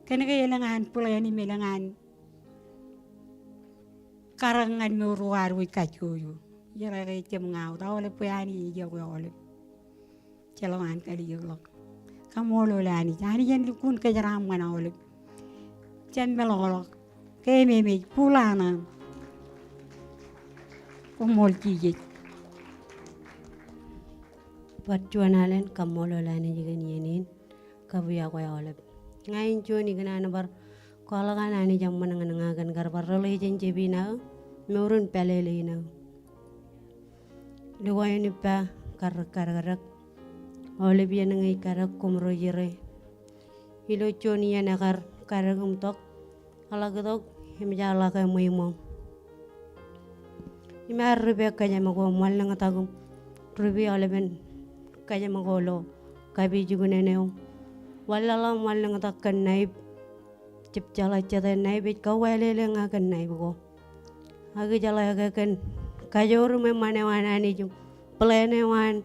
Kōn ke elōñ an plan im elōñ an karōk ñan mour ko ad wōj kajjojo. Ijeḷā ke ejjab ña wōt, aolep bwe Anij ej iọkwe aolep. Jeḷā an kalijekḷọk. Kaṃṃoolol Anij. Anij en lukkuun kōjeraaṃṃan aolep. Jab meḷọkḷọk. Keememej, bōl Anōn. Koṃṃool Jisōs. Bar juon alen kaṃṃoolol Anij kōn iien in. Kab iọkwe aolep. Ña in juon ikōṇaan bar kwaḷọk an Anij eṃṃan ñan ña kōn kar bar reḷe jān jebin aō, mour in pālele in aō. Lukkuun ippa kar ri kadekdek. Aolep iien ñe ij kadek koṃro jire. Ilo juon iien ekar kadek im tok, eḷak itok im ejjeḷọk eṃweṃōṃ. Im ear ripe kōjām ko im wanlōñtak im ripe aolepen kōjām ko ilo kapijuknen eo. Wanlaḷḷọk im wanlōñtak kōn naip. Jab jeḷā jete naip, ej kauwālele ña kōn naip ko. Ak ijeḷā ke kōn kajoor im eṃṃan eo an Anij im plan eo an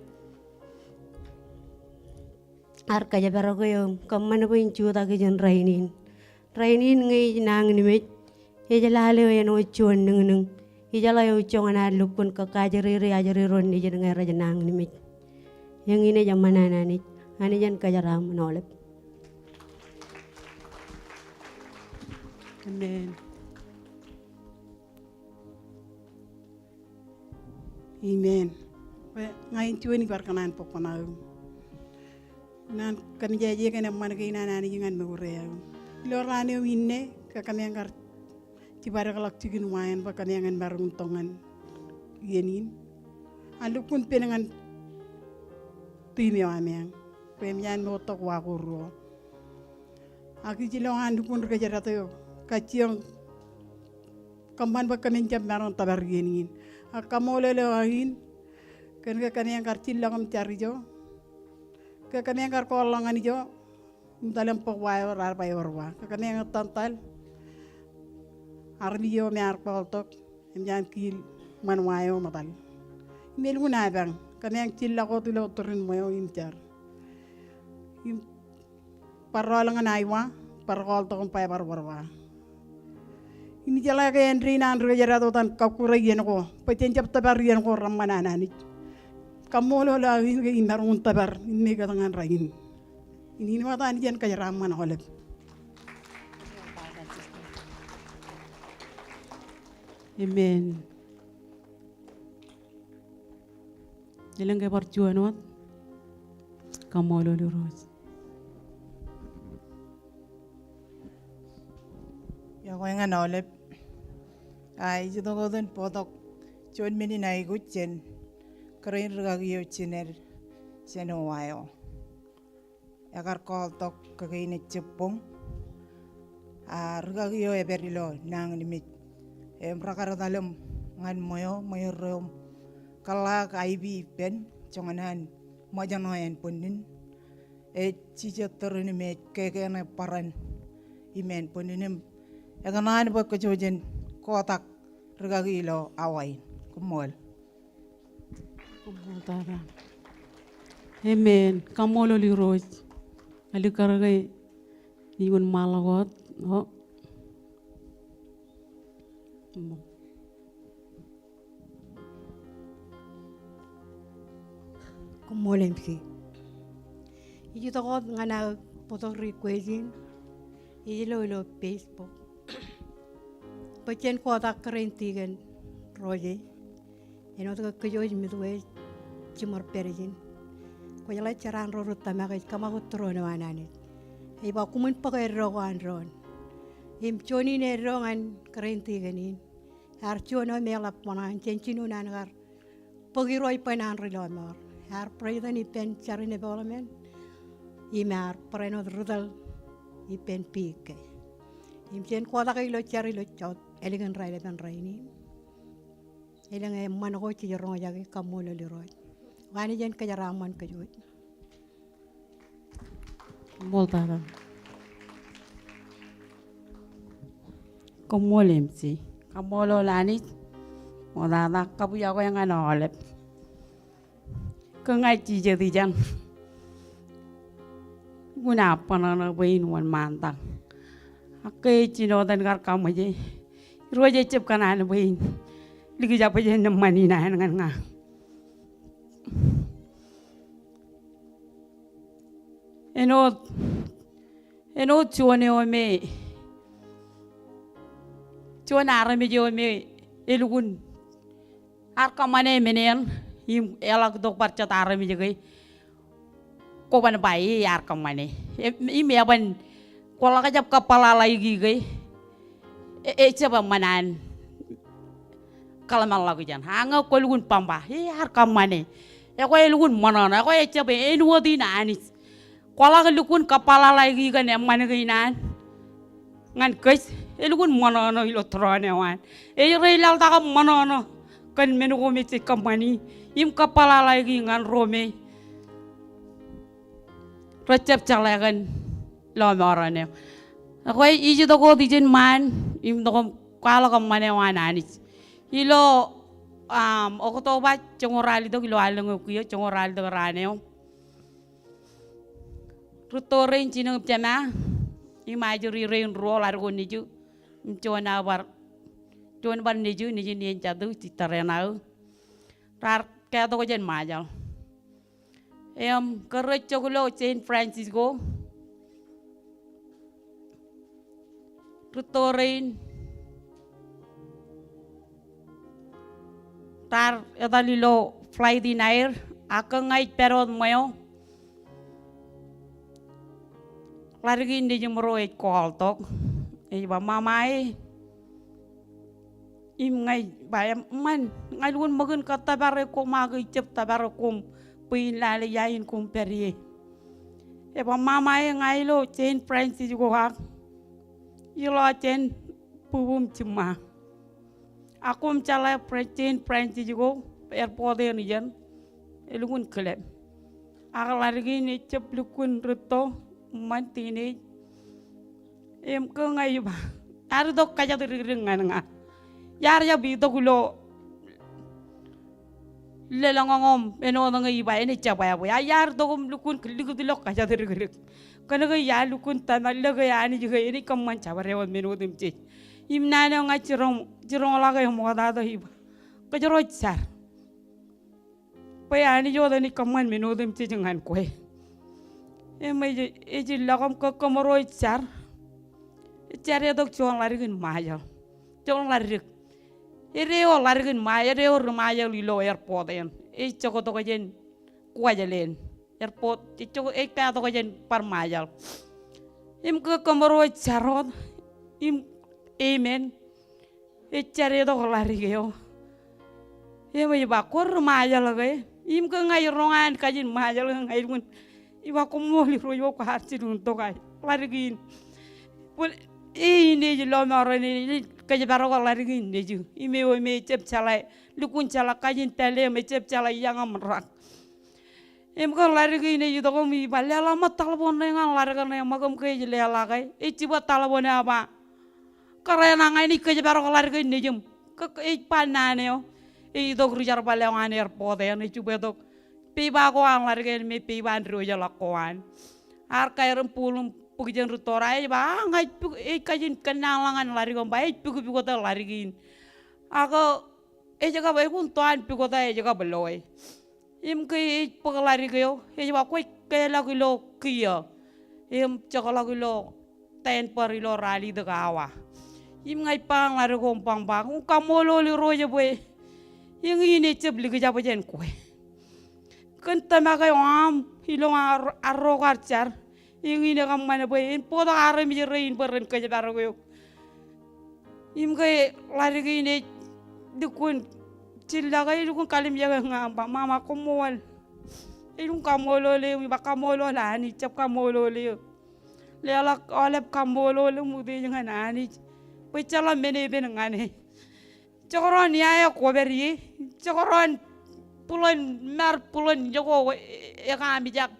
ear kōjparok eō im kōṃṃan bwe in jutak ijin rainin. Rainin ñe ij nañinmej, ej lale eo āinwōt juon niñniñ. Ijeḷā eo joñan ad lukkuun kōkkaajriri ajri ro nejid ñe rej nañinmej. Eñin ej eṃṃan an Anij, Anij en kōjeraaṃṃan aolep. Amen. Amen. Bwe ña in juon ibar kōṇaan bōk kuṇaō im naan kōmejaje kōn eṃṃan kein an Anij ñan mour eo aō. Ilo raan eo inne, ke kōmeañ kar jibadekḷọk jikin wa eṇ bwe kōmeañ en maroñ in tok ñan iien in. Ak lukkuun pen ñan team eo ameañ. Bwe eṃōj an mour tok wa ko ruo. Ak ij ilowaan lukkuun ri kōjdat eo kajjioñ kōṃṃan bwe kōmin jab maroñ in tōpar iien in. Ak kaṃṃoolol eo aō in kōn ke kōmeañ kar jillọk im jar ijo. Ke kōmeañ kar kọọrḷọk ñan ijo im etal im bōk wa eo raar ba ewōr wa. Ke kōmeañ etal, armej eo me ear kọọl tok eṃōj an kiil ṃan wa eo im etal. Im elukkuun apañ, kōmeañ jillọk wōt ilo tūrin ṃweo im jar. im bar rọọl ñan Iowa, bar call tok im ba ebar wōr wa. Im jeḷā ke āindein an ri kōjdat wōt an kakkure iien ko, bwe jen jab tōpar iien ko reṃṃan an Anij. Kaṃṃoolol aō in ke imaroñ in tōpar im make it ñan rainin. Im ij ṃōttan jen kōjeraaṃṃan aolep. Amen. Elōñ ke bar juon wōt? Kaṃṃoolol Irooj. Iọkwe ñan aolep. A, ij itok wōt in bōktok juon men in aikuj jān kōrā in rikaki eo Jeanette jān Ohio. Ekar call tok kōkein ejjab boñ. A, rikaki eo epād ilo nañinmej. Im rekar etal im ñan ṃweo, ṃweo reoṃ kōḷḷaak I V ippān, joñan an ṃōjṇọ ānbwinnin. Ej jijet tōre in im ej kekene barāinwōt ānbwinnin im ekōṇaan bwe kōj jen kotak rikaki ilo awa in. Koṃṃool. Amen. Kaṃṃoolol Irooj. Alikkar ke ij wōnṃaanḷọk wōt. O. Koṃṃool M C. Ij itok wōt ñan aō bōktok request in ilo, ilo Facebook. Bwe jen kotak kōrā in tikōn Roje. Āinwōt ke kōj wōj Midwest, jiṃor pād ijin. Kwōjeḷā jeraan ro ri tōmak ej kōṃakūt tūroon eo an Anij. Ej ba koṃwin bōk eddo ko an doon. Im juon in eddo ñan kōrā in tikōn in. Ear juon eo me eḷap ṃōṇōṇō jān jinoin an kar bōk Irooj bwe en an ri lọmọọr. Ear president ippān Sharon Development. Im ear barāinwōt ri tōl ippān P K. Im jen kotak ilo jar ilo jout ālikin raelepen rainin. Elōñ eṃṃan ko jej roñjake. Kaṃṃoolol Irooj. Kwōn jen kōjeraaṃṃan kōj wōj. Koṃṃool tata. Koṃṃool M C. Kaṃṃoolol Anij. Ṃoktata kab iọkwe ñan aolep. Ke ña ij jijet ijeṇ, lukkuun aō ṃōṇōṇō bwe in wōnṃaantak. Ak ke ej jino etan kar kaṃōje, Irooj ejjab kōṇaan bwe in likjab jān eṃṃan in an ñan ña. Āinwōt, āinwōt juon eo me, juon armej eo me elukkuun ear kōṃṃane men eṇ, im eḷak itok bar jet armej ke kwōban ba e ear kōṃṃane. E, im eban, kwō ḷak jab kōpeḷḷọk ikike, e, ejjab eṃṃan an kōḷmānḷọkjeṇ. A ñe kwō lukkuun bōk ba e ear kōṃṃane. Ekwe elukkuun ṃōṇōṇō, ekwe ejjab āinwōt in Anij. Kwō ḷak lukkuun kōpeḷḷọk ikike kōn eṃṃan kein an ñan kōj, elukkuun ṃōṇōṇō ilo tūroon eo an. Ej reilaḷtak im ṃōṇōṇō kōn men ko me jej kōṃṃani im kōpeḷḷọk ikike ñan ro me rej jab jeḷā kōn lọmọọren eo. Ekwe ij itok wōt ijin ṃaan im itok im kwaḷọk eṃṃan eo an Anij. Ilo, um, Oktoba joñoul ruwalitōk, ilo allōñ eo kiiō, joñoul ruwalitōk raan eo. Rūtto rein, jinōñ im jema, im ajri rein ruo, ḷadik ko nejū im juon aō bar, juon bar nejū, nejin iien jatū, jitōrenaō, raar ketok jān Ṃajeḷ. Im kōrā rej jok ilo San Francisco. Rūtto rein raar etal ilo flight in aer, ak ke ña ij pād wōt ṃweo, ḷadik in nejimro ej call tok. Ej ba, "Mama e." Im ña ij ba, "Eṃṃan, ña lukkuun ṃōk in kōttōpare koṃ ak ijjab tōpare koṃ bwe in lale ia in koṃ pād ie." Ej ba, "Mama e, ña ilo San Francisco ak iḷọk jān bwibwim jiṃṃa. Ak koṃ jeḷā San Francisco airport eṇ ijeṇ, elukkuun kilep." Ak ḷadik in ejjab lukkuun rūtto, eṃṃan, teenage. Im ke ña ij ba, ear itok kōjatdikdik ñan ña. Iar jab itok ilo lōḷñọñ im āinwōt ñe ij ba enaaj jab ābwe. Ak iar tok im lukkuun likūt ilo kōjatdikdik. Kōnke iar lukkuun tōmak ḷọk ke Anij ke enaaj kōṃṃan jabdewōt men otemjej. Im naan eo ña jiroñ, jiroñḷọk im ṃokta tok ij ba, kōjro jar. Bwe Anij wōt enaaj kōṃṃan men otemjej ñan kwe. Im ej, ej ḷọk im kōj kōmro jar. Jar etok juon ḷadik in Ṃajeḷ. Juon ḷadik. Edeo ḷadik in Ṃajeḷ, edeo ri Ṃajeḷ ilo airport eṇ. Ej joktok jān Kuwajleen. Airport, ej jok, ej pātok jān bar Ṃajeḷ. Im kōj kōmro jar wōt. Im amen. Ej jar etok ḷadik eo. Im ej ba, kwōr ri Ṃajeḷ ke? Im ke ña iroñ an kajin Ṃajeḷ ke ña ilukkuun ij ba, koṃṃool Irooj bwe kwaar jilkintok aō ḷadik in. Bōlen, e, inaaj lọmọọren, inaaj kōjparok ḷadik in nejū. Im eo me ejab jeḷā, lukkuun jeḷā kajin pālle im ejab jeḷā iiañ im rak. Im ke ḷadik in ej itok im ij ba, leḷọk ṃōk taḷboon ṇe ñan ḷadik ṇe ṃōk im ke ej leḷọk e. Ej jibwe taḷboon eo, ej ba, kōrā eṇ ña inaaj kōjparok ḷadik in nejū im. Ke, ke ej ba naan eo. Ej itok ri jerbal eo an airport eṇ, ej jibwe tok peiba ko an ḷadik eṇ me peiba in diwōjḷọk ko an. Ear kaer im bōl im bōk jān ri tōra, ej ba, a, ña ij puk, ej kajin kōnnaanḷọk ñan ḷadik eo im ba ej pukpukot ḷadik in. Ak ej kab, elukkuun to an pukot, ej kab loe. Im ke ej bōk ḷadik eo, ej ba kwōj keḷọk ilo kiiō. Im jokḷọk ilo ten bar ilo ralitōk awa. Im ña ij ba ñan ḷadik ko im ba, ba, kaṃṃoolol Irooj bwe eñin ejab likjab jān kwe. Kōn tōmak eo aṃ, ilo arro, arro kwaar jar. Eñin ekōṃṃan bwe en bōktok armej rein bwe ren kōjparok eok. Im ke ḷadik in ej lukkuun jillọk, ej lukkuun kalimjeke ña im ba, mama, koṃṃool. Ej lukkuun kaṃṃoolol eō, ij ba kaṃṃoolol Anij, jab kaṃṃoolol eō. Leḷọk aolep kaṃṃoolol im utiej ñan Anij. Bwe ejjeḷọk men epen ñan e. Jekdọọn ia eo kwōpād ie, jekdọọn bōlen mar, bōlen ijo ko e, e, ekaamijak.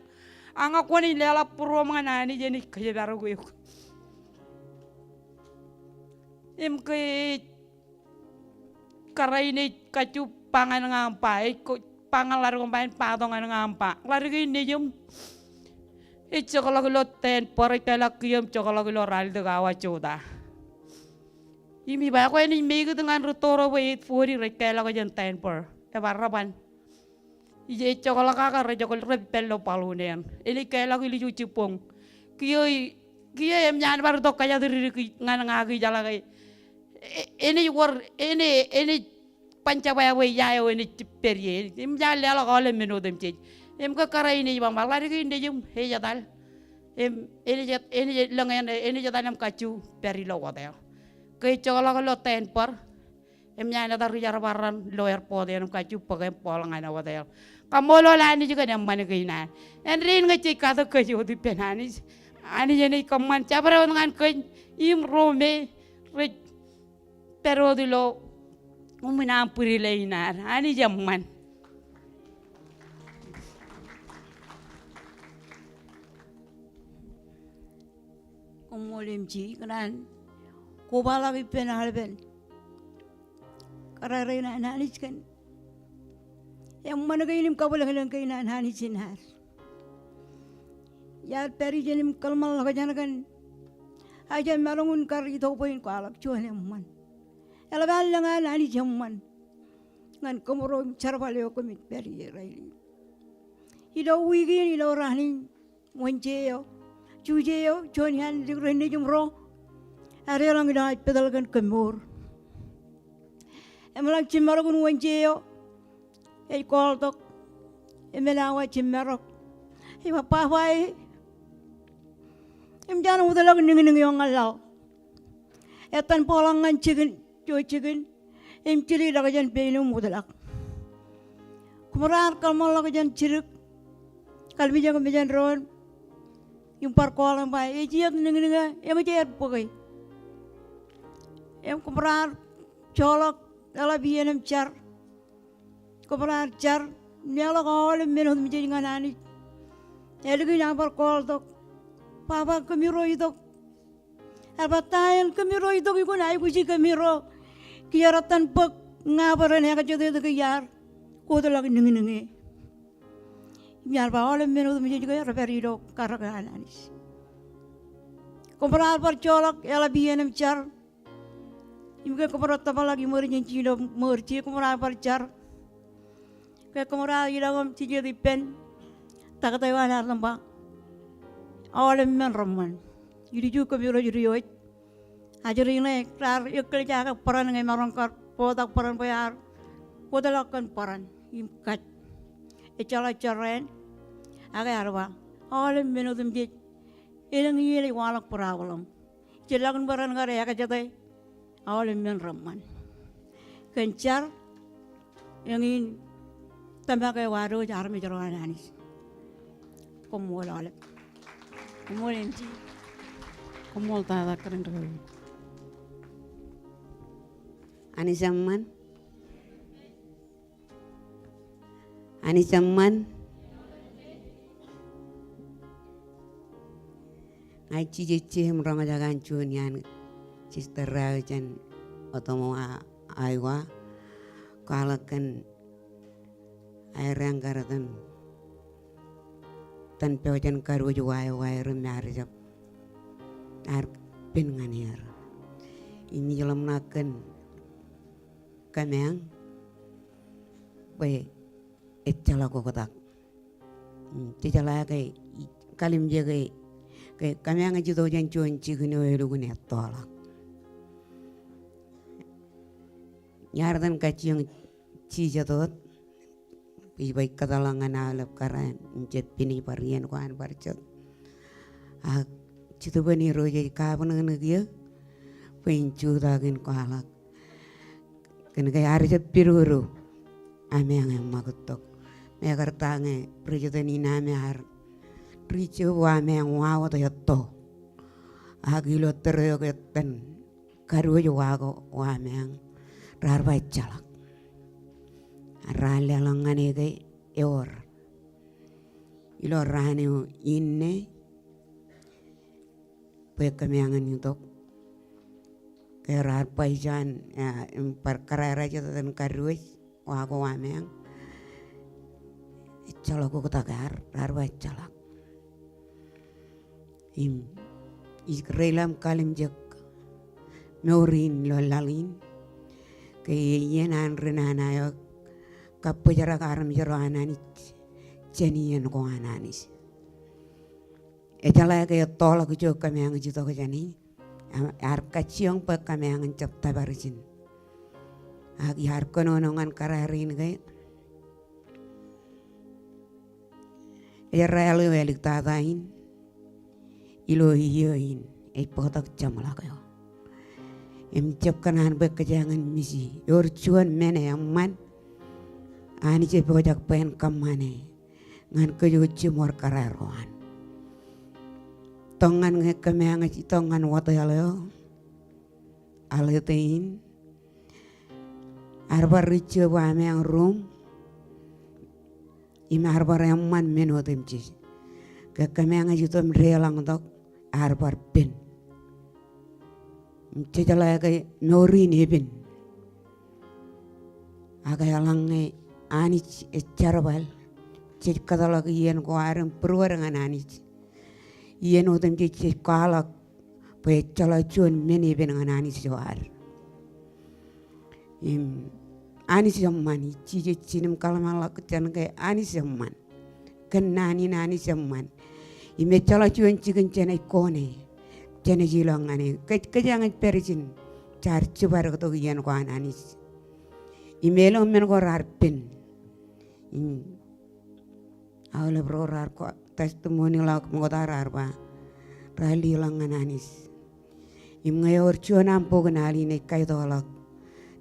Ak ña kwōnaaj leḷọk būruōṃ ñan Anij, enaaj kōjparok eok. Im ke ej kōrā in ej kajju ba ñan ña im ba, ej ko, ba ñan ḷadik ko im ba, en ba tok ñan ña im ba, ḷadik in nejū im ej jokḷọk ilo ten bar, ej keḷọk kiiō im jokḷọk ilo ralitōk awa jota. Im ij ba, ekwe enaaj make it ñan ri tōre bwe eight forty rej keḷọk jān ten bar. Ebar reban. Ij, ej jokḷọk ak rejokḷọk, rej pād ilo balloon eṇ. Enaaj keḷọk ilju jibboñ. Kiiō, kiiō eṃōj an bar itok kōjatdikdik ñan ña ak ijeḷā ke. E, enaaj wōr, enaaj, enaaj ban jab ābwe ia eo enaaj pād ie. Eṃōj an leḷọk aolep men otemjej. Im ke kōrā in ej ba, ba ḷadik in nejū im ej etal. Im enaaj, enaaj lōñ eṇ, enaaj etal im kajju pād ilo wōt eo. Ke ej jokḷọk ilo ten bar. Eṃōj an etal ri jerbal raṇ ilo airport eṇ im kajju bōke im bọọl ñan wōt eo. Kaṃṃoolol Anij kōn eṃṃan kein an. Āindein ñe jej katak kōj wōt ippān Anij, Anij enaaj kōṃṃan jabdewōt ñan kōj im ro me rej pād wōt ilo umin aṃ bwidilōñ in ad. Anij eṃṃan. Koṃṃool M G, kōn an kobaḷọk ippān aolepen kōrā rein an Anij kōn eṃṃan kein im kabwilōñlōñ kein an Anij in ad. Iar pād ijeṇ im kōḷmānḷọkjeṇ kōn aō jab maroñ in kar itok bwe in kwaḷọk juon eṃṃan. Eḷap an lōñ an Anij eṃṃan ñan kōmro im jerbal eo kōmij pād ie rainin. Ilo wiik in, ilo raan in Wōnje eo, Juje eo, juon iaan dik rein nejūṃ ro ear deḷọñ ilo hospital kōn kōmour. Im ḷak jiṃṃarok in Wōnje eo, ej call tok. Im eḷap awa jiṃṃarok. Ej ba, Baba e, eṃōj an wōtlọk niñniñ eo ñan laḷ. Etan bōkḷọk ñan jikin, ijo jikin, im jidik ḷọk jān pein im wōtlọk. Kōmro ar kōḷmānḷọkjeṇ jidik, kalimjek mejān doon, im bar call im ba, ej iiet niñniñ eo, eṃōj aer bōke. Im kōmro ar joḷọk, eḷap iien im jar. Kōmro ar jar, leḷọk aolep men otemjej ñan Anij. Ālikin aō bar call tok, Baba, kōmiro itok. Ear ba, ta en kōmiro itok, ikōṇaan aikuji kōmiro. Kiiō retan bōk ña bwe ren ekajoteet ke iar kōtḷọk niñniñ e. Im iar ba aolep men otemjej ke rej pād ilo karōk an Anij. Koṃ raar bar joḷọk eḷap iien im jar. Im ke koṃ bar tōpar ḷọk emergency ilo ṃoor je, koṃ raar bar jar. Ke koṃ raar ilọk im jijet ippān taktō eo an Anij im ba, aolep men reṃṃan. Ilju kōm irooj diwōj. Ajri ṇe raar eklejake bōran ñe maroñ kar bōktok bōran bwe ear kōtḷọk kōn bōran im kaj. Ejjeḷọk jorrāān, ak ear ba, aolep men otemjej, elōñ iien ej waḷọk problem. Ejjeḷọkin bōran kar ekjete, aolep men reṃṃan. Kōn jar, eñin tōmak eo ad wōj armej ro an Anij. Koṃṃool aolep. Koṃṃool M T. Koṃṃool tata kōrā in ri kaki. Anij eṃṃan. Anij eṃṃan. Ña ij jijet im roñjake an juon iaan sister eo jān Ottumwa, Iowa, kwaḷọk kōn aer eañ kar etan, etan pojak in kadiwōj wa eo aer im ear jab, ear pen ñan er. Im ij ḷōmṇak kōn kōmeañ bwe ejjeḷọk oktak. Im, jejeḷā ke, kallimjek e, ke kōmeañ ej itok jān juon jikin eo elukkuun ettoḷọk. Iar etan kajjioñ jijet wōt, ij ba ij kōtḷọk ñan aolep kōrā im jab pinej bar iien ko an bar jet. Ak Jetōb in Irooj ej kabwinōknōk eō bwe in jutak in kwaḷọk kōn ke ear jab pidodo ameañ eṃṃakūt tok. Mekarta ñe President in am ear ri jab wa ameañ wa wōt etto. Ak ilo tōre eo ke etan kadiwōj wa ko wa ameañ, raar ba ejjeḷọk. Raar leḷọk ñan e ke ewōr. Ilo raan eo inne, bwe kōmeañ en itok. Ke raar ba ijo an, ah, im bar kōrā er ej etan kadiwōj wa ko wa ameañ. Ejjeḷọk oktak ear, raar ba ejjeḷọk. Im, ij reilaḷ im kallimjek mour in ilo laḷ in. Ke iien an ri nana eo kabbōjrak armej ro an Anij jān iien ko an Anij. Ejeḷā ke ettoḷọk ijo kōmeañ ej itok jāne, ear kajjioñ bwe kōmeañ en jab tōpar ijin. Ak iar kōnono ñan kōrā rein ke, ej rael eo āliktata in ilo iiō in ej bōktok jeṃḷọk eo. Im jab kōṇaan bwe kōjeañ in miji. Ewōr juon men eṃṃan Anij ej pojak bwe en kōṃṃane ñan kōj jiṃor kōrā ro an. Tok ñan ñe kōmeañ ej itok ñan wōt eo, Alete in, ear bar ri jab wa ameañ ruum, im ear bar eṃṃan men otemjej. Ke kōmeañ ej itok im deḷọñtok, ear bar pen. Im jejeḷā ke mour in epen. Ak eḷaññe Anij ej jerbal, jej kōtḷọk iien ko ad im būruod ñan Anij. Iien otemjej jej kwaḷọk bwe ejjeḷọk juon men epen ñan Anij eo ad. Im Anij eṃṃan, ij jijet ijin im kōḷmānḷọkjeṇ ke Anij eṃṃan. Kōn naan in Anij eṃṃan. Im ejjeḷọk juon jikin jenaaj kone, jenaaj ilọk ñan e. Kōj, kōjeañ ej pād ijin jaar jibadektok iien ko an Anij. Im elōñ men ko raar pen. Im aolep ro raar ko testimony ḷọk ṃokta raar ba, raar leḷọk ñan Anij. Im ñe ewōr juon aṃ bok in al in ej kaitokḷọk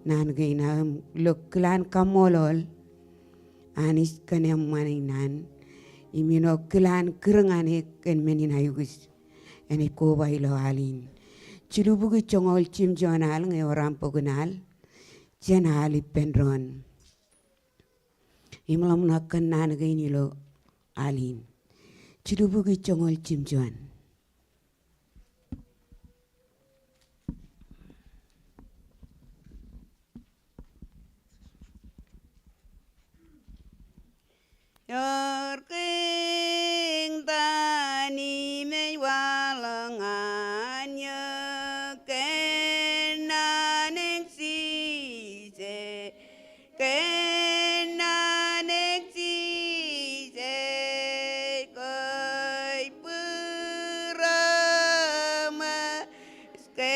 naan kein aō im ilo kilaan kaṃṃoolol Anij kōn eṃṃan in an, im ilo kilaan kūr ñan e kōn men in aikuj, enaaj koba ilo al in. Jilubukwi joñoul jimjuon juon al ñe ewōr aṃ bok in al, jān al ippān doon. Im ḷōmṇak kōn naan kein ilo al in. Jilubukwi joñoul jimjuon.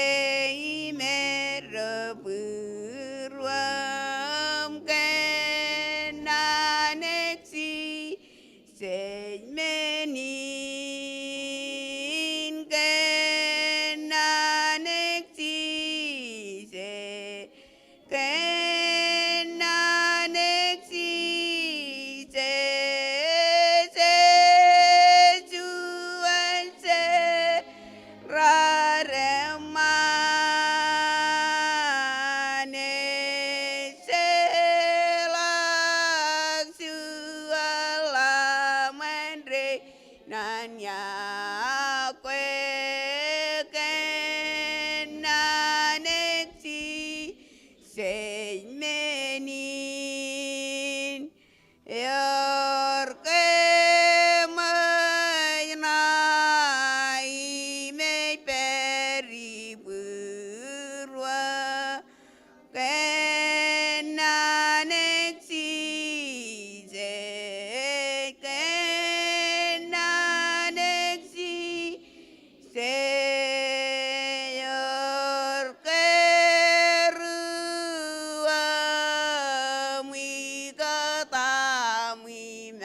Im eddo būruōṃ kōn an eok Jisōs men in, kōn an eok Jisōs, kōn an eok Jisōs, ej juon jeraaṃṃan, ej jeḷā juon lamōn rein an Yahweh, kōn an eok Jisōs men in. Eor kōṃōj ṇa im ej pād ibūruō, kōn an eok Jisōs, kōn an eok Jisōs, ej wōr kōruōṃ ikōtaṃ im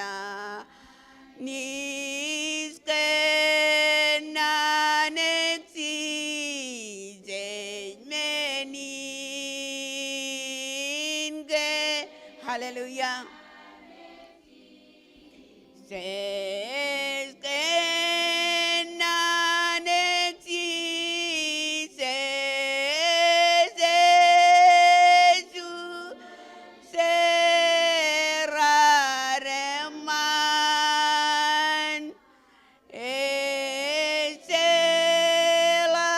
anis, kōn an eok Jisōs men in, kōn, hallelujah. Jisōs, kōn an eok Jisōs, ej juon jeraaṃṃan, ej jeḷā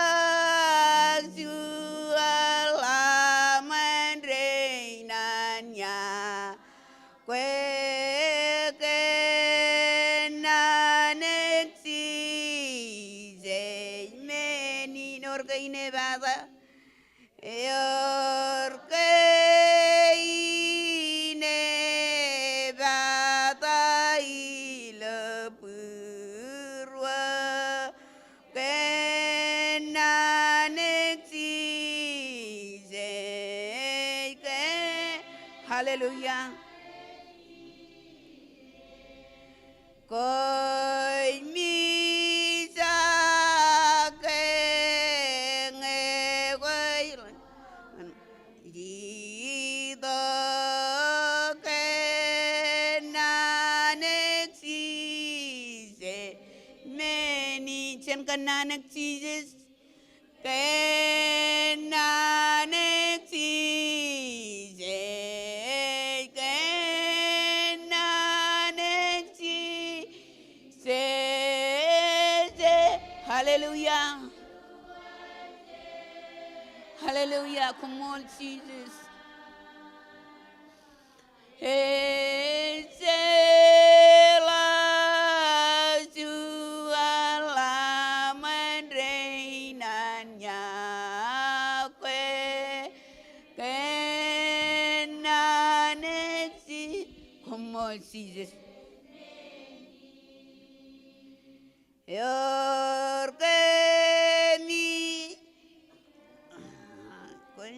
juon lamōn rein an Yahweh, kōn an eok Jisōs men in. Eor ke in epata? Eor ke in epata ilo būruō, kōn an eok Jisōs, kōn, hallelujah. Kwōj mijak ke ñe kwōj itok kōn an eok Jisōs men in. Jen kōn an eok Jisōs. Kōn an eok Jisōs, kōn an eok Jisōs. Hallelujah. Hallelujah. Koṃṃool Jisōs. Ej jeḷā juon lamōn rein an Yahweh, kōn an eok Ji-, koṃṃool Jisōs. Eor kōmij, kwōj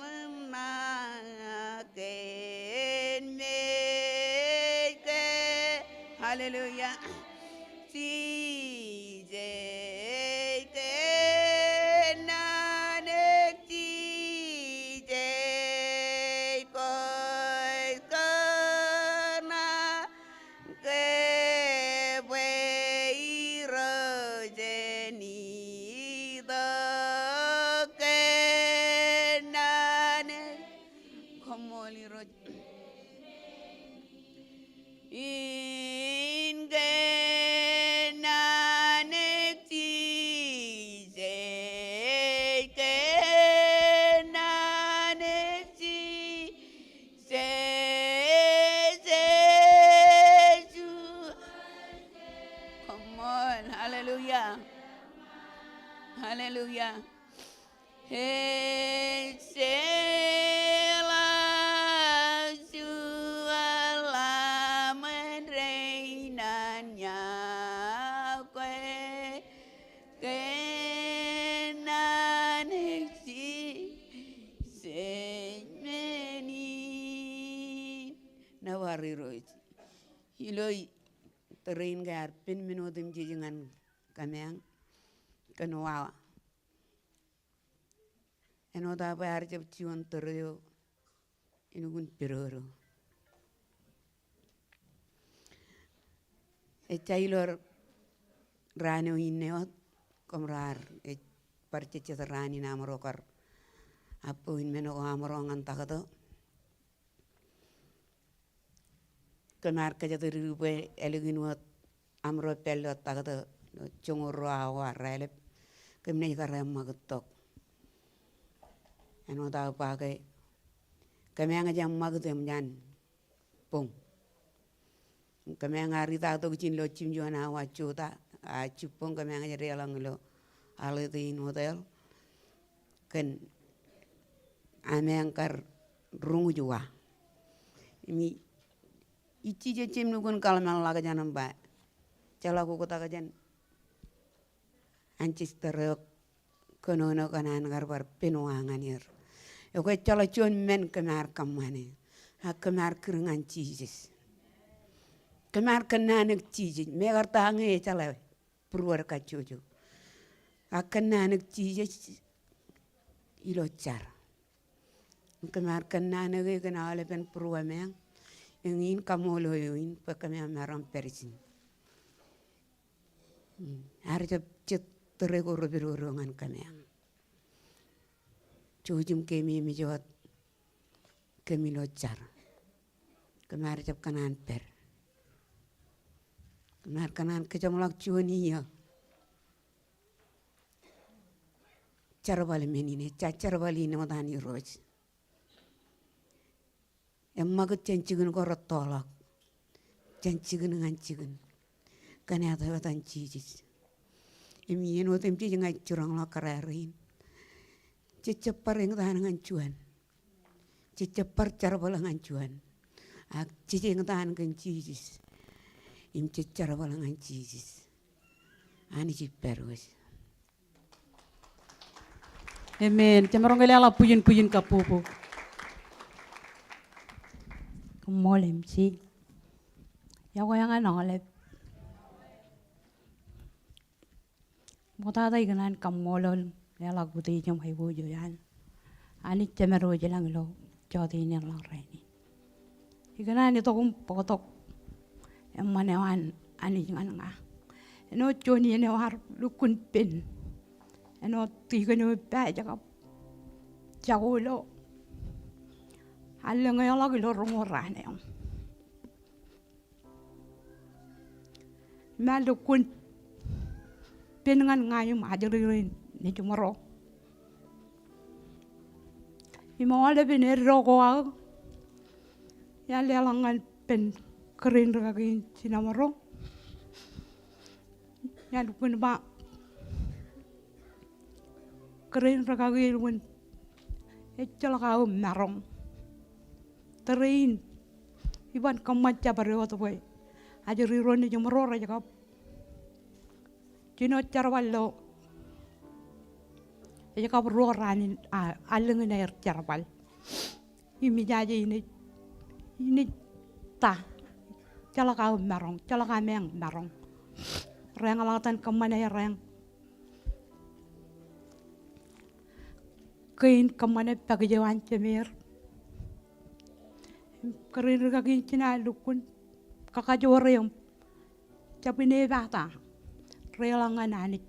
ḷōmṇak kōn mej ke, hallelujah. Jisōs, kōn an eok Jisōs, kwōj kōṇaan ke bwe Irooj en itok kōn an eok. Koṃṃool Irooj. In kōn an eok Jisōs, kōn an eok Ji- Jisōs, koṃṃool, hallelujah. Hallelujah. Ej jeḷā juon lamōn rein an Yahweh, kōn an Irooj. Ilo tōre in ke ear pen men otemjej ñan kōmeañ kōn wawa. Āinwōt aō bwe ear jab juon tōre eo elukkuun pedodo. Ejja ilo raan eo inne wōt, kōm raar ej bar jejjet raan in amro kar abboin men ko amro ñan taktō. Kōm ar kōjatdikdik bwe ālikin wōt amro pād ilo taktō ilo joñoul ruo awa raelep, kōm naaj kar eṃṃakūt tok. Āinwōt aō ba ke kōmeañ ej eṃṃakūt eṃōj an boñ. Kōmeañ ar itaaktok ijin ilo jimjuon awa jota, a jibboñ kōmeañ ej deḷọñ ilo Holiday Inn Hotel kōn ameañ kar roñoul wa. Im ij jijet jemem lukkuun kaḷmenḷọkjeṇ im ba, jeḷā kuktak jān anjej tōre eo kōnono kōn an kar bar pen wa ñan er. Ekwe ejjeḷọk juon men kōm ar kōṃṃane. A kōm ar kūr ñan Jisōs. Kōm ar kōnnaanōk Jisōs. Mekarta ñe ejeḷā būruod kajjojo. A kōnnaanōk Jisōs ilo jar. Kōm ar kōnnaanōk e kōn aolepen būruemeañ. Eñin kaṃṃoolol eo in bwe kōmeañ maroñ pād ijin. Ar jab jet tōre ko repedodo ñan kōmeañ. Jouj im keememej wōt kōm ilo jar. Kōm ar jab kōṇaan pād. Kōm ar kōṇaan kōjeṃḷọk juon iiō. Jerbal men in, ejja jerbal in wōt an Irooj. Eṃṃakūt jān jikin ko rettoḷọk. Jān jikin ñan jikin. Kōn āt eo etan Jisōs. Im iien otemjej ña ij jiroñḷọk kōrā rein. Jej jab bar eñtaan ñan juon. Jej jab bar jerbal ñan juon. Ak jej eñtaan kōn Jisōs. Im jej jerbal ñan Jisōs. Anij ej pād wōj. Amen. Jemaroñ ke leḷọk bwijin bwijin kabbokbok. Koṃṃool M C. Iọkwe eñin aolep. Ṃoktata ikōṇaan kaṃṃoolol, leḷọk utiej im aiboojoj an Anij Jemedwōj ilañ ilo jọteen in ḷọk rainin. Ikōṇaan itok im bōktok eṃṃan eo an Anij ñan ña. Āinwōt juon iien eo ear lukkuun pen. Āinwōt tikōn eo ej ba ej kab jako ilo allōñ eo ḷọk ilo roñoul raan eo. Im ear lukkuun pen ñan ña im ajri rein nejimro. Im aolepen eddo ko aō, iar leḷọk ñan pen kōrā in rikaki in jinomaroñ. Iar lukkuun ba, kōrā in rikaki eo elukkuun ejjeḷọk aō maroñ. Tōre in, iban kōṃṃan jabdewōt bwe ajri ro nejimro rej kab jino jerbal ilo, ej kab ruo raan in, a, allōñ in aer jerbal. Im ijaje inaaj, inaaj ta, ejjeḷọk aō maroñ, ejjeḷọk ameañ maroñ. Reñḷọk etan kōṃṃane reñ kein kōṃṃane pakij eo an jemeer. Kōrā in rikaki in jino ear lukkuun kakajoor eō im jab inepata deḷọñ ñan Anij.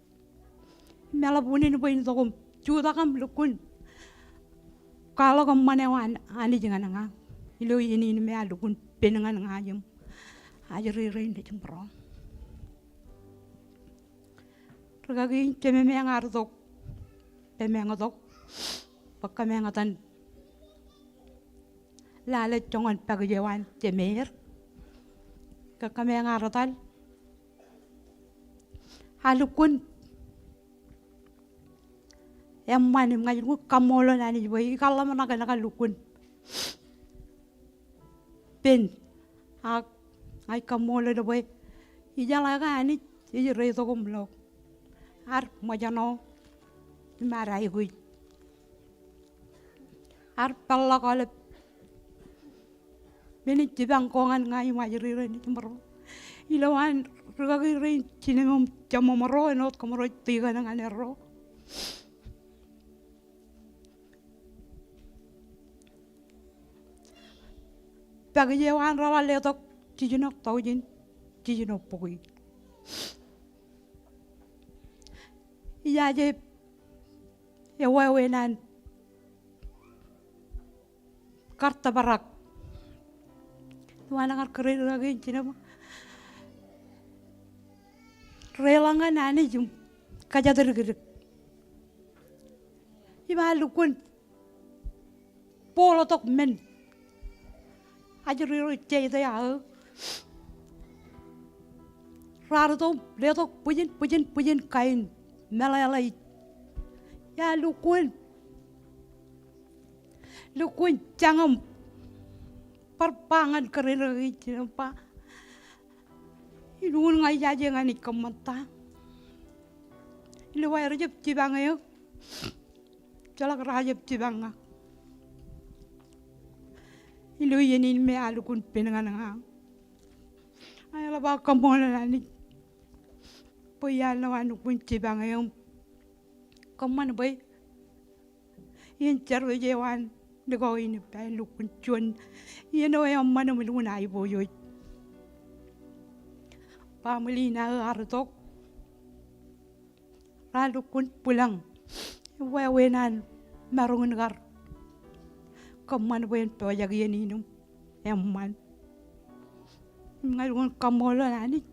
Im eḷap unin bwe in itok im jutak im lukkuun kwaḷọk eṃṃan eo an Anij ñan ña ilo iien in me ear lukkuun pen ñan ña im ajri rein nejimro. Rikaki in, jemem eañ ar itok, pemeañ itok bwe kōmeañ etan lale joñan pakij eo an jemeer. Ke kōmeañ ar etal, ear lukkuun eṃṃan im ña ij lukkuun kaṃṃoolol Anij bwe ikar ḷōmṇak enaaj lukkuun pen. Ak ña ij kaṃṃoolol bwe ijeḷā ke Anij ej reitok im lo ear ṃōjṇọ im ear aikuj. Ear peḷḷọk aolep Men in jipañ ko ñan ña im ajri rein ej ṃōro. Ilo an rikaki rein jinōm im jeṃṃōṃro, āinwōt kōṃro ej tikōn ñan erro. Pakije eo an reḷap letok jiljino taujin jiljino bukwi. Ijaje ewāween an kar tōprak. Ilo an kar kōrā rikaki in jinōm, reḷọk ñan Anij im kōjatdikdik. Im ear lukkuun bōktok men ajri ro ej jeitea eo. Raar itok im letok bwijin, bwijin, bwijin kain meḷeḷe ij. Iar lukkuun, lukkuun jañin bar ba ñan kōrā rikaki in jinōm ba, ilukkuun ña ijaje ñan ij kōṃṃan ta? Ilo aer jab jipañ eō, ejjeḷọk raar jab jipañ ña. Ilo iien in me ear lukkuun pen ñan ña. Aolep aō kaṃṃoolol Anij bwe iar lo an lukkuun jipañ eō im kōṃṃan bwe iien service eo an likao in ippa en lukkuun juon iien eo eṃṃan im lukkuun aiboojoj. Baaṃle in aō ear itok, raar lukkuun bwilōñ ewāween an maroñ in kar kōṃṃan bwe en pojak iien in im eṃṃan. Im ña lukkuun kaṃṃoolol Anij,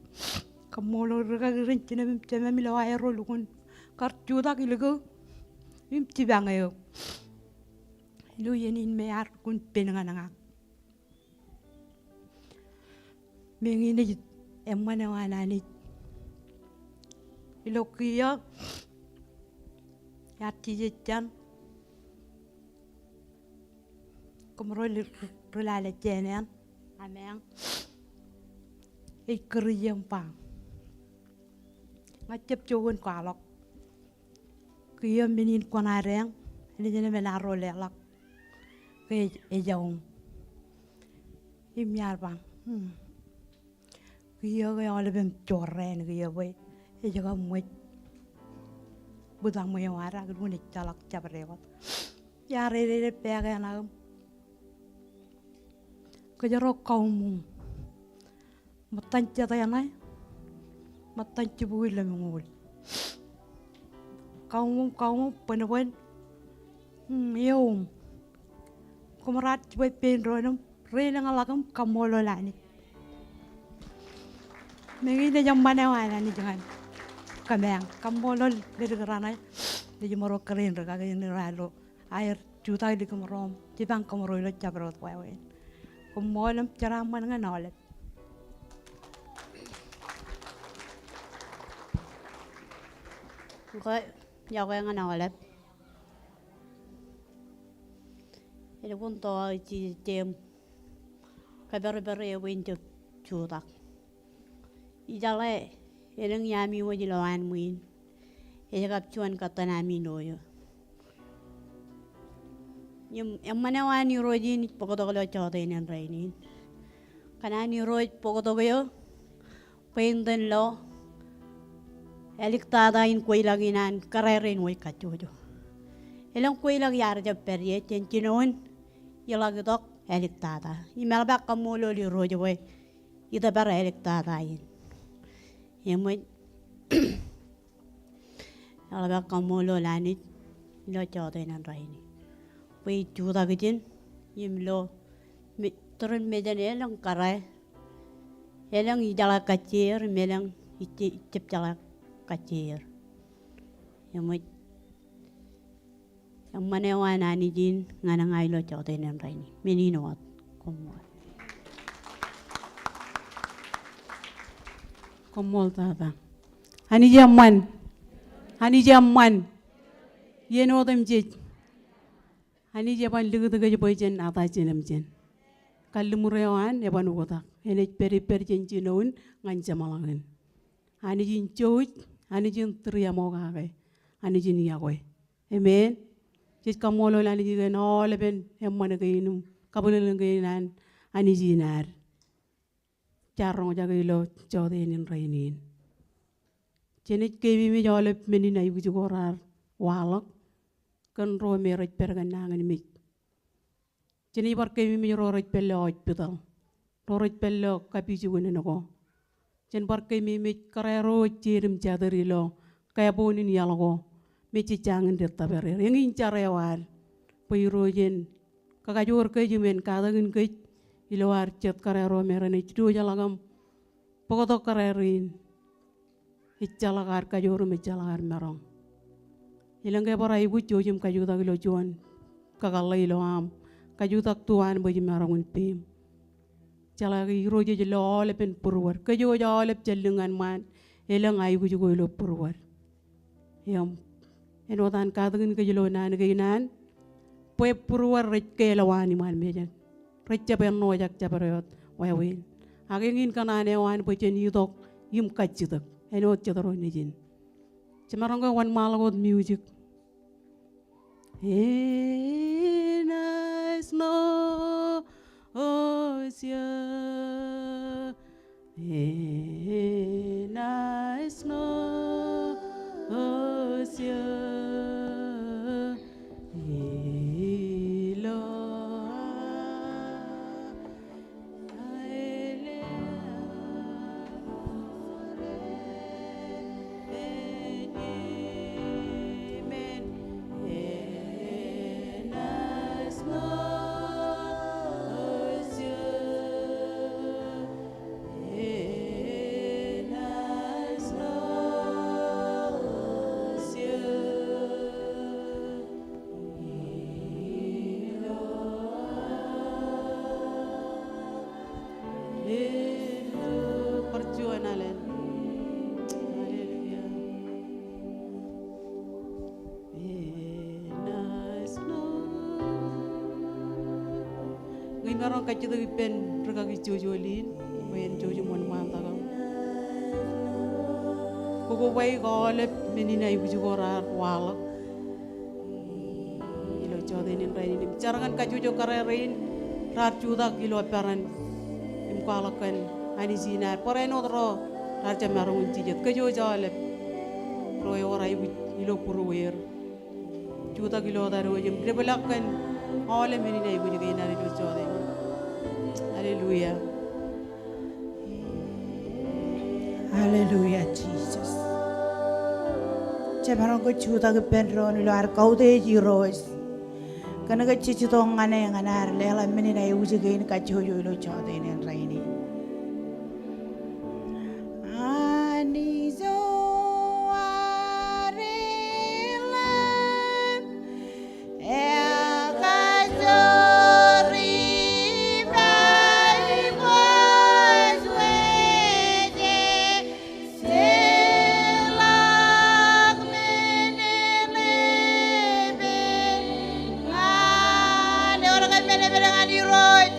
kaṃṃoolol rikaki rein jinōm im jemām ilo aerro lukkuun kar jutak ilikū im jipañ eō ilo iien in me ear lukkuun pen ñan ña. Meñe in ej eṃṃan eo an Anij. Ilo kiiō, iar jijejan, kōmro ri-, ri-, ri-, lale jān eṇ, ameañ, ej kūr ijin im ba, ña jab jokwe in kwaḷọk. Kiiō men in kwōnaaj deñ, enaaj eṇ men arro leḷọk ke ej, ej aō. Im iar ba, hmm, kiiō ke aolepen jorrāān kiiō bwe ej kab ṃōj bōtaṃwe eo ad ak lukkuun ejjeḷọk jabdewōt. Iar ededepaak eṇ aō im kōjro kauṃuṃ. Ṃōttan jet eṇ, ṃōttan jibukwi lemñoul. Kauṃuṃ, kauṃuṃ, bōnbōn, mm, eoṃ. Kōmro ar jibwe pein doon im reilañḷọk im kaṃṃoolol Anij. Meñe in ej eṃṃan eo an Anij ñan kōmeañ. Kaṃṃoolol ledik raṇe, ej ṃōro kōrā in rikaki in raar lo aer jutak ilikūṃro im jipañ kōmro ilo jabdewōt wāween. Koṃṃool im jeraaṃṃan ñan aolep. Ñe, iọkwe ñan aolep. Elukkuun to aō jijet im kōpere pere ewi in jab jutak. Ijeḷā elōñ iaami wōj ilowaan ṃwiin. Ej kab juon kōttan ami ilo eō. Im eṃṃan eo an Irooj in ij bōktok ilo jọteen in rainin. Kōn an Irooj bōktok eō bwe in itōn lo āliktata in kweilọk in an kōrā rein wōj kajjojo. Elōñ kweilọk iar jab pād ie jān jinoin iḷak itok āliktata. Im eḷap aō kaṃṃoolol Irooj bwe itōpar āliktata in. Eṃōj, eḷap aō kaṃṃoolol Anij ilo jọteen in rainin bwe ij jutak ijin im lo me-, tūrin mejān elōñ kōrā, elōñ ijeḷā kajjier im elōñ ij-, ijjab jeḷā kajjier. Eṃōj, eṃṃan eo an Anij in ñan ña ilo jọteen in rainin. Men in wōt. Koṃṃool. Koṃṃool tata. Anij eṃṃan. Anij eṃṃan. Iien otemjej Anij eban likūt kōj bwe jen ata jinōmjin. Kalliṃur eo an eban oktak. Enaaj pād ippād jān jinoin ñan jeṃḷọkin. Anij in jouj, Anij in tūriaṃokake, Anij in iọkwe. Amen. Jej kaṃṃoolol Anij kōn aolepen eṃṃan kein im kabwilōñlōñ kein an Anij in ad. Jaar roñjake ilo jọteen in rainin. Jenaaj keememej aolep men in aikuj ko raar waḷọk kōn ro me rej pād kōn nañinmej. Jenaaj bar keememej ro rej pād ilo hospital, ro rej pād ilo kapijuknen ko. Jen bar keememej kōrā ro ej jeed im jatid ilo kaboon in iaḷ ko me jejjañin detōpar er. Eñin jar eo ad bwe Irooj en kakajoor kōj im en katakin kōj ilo ad jet kōrā ro me renaaj diwōjḷọk im bōktok kōrā rein. Ejjeḷọk ad kajoor im ejjeḷọk ad maroñ. Elōñ ke bar aikuj, jouj im kajutak ilo juon kakōḷḷe ilo aṃ kajutak tuanbōj im maroñ in peiṃ. Jeḷā ke Irooj ej lo aolepen būruod. Kōj wōj aolep jān lōñ ñan ṃaan, elōñ aikuj ko ilo būruod. Im āinwōt an katakin kōj ilo naan kein an, bwe būruod rej kelọk waan iṃaan mejān. Rej jab āinwōt jabdewōt wāween. Ak eñin kōṇaan eo an bwe jen itok im kajjitōk āinwōt jet ro nejin. Jemaroñ ke wōnṃaanḷọk wōt music. Enaaj ṇo oja, enaaj ṇo oja, ilo Bar juon alen. Hallelujah. Ñe imaroñ kajjitōk ippān rūkaki jojol in, bwe en jouj im wōnṃaantak aṃ. Kokobaik aolep men in aikuj ko raar waḷọk ilo jọteen in rainin im jar ñan kajjojo kōrā rein raar jutak ilo peran im kwaḷọk kōn Anij in ad. Barāinwōt ro raar jab maroñ in jijet. Kōj wōj aolep ro ewōr aikuj ilo būrueir, jutak ilo tariwaj im debōḷọk kōn aolep men in aikuj kein ad ilo jọteen in. Hallelujah. Hallelujah, Jesus. Jemaroñ ke jutak ippān doon ilo ad kautiej Irooj kōn ke jej itok ñan e ñan ad leḷọk men in aikuj kein kajjojo ilo jọteen in rainin. Anij eo ad leḷọk ekajoor im aiboojoj, jeḷak men in epen ñan. Ewōr ke men epen ñan Irooj?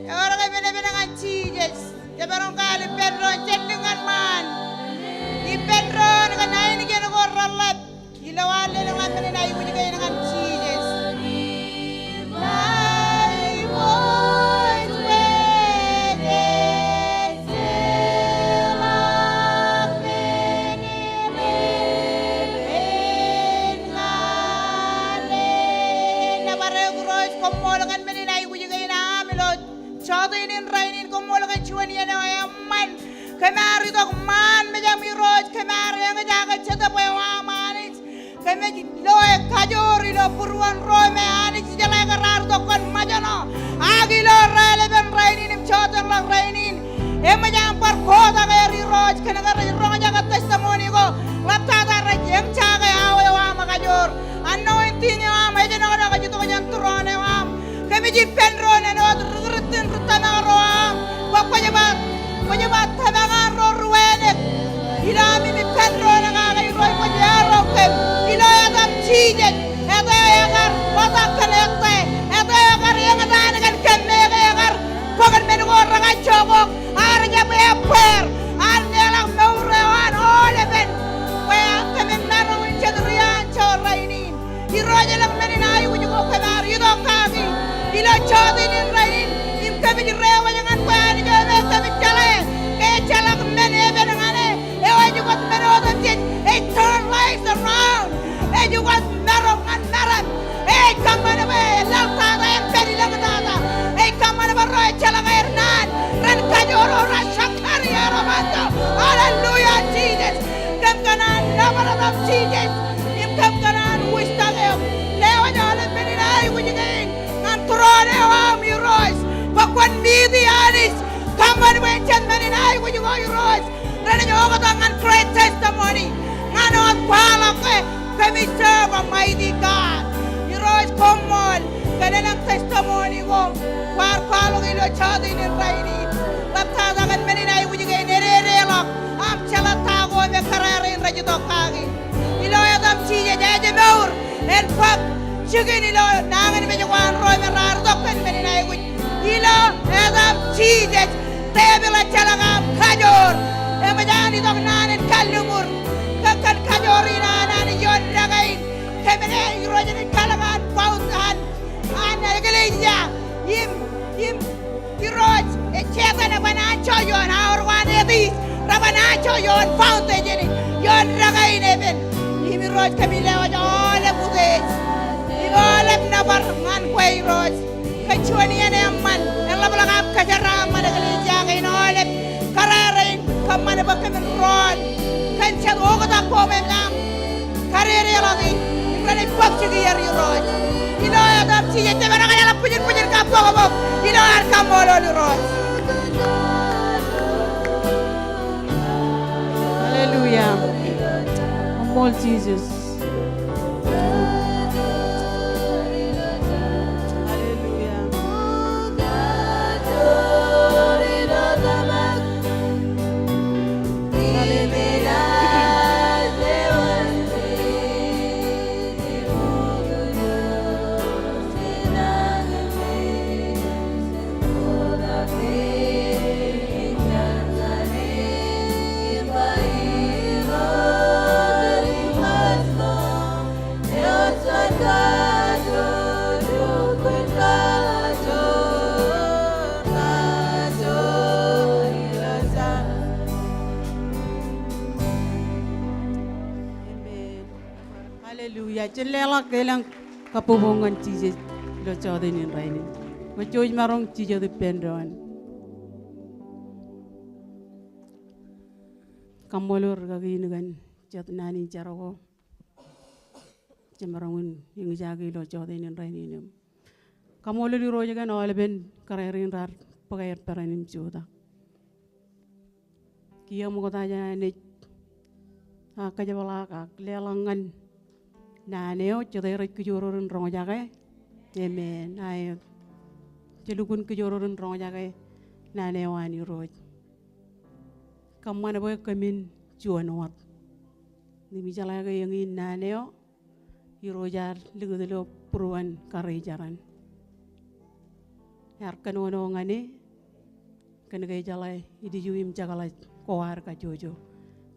Ewōr ke men epen ñan Jisōs? Jemaroñ ke al ippān doon jān lōñ ñan ṃaan, ippān doon kōn ainikien ko reḷḷap. Ilo ad lelōñḷọk men in aikuj kein ñan Jisōs. Nōbar eok Irooj, koṃṃool kōn men in aikuj kein aṃ ilo jọteen in rainin. Koṃṃool kōn juon iien eo eṃṃan. Kōm ar itok ṃaan mejaṃ Irooj, kōm ar eñjake Jetōb eo aṃ Anij. Kōmij loe kajoor ilo būruon ro me Anij ijeḷā ke raar itok kōn ṃōjṇọ. Ak ilo raelepen rainin im jọteerḷọk rainin, eṃōj aṃ bar kotak er Irooj kōn ke rej roñjake testimony ko. Ḷaptata rej eñjake awa eo aṃ ekajoor. Anointing eo aṃ ej ṇọkṇọk ej itok jān tūroon eo aṃ. Kōmij ippān doon āinwōt ri Kūrjin ri tōmak ro aṃ, bwe kwōj ba, kwōj ba tōmak an ro ruwānōk. Ilo ami ippān doon kake Irooj kwōj erom kōm ilo etaṃ Jisōs, eta eo ekar ḷotak kōn ettā, eta eo ekar eñtaan kōn kōm, meñe ekar bōk men ko rekajjokok, ak rej jab ebbeer an leḷọk mour eo an aolepen, bwe kōm en maroñ in jet ri anjọ rainin. Irooj, elōñ men in aikuj ko kōm ar itok kaki ilo jọteen in rainin, im kōm Ej rewōj ñan kwe Anij eo me kōmij jeḷā ke ejjeḷọk men epen ñan e. Eo ej ukōt men otemjej. Ej turn lives around. Ej ukōt maroñ ñan meram. Ej kōṃṃan bwe laḷ tata en pād ilōñ tata. Ej kōṃṃan bwe ro ejjeḷọk aer naan ren kajoor ro rej shakari aer ṃōttan. Hallelujah, Jesus. Kōm kōṇaan nōbar etaṃ Jisōs. Im kōm kōṇaan wūjtok eok. Lewōj aolep men in aikuj kein ñan tūroon eo aṃ Irooj. Bwe kwōn meet e Anij. Kōṃṃan bwe en jet men in aikuj ko Irooj. Renaaj oktak ñan great testimony. Ñan wōt kwaḷọk ke kōmij serve a mighty God. Irooj koṃṃool kōn elōñ testimony ko kwaar kwaḷọk ilo jota in rainin. Ḷaptata kōn men in aikuj kein ededeḷọk. Aṃ jeḷā ta ko me kōrā rein rej itok kaki. Ilo etaṃ Jisōs ej mour en bōk jikin ilo nañinmej ko an ro me raar itok kōn men in aikuj. Ilo etaṃ Jisōs, tepil ejjeḷọk aṃ kajoor. Eṃōj an itok naan in kalliṃur. Kōn kajoor in an Anij ioon dōkāin. Kōmij Irooj in kalōk an foundation an eklejia. Im, im Irooj, ej Setan eban anjọ ioon, aor ko an atheist, reban anjọ ioon foundation in, ioon dōkāin epen. Im Irooj kōmij lewōj aolep utiej im aolep nōbar ñan kwe Irooj. Kōn juon iien eṃṃan, eḷapḷọk aṃ kōjeraaṃṃan eklejia kein aolep. Kōrā rein kōṃṃan bwe kōmin rọọl kōn jet oktak ko me aṃ kadedeḷọk e, im renaaj bōk jikier Irooj. Ilo etaṃ Jisōs, jemaroñ ke jeḷā bwijin bwijin kabbokbok ilo ad kaṃṃoolol Irooj. Hallelujah. Koṃṃool Jisōs. Hallelujah. Amen. Hallelujah. Jen leḷọk elōñ kabbokbok ñan Jisōs ilo jota in rainin. Ñe jej maroñ jijet ippān doon. Kaṃṃoolol rikaki in kōn jet naan in jar ko jemaroñ in eñjake ilo jota in rainin. Kaṃṃoolol Irooj kōn aolepen kōrā rein raar bōk aer peran im jutak. Kiiō ṃokta jān an naaj kajepḷaak ak leḷọk ñan naan eo, jete rej kōjro ren roñjake. Amen. Aet. Jelukkuun kōjro ren roñjake naan eo an Irooj. Kōṃṃan bwe kōmin juon wōt. Im ijeḷā ke eñin naan eo, Irooj ear likūt ilo būruon karijeran. Ear kōnono ñan e kōn ke ejeḷā ilju im jekḷaj ko ad kajjojo.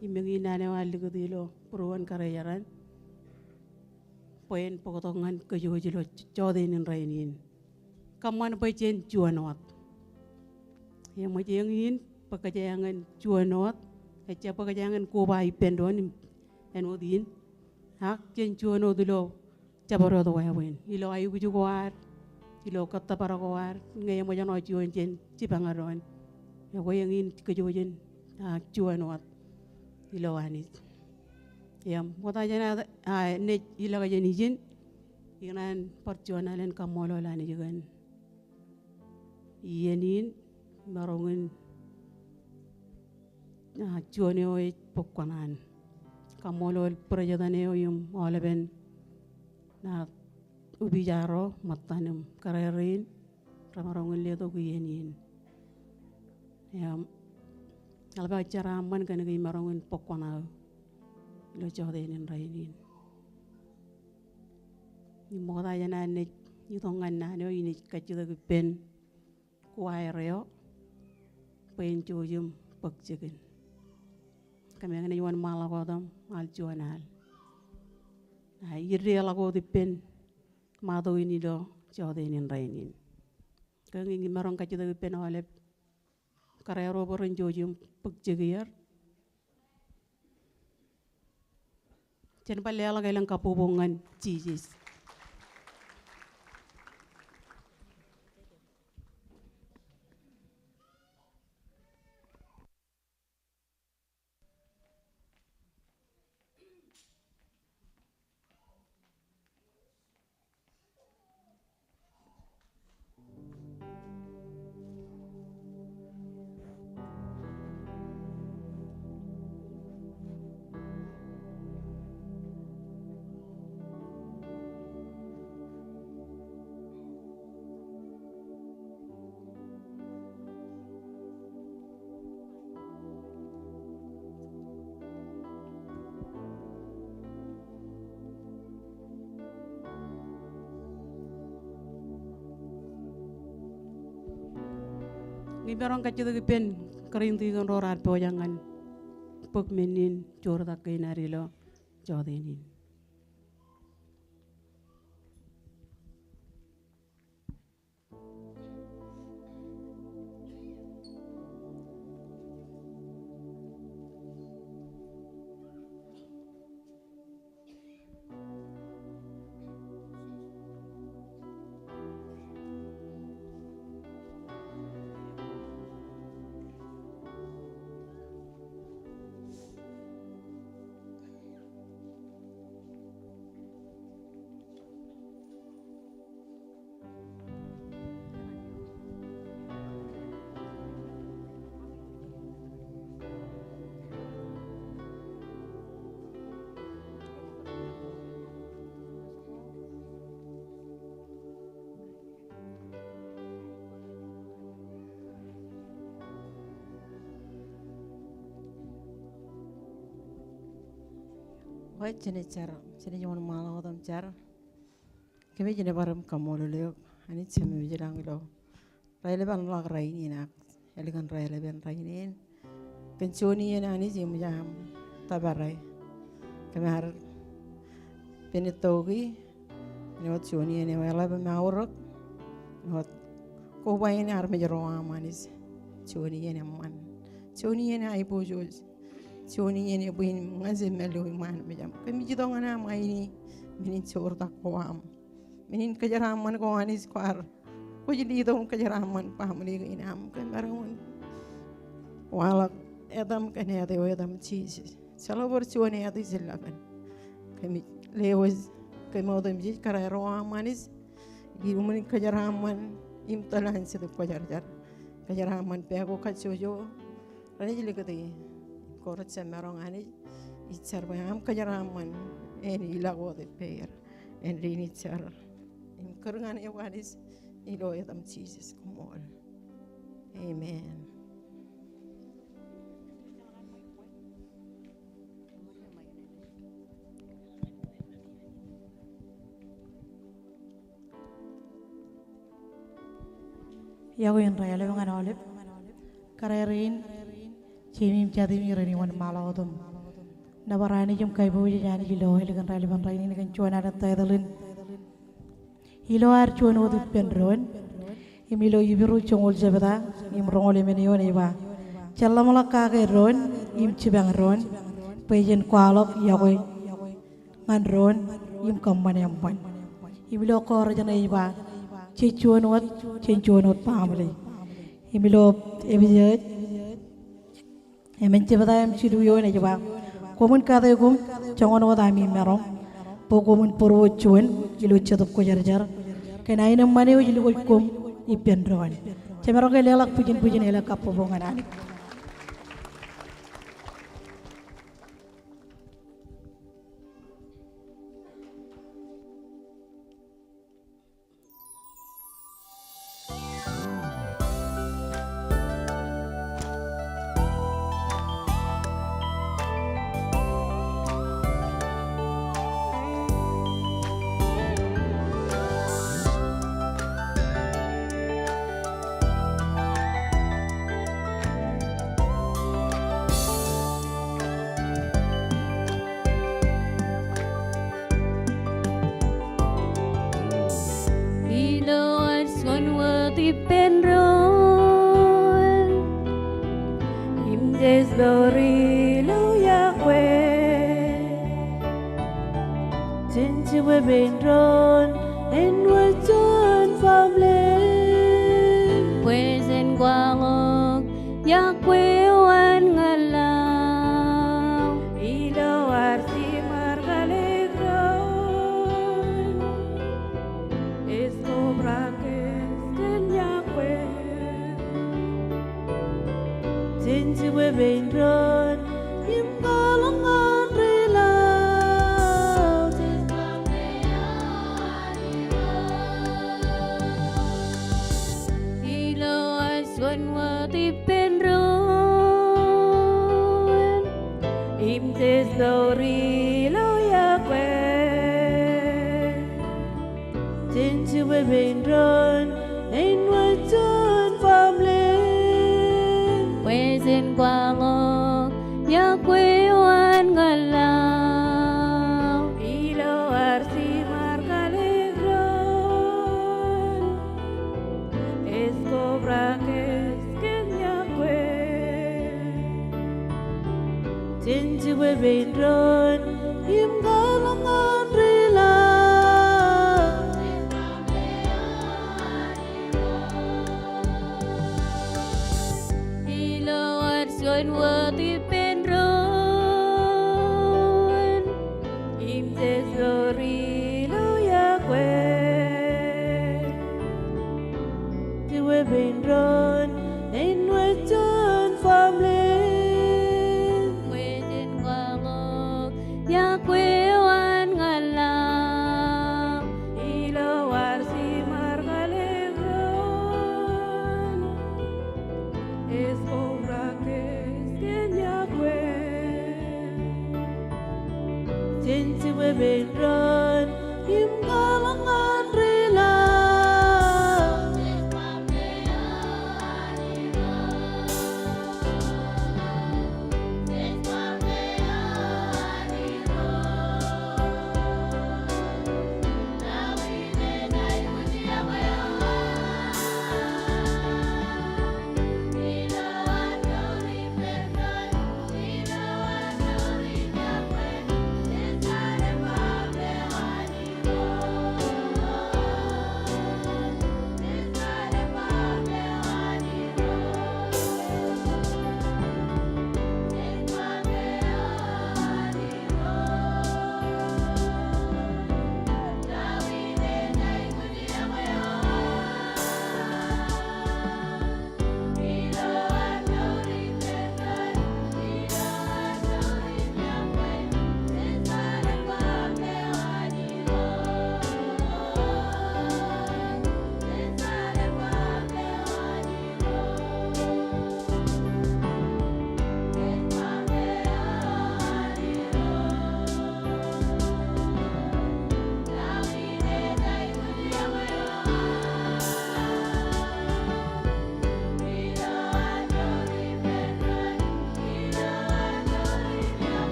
Im eñin naan eo ear likūt ilo būruon karijeran bwe en bōktok ñan kōjwōj ilo jota in rainin. Kōṃṃan bwe jen juon wōt. Eṃōj eñin bwe kōjeañ en juon wōt, ejjab bwe kōjeañ en koba ippān doon im āinwōt in. Ak jen juon wōt ilo jabdewōt wāween, ilo aikuj ko ad, ilo kōttōpar ko ad, ñe eṃōj ṇe juon jen jipañ doon. Ekwe eñin kōjwōj in, a, juon wōt ilo Anij. Im ṃokta jān an naaj ilọk jān ijin, ikōṇaan bar juon alen kaṃṃoolol Anij kōn iien in, maroñ in, a, juon eo ej bōk kuṇaan. Kaṃṃoolol būrejetōn eo im aolepen, a, opija ro ṃōttan im kōrā rein remaroñ in letok iien in. Im eḷap aō jeraaṃṃan kōn ke imaroñ in bōk kuṇaō ilo jota in rainin. Im ṃokta jān an naaj itok ñan naan eo, inaaj kajjitōk ippān choir eo bwe en jouj im bōk jikin. Kōmeañ naaj wōnṃaanḷọk wōt im al juon al. A, ij deḷọk wōt ippān ṃato in ilo jota in rainin. Ke ñe imaroñ kajjitōk ippān aolep, kōrā ro bwe ren jouj im bōk jekier. Jen bar leḷọk elōñ kabbokbok ñan Jisōs. Ñe imaroñ kajjitōk ippān kōrā in tikōn ro raar pojak ñan bōk men in joortak kein ad ilo jọteen in. Ekwe, jen jar, jen wōnṃaanḷọk wōt im jar. Kōmij jen bar im kaṃṃoolol eok Anij Jemem ilañ ilo raelepen ḷọk rainin ak ālikin raelepen rainin. Kōn juon iien Anij eṃōj aṃ tōpare. Kōm ar pen ittooki, āinwōt juon iien eo eḷap im aorōk, āinwōt koba in armej ro aṃ Anij. Juon iien eṃṃan. Juon iien aiboojoj. Juon iien ebwe in ñan jemān ilo iṃaan mejaṃ. Kōmij itok ñan aṃ aini men in joortak ko aṃ. Men in kōjeraaṃṃan ko Anij kwaar kwōj letok im kōjeraaṃṃan baaṃle kein aṃ. Kōm maroñ in waḷọk etaṃ kōn āt eo etaṃ Jisōs. Jeḷā bar juon āt ijellọkin. Kōmij lewōj kōm otemjej kōrā ro aṃ Anij. Iuṃwin kōjeraaṃṃan im tōl an Jetōb Kwōjarjar. Kōjeraaṃṃan pā ko kajjojo renaaj likūti. Ko rejjab maroñ Anij, ij jar bwe aṃ kōjeraaṃṃan en ilọk wōt ippāer. Āindein ij jar im kūr ñan eok Anij ilo etaṃ Jisōs, koṃṃool. Amen. Iọkwe in raelep ñan aolep. Kōrā rein, jeim im jatim ren wōnṃaanḷọk wōt im nōbar Anij im kaiboojoj Anij ilo ālikin raelepen rainin kōn juon ad title in Ilo ad juon wōt ippān doon, im ilo Hibru joñoul jebta, im roñoul emān eoon ej ba, jen ḷōmṇak kake doon, im jipañ doon, bwe jen kwaḷọk iọkwe ñan doon, im kōṃṃan eṃṃan. Im ilo Kọrint ej ba, jej juon wōt, jen juon wōt baaṃle. Im ilo Epesōs, emān jebta im jilu eoon ej ba, koṃwin kate koṃ joñan wōt ami maroñ, bwe koṃwin būruō juon ilo Jetōb Kwōjarjar, kōn aenōṃṃan eo ej lukkuun koṃ ippān doon. Jemaroñ ke leḷọk bwijin bwijin elōñ kabbokbok ñan Anij. ippān doon im jej mour ilo iọkwe. Jen jibwe pein doon āinwōt juon family bwe jen kwaḷọk iọkwe eo an ñan laḷ. Ilo ad jiṃor kalōk doon, ej kobrak kōj kōn iọkwe. Jen jibwe pein doon im kwaḷọk ñan ri laḷ. Ilo ad juon wōt ippān doon im jej mour ilo iọkwe. Jen jibwe pein doon āinwōt juon family bwe jen kwaḷọk iọkwe eo an ñan laḷ. Ilo ad jiṃor kalōk doon, ej kobrak kōj kōn iọkwe. Jen jibwe pein doon im kwaḷọk ñan ri laḷ. Ilo ad juon wōt ippān doon im jej mour ilo iọkwe. Jibwe pein doon āinwōt juon family bwe jen kwaḷọk iọkwe eo an ñan laḷ. Ilo ad jiṃor kalōk doon, ej kobrak kōj kōn iọkwe. Jen jibwe pein doon im kwaḷọk ñan ri laḷ.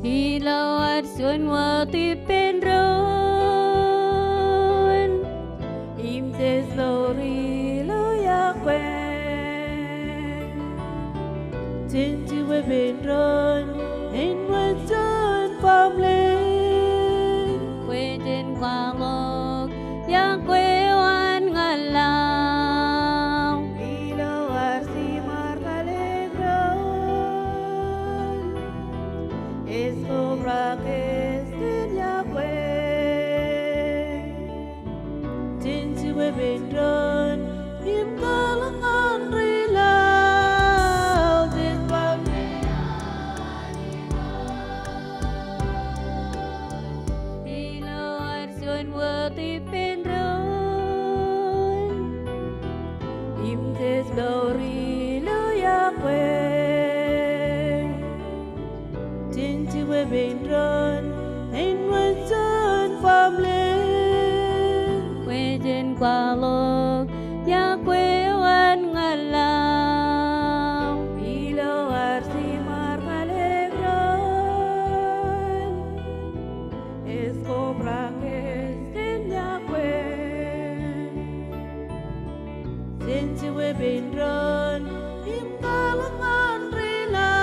Ilo ad juon wōt ippān doon im jej mour ilo iọkwe. Jen jibwe pein doon āinwōt juon family bwe jen kwaḷọk iọkwe eo an ñan laḷ. Ilo ad jiṃor kalōk doon, ej kobrak kōj kōn iọkwe. Jen jibwe pein doon im kwaḷọk ñan ri laḷ. Ilo ad juon wōt ippān doon im jej mour ilo iọkwe. Jen jibwe pein doon āinwōt juon family bwe jen kwaḷọk Iọkwe eo an ñan Lamb. Ilo ad jiṃor kalōk doon, ej kobrak kōj kōn iọkwe. Jen jibwe pein doon im kwaḷọk ñan ri Lamb.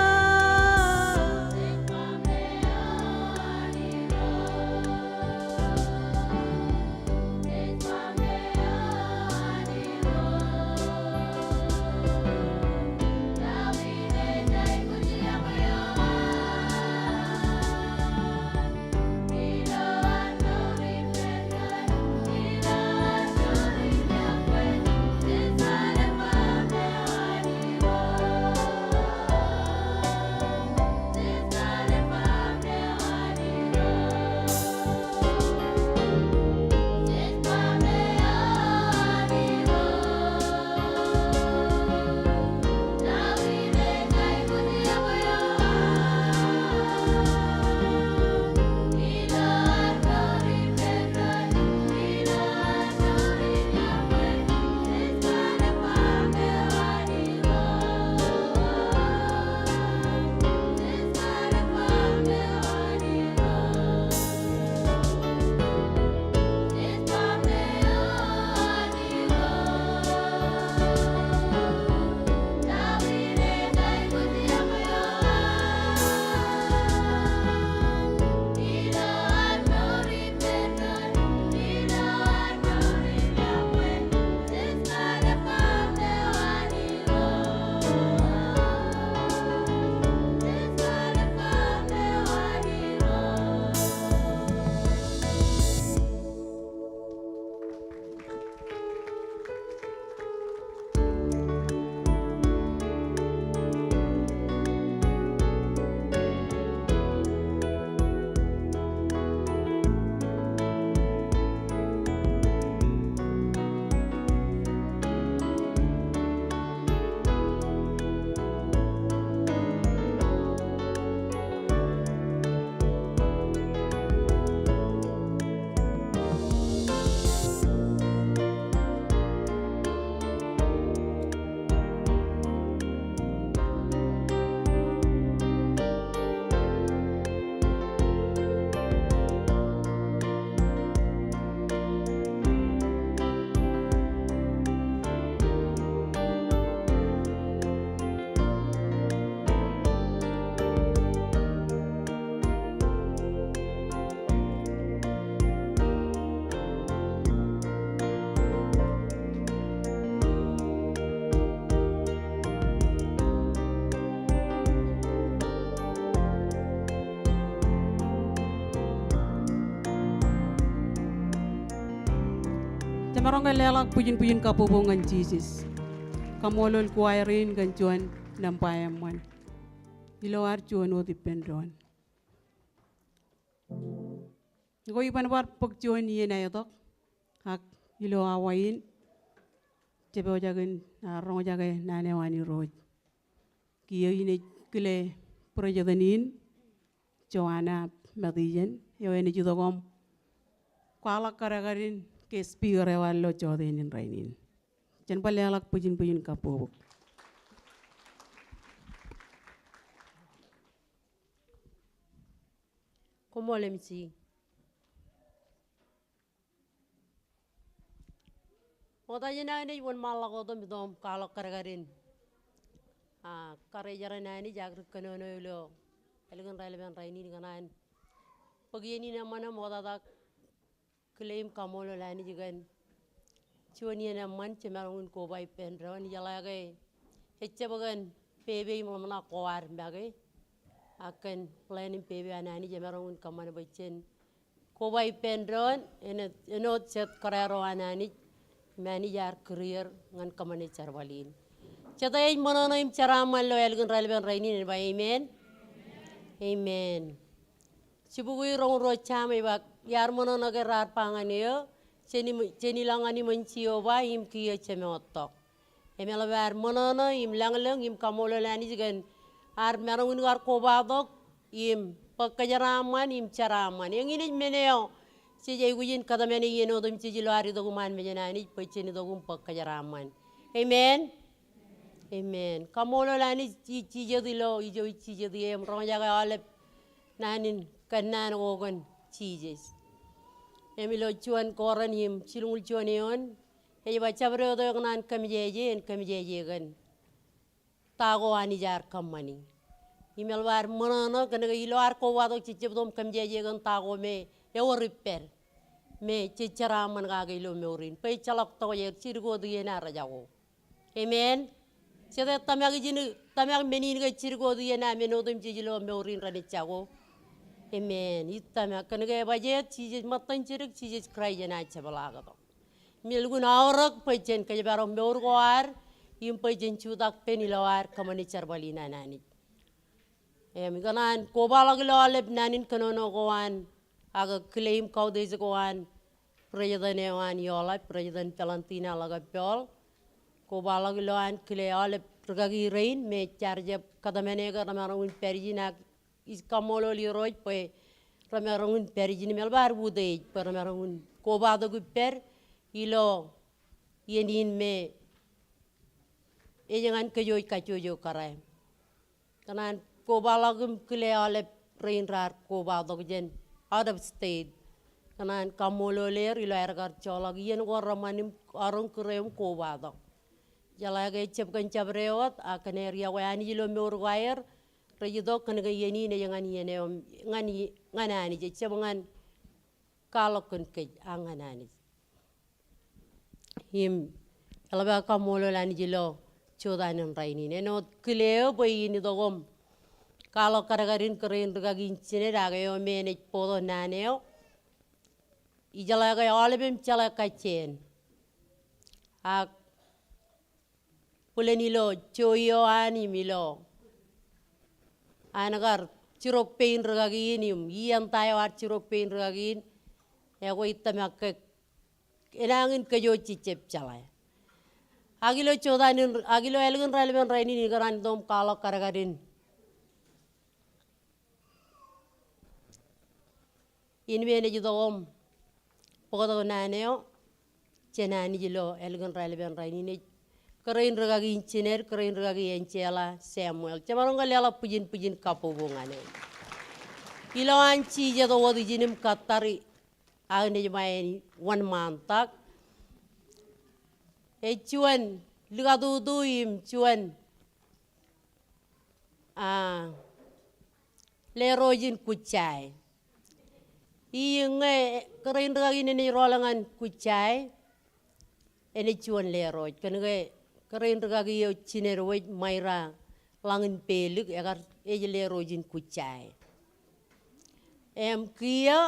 Jemaroñ ke leḷọk bwijin bwijin kabbokbok ñan Jisōs. Kaṃṃoolol choir in kōn juon nōṃba eṃṃan. Ilo ad juon wōt ippān doon. Ñe kwōj ban bar bōk juon iien aetok, ak ilo awa in, jepojak in, a, roñjake naan eo an Irooj. Kiiō in ej kile President in, Joanna Mathijen, eo enaaj itok im kwaḷọk kadkadin ke speaker eo an ilo jọteen in rainin. Jen bar leḷọk bwijin bwijin kabbokbok. Koṃṃool M C. Ṃokta jān aō naaj wōnṃaanḷọk wōt im itok im kwaḷọk kadkadin, a, karijeran Anij ak ri kōnono ilo ālikin raelep in rainin kōn an bōk iien in eṃṃan im ṃoktata kile im kaṃṃoolol Anij kōn juon iien eṃṃan jemaroñ in koba ippān doon, ijeḷā ke ejjab kōn pepe im ḷōmṇak ko ad make, ak kōn plan im pepe an Anij emaroñ in kōṃṃan bwe jen koba ippān doon, āinwōt, āinwōt jet kōrā ro an Anij, im Anij ear kūrier ñan kōṃṃane jerbal in. Jete ej ṃōṇōṇō im jeraaṃṃan ilo ālikin raelep in rainin en ba amen. Amen. Jibukwi roñoul ruo Sam ej ba, iar ṃōṇōṇō ke raar ba ñan eō, jen im-, jen ilọk ñan iṃōn Jeova im kiiō jemoottok. Im eḷap ad ṃōṇōṇō im lañlōñ im kaṃṃoolol Anij kōn ad maroñ in kar kobatok im bōk kōjeraaṃṃan im jeraaṃṃan. Eñin ej men eo Jej aikuj in kōtmāne iien otemjej ilo ad itok iṃaan mejān Anij bwe jen itok im bōk kōjeraaṃṃan. Amen. Amen. Kaṃṃoolol Anij ij jijet ilo ijo ij jijet ie im roñjake aolep naan in kōnnaan ko kōn Jisōs. Im ilo juon Korint im jilñuul juon eoon ej ba jabdewōt eo ekōṇaan kōmjeje en kōmjeje kōn ta ko Anij ear kōṃṃani. Im eḷap ad ṃōṇōṇō kōnke ilo ad kobatok jej jab itok im kōmjeje kōn ta ko me ewōr ippād me jej jeraaṃṃan kake ilo mour in bwe ejjeḷọk tokjāer jidik wōt iien ad jako. Amen. Jete tōmak ijin, tōmak men in ke jidik wōt iien ad men otemjej ilo mour in renaaj jako. Amen. Ij tōmak kōnke ebajjeet Jisōs ṃōttan jidik, Jisōs Kraist enaaj jepḷaaktok. Im elukkuun aorōk bwe jen kōjparok mour ko ad im bwe jen jutak pen ilo ad kōṃṃane jerbal in an Anij. Im ikōṇaan kobaḷọk ilo aolep naan in kōnono ko an ak kile im kautiej ko an President eo an Iọḷap, President Valentina Ḷōkappool. Kobaḷọk ilo an kile aolep rikaki rein me jaar jab kōtmāne ke remaroñ in pād ijin ak ij kaṃṃoolol Irooj bwe remaroñ in pād ijin im eḷap ad utiej bwe remaroñ in kobatok ippād ilo iien in me ej ñan kōj kajjojo kōrā. Kōṇaan kobaḷọk im kile aolep rein raar kobatok jān out of state. Kōṇaan kaṃṃoolol er ilo aer kar joḷọk iien ko reṃṃan im aroñ kūr eo im kobatok. Jeḷā ke ejjab kōn jabdewōt ak kōn aer iọkwe Anij ilo mour ko aer, rej itok kōnke iien in ej ñan iien eo, ñan i-, ñan Anij, ejjab ñan kwaḷọk kōn kōj, ak ñan Anij. Im eḷap aō kaṃṃoolol Anij ilo jota in rainin. Āinwōt kile eo bwe in itok im kwaḷọk kadkadin kōrā in rikaki in jined ak eo me enaaj bōktok naan eo, ijeḷā ke aolepem jeḷā kajjien. Ak bōlen ilo jowi eo an im ilo an kar jirok pein rikaki in im iien ta eo ad jirok pein rikaki in, ekwe ij tōmak ke enañin kōj jejjab jeḷā. Ak ilo jota in, ak ilo ālikin raelepen rainin ikōṇaan itok im kwaḷọk kadkadin in me enaaj itok im bōktok naan eo jān Anij ilo ālikin raelepen rainin ej kōrā in rikaki in jined, kōrā in rikaki Angela Samuel. Jemaroñ ke leḷọk bwijin bwijin kabbokbok ñan e. Ilo an jijet wōt ijin im kōttar ak enaaj ba en wōnṃaantak. Ej juon likatutu im juon, ah, lerooj in Kujae. Iññā kōrā in rikaki in enaaj rọọl ñan Kujae, enaaj juon lerooj. Kōnke kōrā in rikaki eo jined wōj Maira Lañinpelik, ekar ej lerooj in Kujae. Im kiiō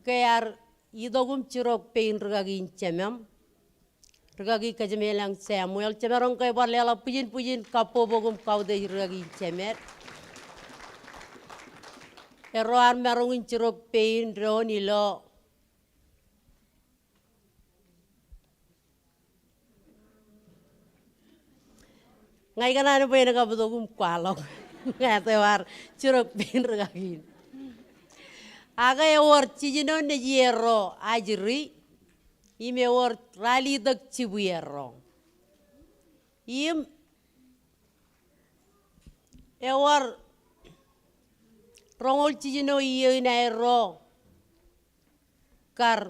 ke ear itok im jirok pein rikaki in jemem, rikaki Kōjemeḷañ Samuel, jemaroñ ke bar leḷọk bwijin bwijin kabbokbok im kautiej rikaki in jemed. Erro ar maroñ in jirok pein doon ilo. Ña ikōṇaan bwe en kab itok im kwaḷọk ñan eo ar jirok pein rikaki in. Ak ewōr jiljino nejierro ajri, im ewōr ralitōk jibwierro. Im ewōr roñoul jiljino iiō in aerro kar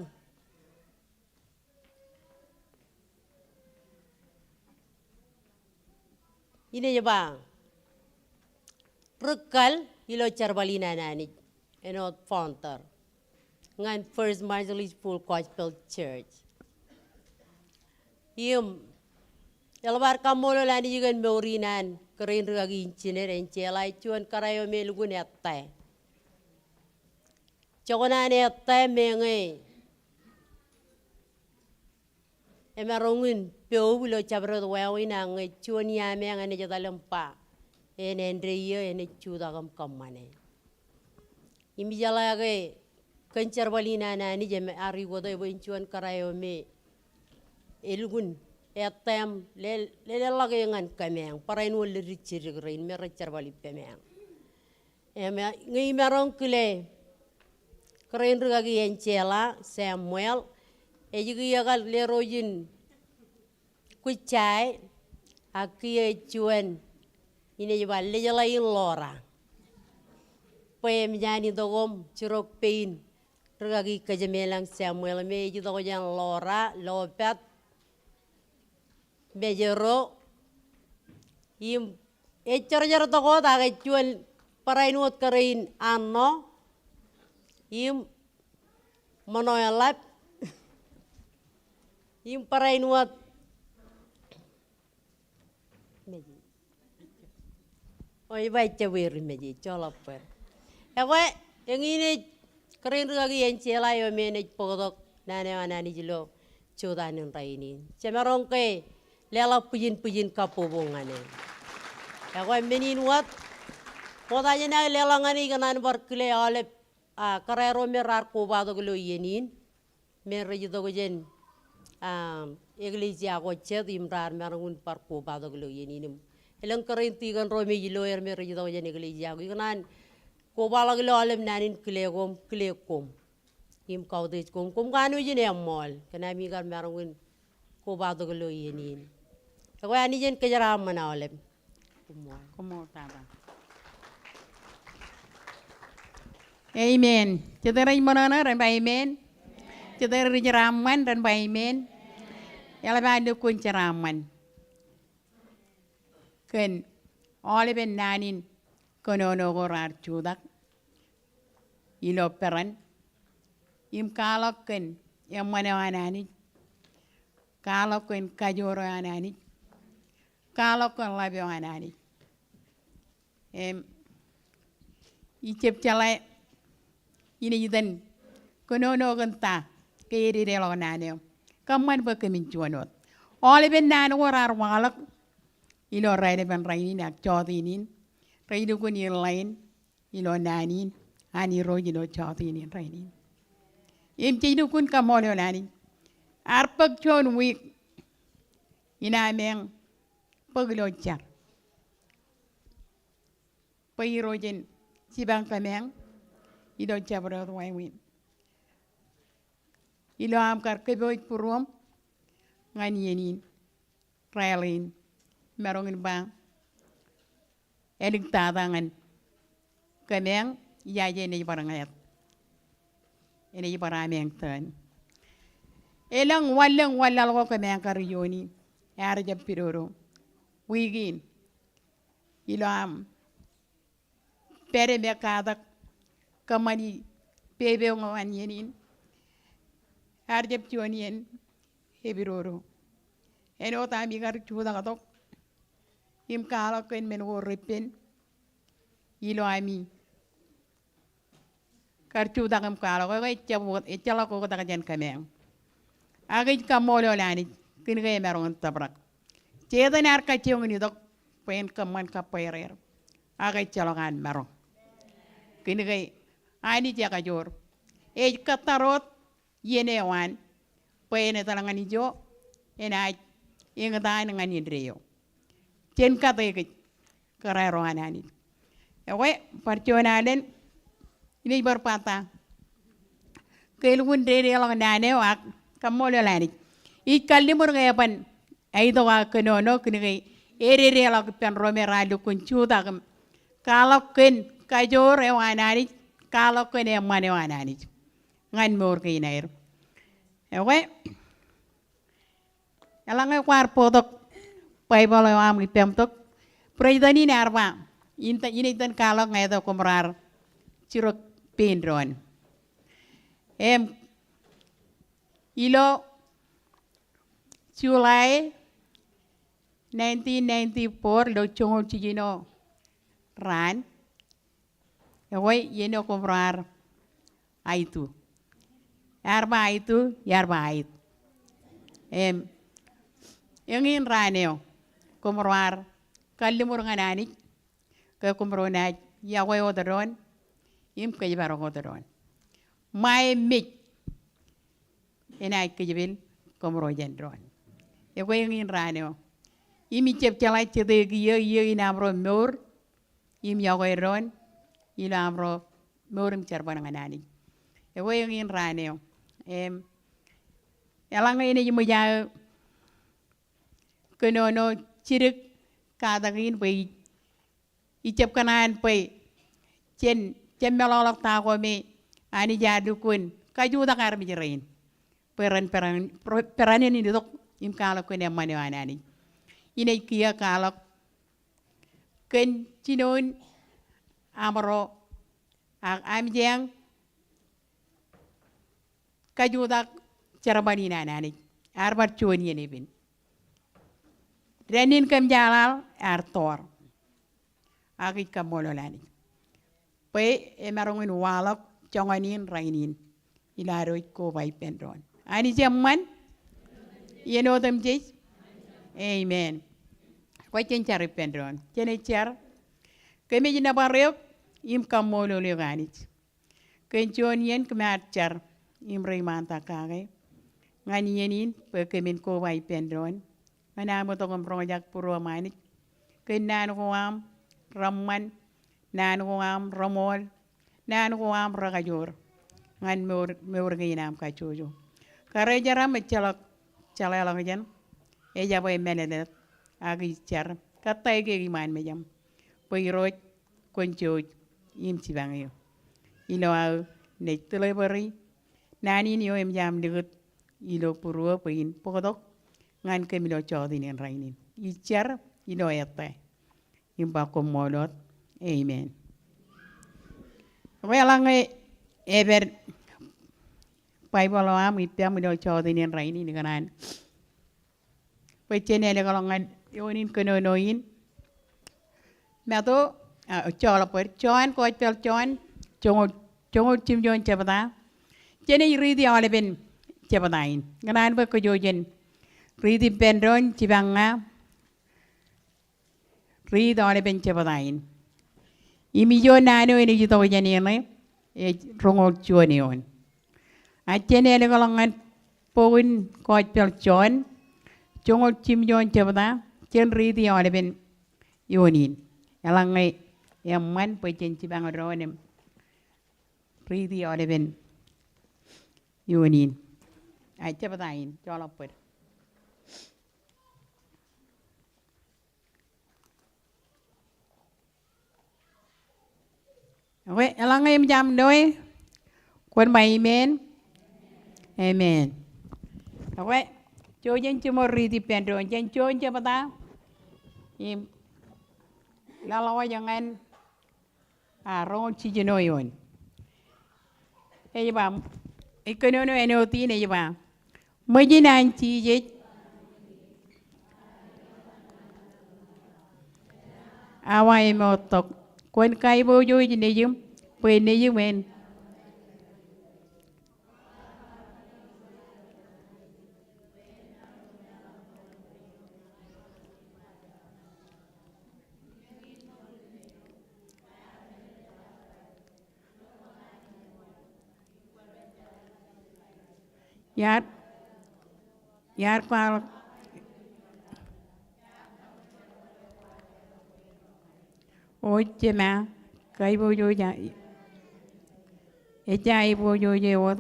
in ej ba ri kal ilo jerbal in an Anij, āinwōt founder ñan First Marshallese Full Gospel Church. Im eḷap ad kaṃṃoolol Anij kōn mour in an kōrā in rikaki in jined, Angela, ej juon kōrā eo me elukkuun ettā. Jokwan an ettā meñe emaroñ in poub ilo jabdewōt wāween, ak ñe juon iameañ enaaj etal im ba en āindein iiō enaaj jutak im kōṃṃane. Im ijeḷā ke kōn jerbal in an Anij im ear ukōte bwe en juon kōrā eo me elukkuun ettā im lel-, lelōñḷọk e ñan kōmeañ, barāinwōt leddik jidik rein me rej jerbal ippāmeañ. Im ñe imaroñ kile kōrā in rūkaki Angela Samuel, ej kiiō kar lerooj in Kwōjjae, ak kiiō ej juon in ej ba Lejḷā in Lora. Bwe emōj an itok im jirok pein rūkaki Kōjemeḷañ Samuel me ej itok jān Lora, Lopet, Mājro, im ej jorjortok wōt ak ej juon barāinwōt kōrā in Anno, im Ṃōṇōeḷap, im barāinwōt O, ij ba ejjab er im ej joḷọk bwe. Ekwe, eñin ej kōrā in rūkaki Angela eo me enaaj bōktok naan eo an Anij ilo jota in rainin. Jemaroñ ke leḷọk bwijin bwijin kabbokbok ñan e. Ekwe, men in wōt, ṃokta jān aō leḷọk ñan e ikōṇaan bar kile aolep, a, kōrā ro me raar kobatok ilo iien in. Me rej itok jān, a, eklejia ko jet im raar maroñ in bar kobatok ilo iien in im. Elōñ kōrā in tikōn ro me ilo er me rej itok jān eklejia ko. Ikōṇaan kobaḷọk ilo aolep naan in kile koṃ, kile koṃ. Im kautiej koṃ, koṃ kanooj in eṃṃool. Kōn ami kar maroñ in kobatok ilo iien in. Ekwe Anij en kōjeraaṃṃan aolep. Koṃṃool. Koṃṃool tata. Amen. Jete rej ṃōṇōṇō ren ba amen. Jete rej jeraaṃṃan ren ba amen. Eḷap an lukkuun jeraaṃṃan kōn aolepen naan in kōnono ko raar jutak ilo peran im kwaḷọk kōn eṃṃan eo an Anij, kwaḷọk kōn kajoor eo an Anij, kwaḷọk kōn ḷap eo an Anij. Im, ijjab jeḷā inaaj itōn kōnono kōn ta ke ededeḷọk naan eo. Kōṃṃan bwe kōmin juon wōt. Aolepen naan ko raar waḷọk ilo raelepen rainin ak jotenin, rej lukkuun in ḷain ilo naan in an Irooj ilo jotenin rainin. Im jej lukkuun kaṃṃoolol Anij. Ear bōk juon wiik in ameañ bōk ilo jar bwe Irooj en jipañ kōmeañ ilo jabdewōt wāween. Ilo aṃ kar kōpooj būruōṃ ñan iien in, raelin, maroñ in ba āliktata ñan kōmeañ, ijaje enaaj bar ñāāt. Enaaj bar ameañ tōn. Elōñ wanlōñ wanlaḷ ko kōmeañ kar iiooni, ear jab pidodo wiik in. Ilo aṃ pād im ekkatak kōṃṃani pepe eo ñan iien in, ear jab juon iien epidodo. Āinwōt ami kar jutaktok im kwaḷọk kōn men ko repen ilo ami kar jutak im kwaḷọk, ekwe ejjeḷọk oktak jān kōmeañ. Ak ij kaṃṃoolol Anij kōn ke emaroñ in tōprak. Setan ear kajjioñ in itok bwe en kōṃṃan kabbweer er. Ak ejjeḷọk an maroñ. Kōn ke Anij ekajoor. Ej kōttar wōt iien eo an bwe en etal ñan ijo, enaaj eñtaan ñan indeeo. Jen kate kōj kōrā ro an Anij. Ekwe, bar juon alen, inaaj bar ba ta ke elukkuun dedeḷọk naan eo ak kaṃṃoolol Anij. Ij kalliṃur ñe eban aitok aō kōnono kōn ke ededeḷọk ippān ro me raar lukkuun jutak im kwaḷọk kōn kajoor eo an Anij, kwaḷọk kōn eṃṃan eo an Anij ñan mour kein aer. Ekwe, eḷaññe kwaar bōktok Baibōḷ eo aṃ ippemtok, President in ear ba, in, inaaj itōn kwaḷọk ñe tok koṃ raar jirok pein doon. Im, ilo July nineteen ninety-four, ilo joñoul jiljino raan, ekwe, iien eo koṃ raar aetu. Ear ba aetu, iar ba aet. Im, eñin raan eo koṃ raar kalliṃur ñan Anij, ke koṃ ro naaj yokwe wōt doon im kōjparok wōt doon. Ṃae mej enaaj kōjepel koṃ ro jān doon. Ekwe eñin raan eo. Im ijjab jeḷā jete kiiō, iiō in aṃro mour im yokwe doon ilo aṃro mour im jerbal ñan Anij. Ekwe eñin raan eo. Im, eḷaññe enaaj ṃōj aō kōnono jidik katak in bwe ij Ij jab kōṇaan bwe jen, jen meḷọkḷọk ta ko me Anij ear lukkuun kajutak armej rein bwe ren peran, peran in itok im kwaḷọk kōn eṃṃan eo an Anij. Inaaj kiiō kwaḷọk kōn jinoin amro ak amjeañ kajutak jerbal in an Anij. Ear bar juon iien epen. Dān in kōm jeḷāḷ ear toor. Ak ij kaṃṃoolol Anij bwe emaroñ in waḷọk joñan in rainin. Ilo ad wōj koba ippān doon. Anij eṃṃan, iien otemjej. Amen. Kwōj jen jar ippān doon. Jenaaj jar. Kōmij nōbar eok im kaṃṃoolol eok Anij kōn juon iien kōm ar jar im reiṃaantak kake ñan iien in bwe kōmin koba ippān doon ñan aṃ itok im roñjake būruōm Anij kōn naan ko aṃ reṃṃan, naan ko aṃ reṃool, naan ko aṃ rekajoor ñan mour, mour kein aṃ kajjojo. Karijeram ejjeḷọk jeḷāḷọkjeṇ, ejabwe mālōtlōt, ak ij jar kōttāik eok iṃaan mejaṃ bwe Irooj kwōn jouj im jipañ eō. Ilo aō naaj deliver-i naan in eo eṃōj aṃ likūt ilo būruō bwe in bōktok ñan kōm ilo jọteen in rainin. Ij jar ilo ettā im ba koṃṃool wōt. Amen. Ekwe eḷaññe epād Baibōḷ eo aṃ ippaṃ ilo jọteen in rainin ikōṇaan bwe jen ālōkḷọk ñan eoon in kōnono in. Matu, a, joḷọk bōd, Jon, Gospel Jon, joñoul, joñoul jimjuon jebta. Jenaaj riiti aolepen jebta in. Ikōṇaan bwe kōj jen riiti ippān doon jipañ ña. Riit aolepen jebta in. Im ijo naan eo enaaj itok jān eṇ ej roñoul juon eoon. Ak jen ālōkḷọk ñan bok in Gospel Jon, joñoul jimjuon jebta, jen riiti aolepen eoon in. Eḷaññe eṃṃan bwe jen jipañ doon im riiti aolepen eoon in. A, jebta in, joḷọk bōd. Ekwe, eḷaññe eṃōj aṃ loe, kwōn ba amen. Amen. Ekwe, ijo jen jiṃor riiti ippān doon, jen juon jebta im laḷwōj ñan a, roñoul jiljino eoon. Ej ba, ej kōnono āinwōt in ej ba, ṃōjin an Jisōs awa emoottok, kwōn kaiboojoj nejiṃ bwe nejiṃ en Iar, iar kwaḷọk. O Jema, kaiboojoj, ejja aiboojoj e wōt,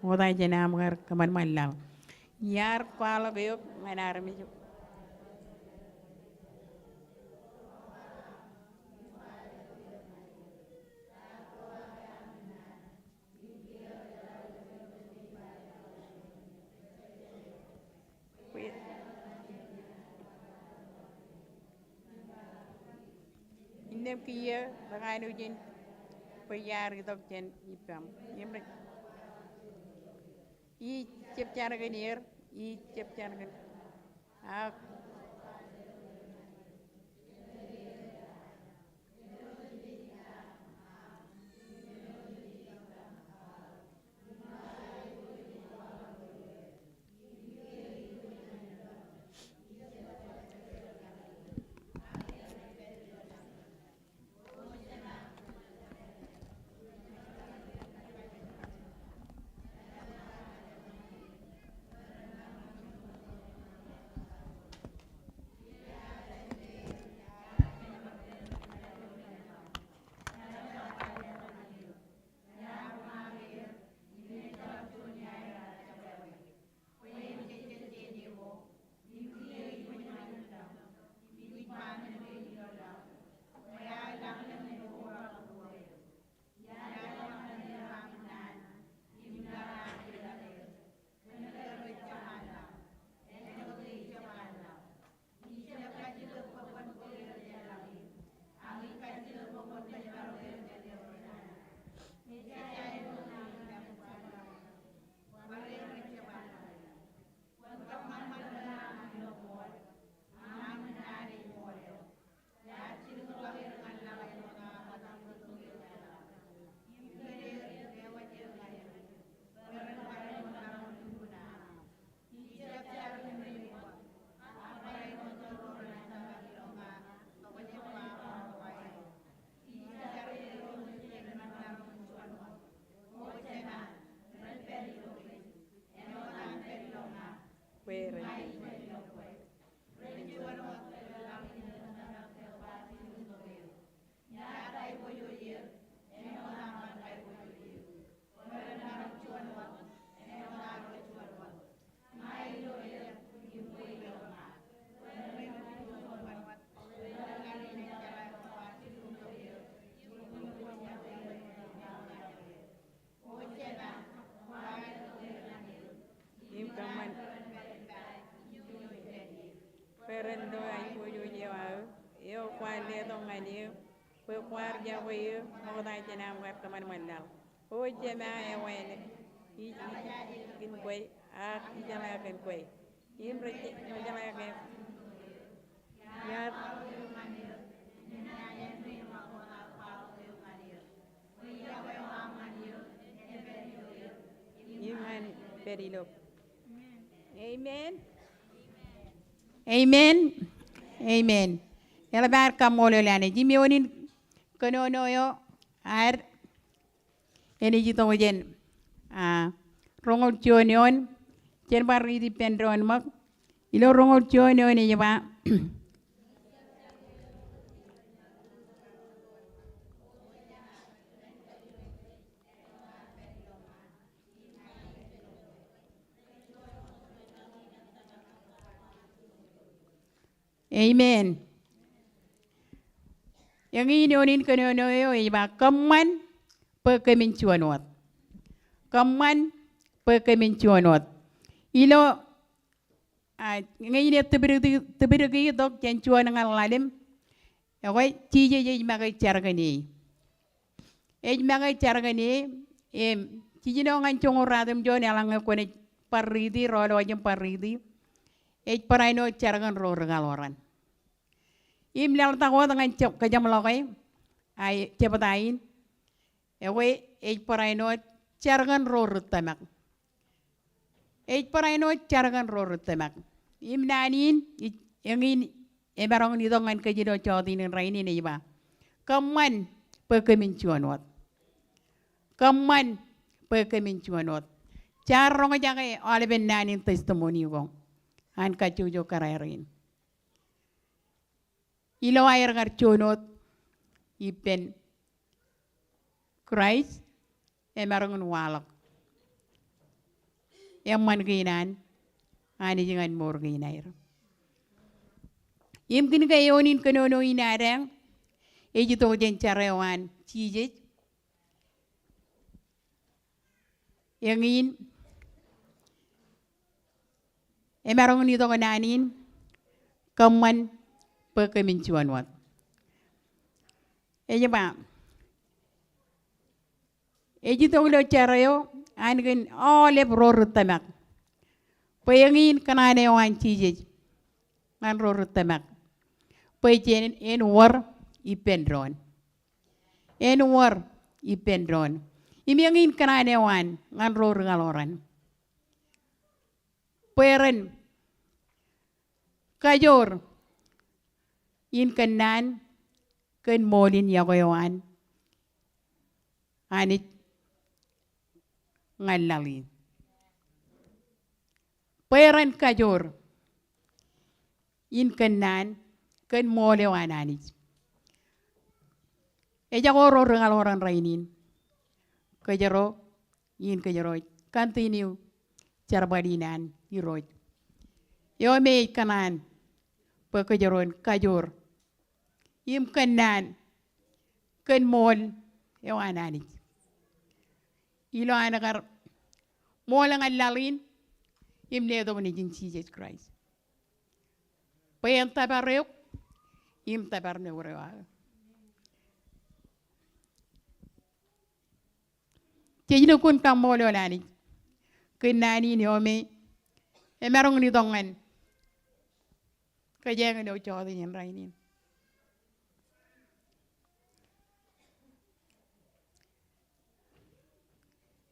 wōt ijin aṃ kar kōṃanṃan laḷ. Iar kwaḷọk eok ñan armej. Innām kiiō ri kanooj in bwe iar itok jān ippaṃ. Im ri, ij jab jar kōn er, ij jab jar kōn, ak Kwaar letok ñan eō, bwe kwaar iọkwe eō ṃokta jān aṃ kar kōṃanṃan laḷ. O Jema eo āne, ij, ij, kōn kwe, ak ijeḷā kōn kwe. Im rej, rej jeḷā ke iar im ñan pād ilo. Amen. Amen. Amen. Eḷap ad kaṃṃoolol Anij im eoon in kōnono eo ad enaaj itok jān, ah, roñoul juon eoon, jen bar riiti ippān doon ṃōk. Ilo roñoul juon eoon ej ba, Amen. Eñin eoon in kōnono eo ej ba, kōṃṃan bwe kōmin juon wōt. Kōṃṃan bwe kōmin juon wōt. Ilo, ah, ñe in ej tibidiki, tibidiki tok jān juon ñan ḷalem, ekwe, Jisōs ej make jar kōn e. Ej make jar kōn e, im, jiljino ñan joñoul ruatimjuon eḷaññe kwōnaaj bar riiti, rọọl eo ej bar riiti. Ej barāinwōt jar kōn ro ri kaḷoran. Im laḷtak wōt ñan je-, kōjeṃḷọke, a, jebta in. Ekwe, ej barāinwōt jar kōn ro ri tōmak. Ej barāinwōt jar kōn ro ri tōmak. Im naan in, ij, eñin, emaroñ in itok ñan kōj ilo jota in rainin ej ba, kōṃṃan bwe kōmin juon wōt. Kōṃṃan bwe kōmin juon wōt. Jaar roñjake aolepen naan in testimony ko an kajjojo kōrā rein. Ilo aer kar juon wōt ippān Kraist, emaroñ in waḷọk eṃṃan kein an Anij ñan mour kein aer. Im kōn ke eoon in kōnono in ad eñ ej itok jān jar eo an Jisōs, eñin, emaroñ in itok naan in, kōṃṃan bwe kōmin juon wōt. Ej ba, ej itok ilo jar eo an kōn aolep ro ri tōmak. Bwe eñin kōṇaan eo an Jisōs ñan ro ri tōmak, bwe jen, en wōr ippān doon. En wōr ippān doon. Im eñin kōṇaan eo an ñan ro ri kaḷoran, bwe ren kajoor in kōnnaan kōn ṃool in iọkwe eo an Anij ñan laḷ in. Bwe ren kajoor in kōnnaan kōn ṃool eo an Anij. Ejako ro ri kaḷoran rainin, kōjro in kōjro ej continue jerbal in an Irooj eo me ej kōṇaan bwe kōjro en kajoor im kōnnaan kōn ṃool eo an Anij ilo an kar ṃool ñan laḷ in im letok Nejin Jisōs Kraist bwe en tōpar eok im tōpar mour eo aō. Jej lukkuun kaṃṃoolol Anij kōn naan in eo me emaroñ in itok ñan kōjeañ ilo jota in rainin.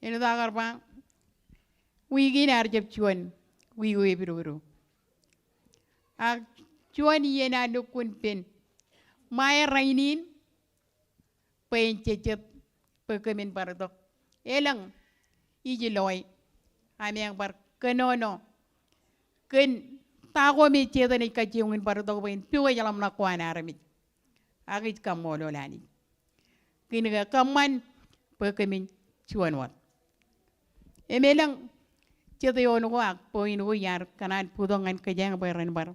Āinwōt aō kar ba, wiik in ear jab juon wiik eo epidodo. Ak juon iien ear lukkuun pen ṃae rainin bwe en jejjet bwe kōmin bar itok. Elōñ ij loe am eañ bar kōnono kōn ta ko me Setan ej kajjioñ in bar itok bwe en pukwe ḷōmṇak ko an armej. Ak ij kaṃṃoolol Anij kōn ke kōṃṃan bwe kōmin juon wōt. Im elōñ jet eoon ko ak point ko iar kōṇaan bōktok ñan kōjeañ bwe ren bar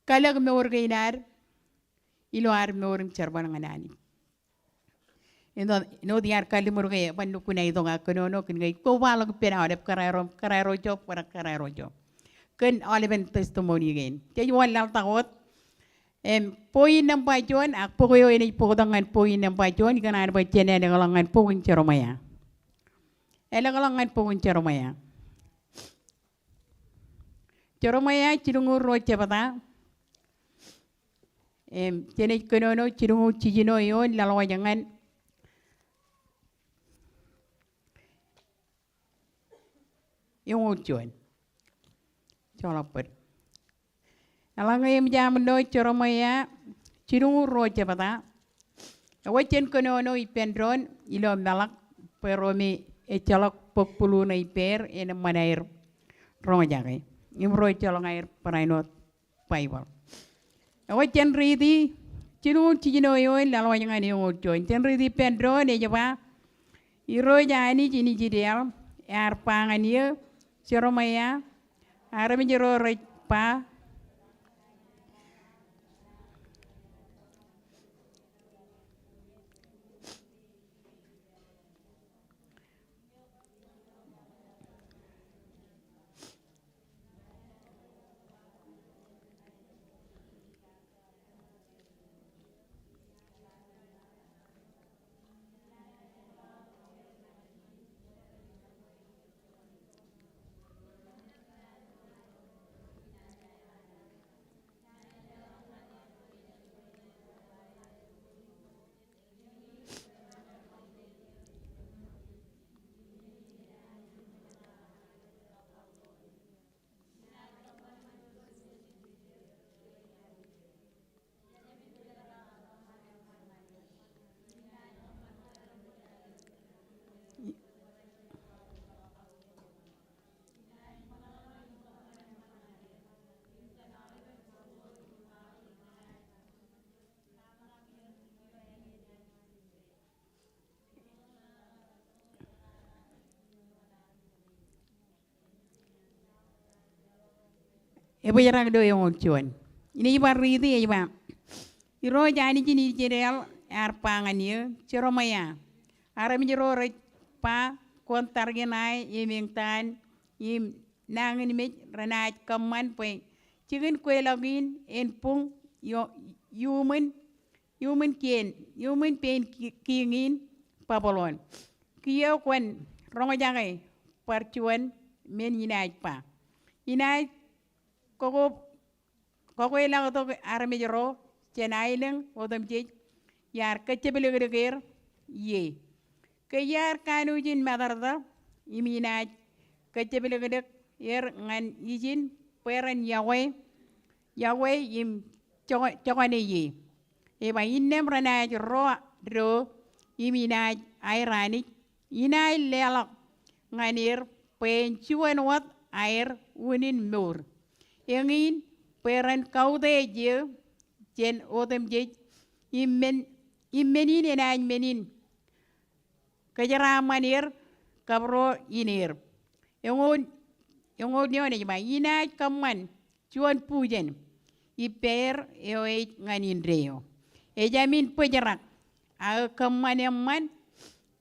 kalōk mour kein ad ilo ad mour im jerbal ñan Anij. Āinwōt, āinwōt iar kalliṃur ke ban lukkuun aetok aō kōnono kōn ke ij kobaḷọk ippān aolep kōrā ro, kōrā ro ijo, bōran kōrā ro ijo. Kōn aolepen testimony kein. Jej wōnlaḷtak wōt Im, point nōṃba juon, ak bok eo enaaj bōktok ñan point nōṃba juon, ikōṇaan bwe jen ālōkḷọk ñan bok in Jeremaia. Ālōkḷọk ñan bok in Jeremaia. Jeremaia jilñuul ruo jebta. Im, jenaaj kōnono jilñuul jiljino eoon laḷwaj ñan eñoul juon. Joḷọk bōd. Eḷaññe eṃōj aṃ lo Jeremaia jilñuul ruo jebta, ekwe jen kōnono ippān doon ilo meḷak bwe ro me ejjeḷọk bōk bulu ṇe ippāer en eṃṃan aer roñjake. Im ro ejjeḷọk aer barāinwōt Baibōḷ. Ekwe jen riiti jilñuul jiljino eoon laḷwaj ñan eñoul juon. Jen riiti ippān doon ej ba, Irooj Anij in Israel ear ba ñan eō, Jeremaia, armej ro rej ba, Ebōjrak ilo eñoul juon. Inaaj bar riiti ej ba, Irooj Anij in Israel ear ba ñan eō, Jeremaia, armej ro rej ba kwōn tarjin ae im eñtaan im nañinmej renaaj kōṃṃan bwe jikin kweilọk in en buñ iuṃwin iuṃwin kien, iuṃwin pein ki-, kiiñ in Babilon. Kiiō kwōn roñjake bar juon men inaaj ba. Inaaj koko-, kokweilọktok armej ro jān aelōñ otemjej iar kōjjepliklik er ie. Ke iar kanooj in matōrtō im inaaj kōjjepliklik er ñan ijin bwe ren yokwe, yokwe im jokane ie. Ej ba innām renaaj ro do im inaaj aer Anij, inaaj leḷọk ñan er bwe en juon wōt aer unin mour. Eñin bwe ren kautiej eō jān otemjej im men, im men in enaaj men in kōjeraaṃṃan er kab ro in er. Eñoul, eñoul eoon ej ba, inaaj kōṃṃan juon bujen ippāer eo ej ñan indeeo. Ejāmin bōjrak, aō kōṃṃan eṃṃan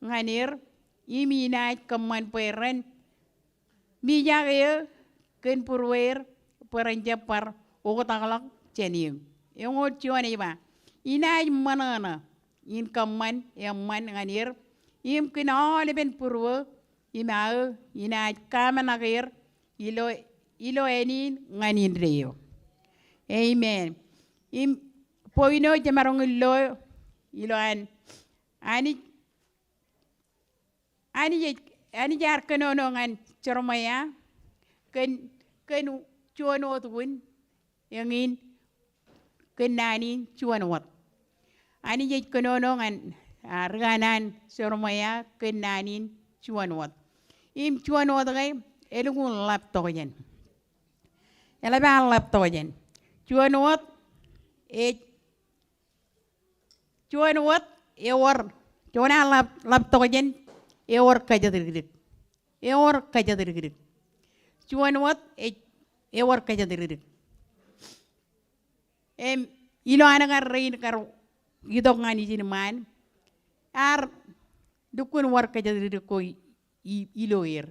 ñan er, im inaaj kōṃṃan bwe ren mijak eō kōn būrueir bwe ren jab bar oktakḷọk jān eō. Eñoul juon ej ba, inaaj ṃōṇōṇō in kōṃṃan eṃṃan ñan er, im kōn aolepen būruō, im aō inaaj kaamṇak er ilo, ilo āne in ñan indeeo. Amen. Im point eo jemaroñ in lo ilo an Anij Anij ej, Anij ear kōnono ñan Jeremaia kōn, kōn juon wōt wūn, eñin kōn naan in juon wōt. Anij ej kōnono ñan, a, ri kanaan Jeremaia kōn naan in juon wōt. Im juon wōt ke elukkuun ḷap tokjān. Eḷap an ḷap tokjān. Juon wōt ej Juon wōt ewōr, juon an ḷap, ḷap tokjān ewōr kōjatdikdik. Ewōr kōjatdikdik. Juon wōt ej, ewōr kōjatdikdik. Im, ilo an kar rein kar itok ñan ijin ṃaan, ear lukkuun wōr kōjatdikdik ko i, ilo er.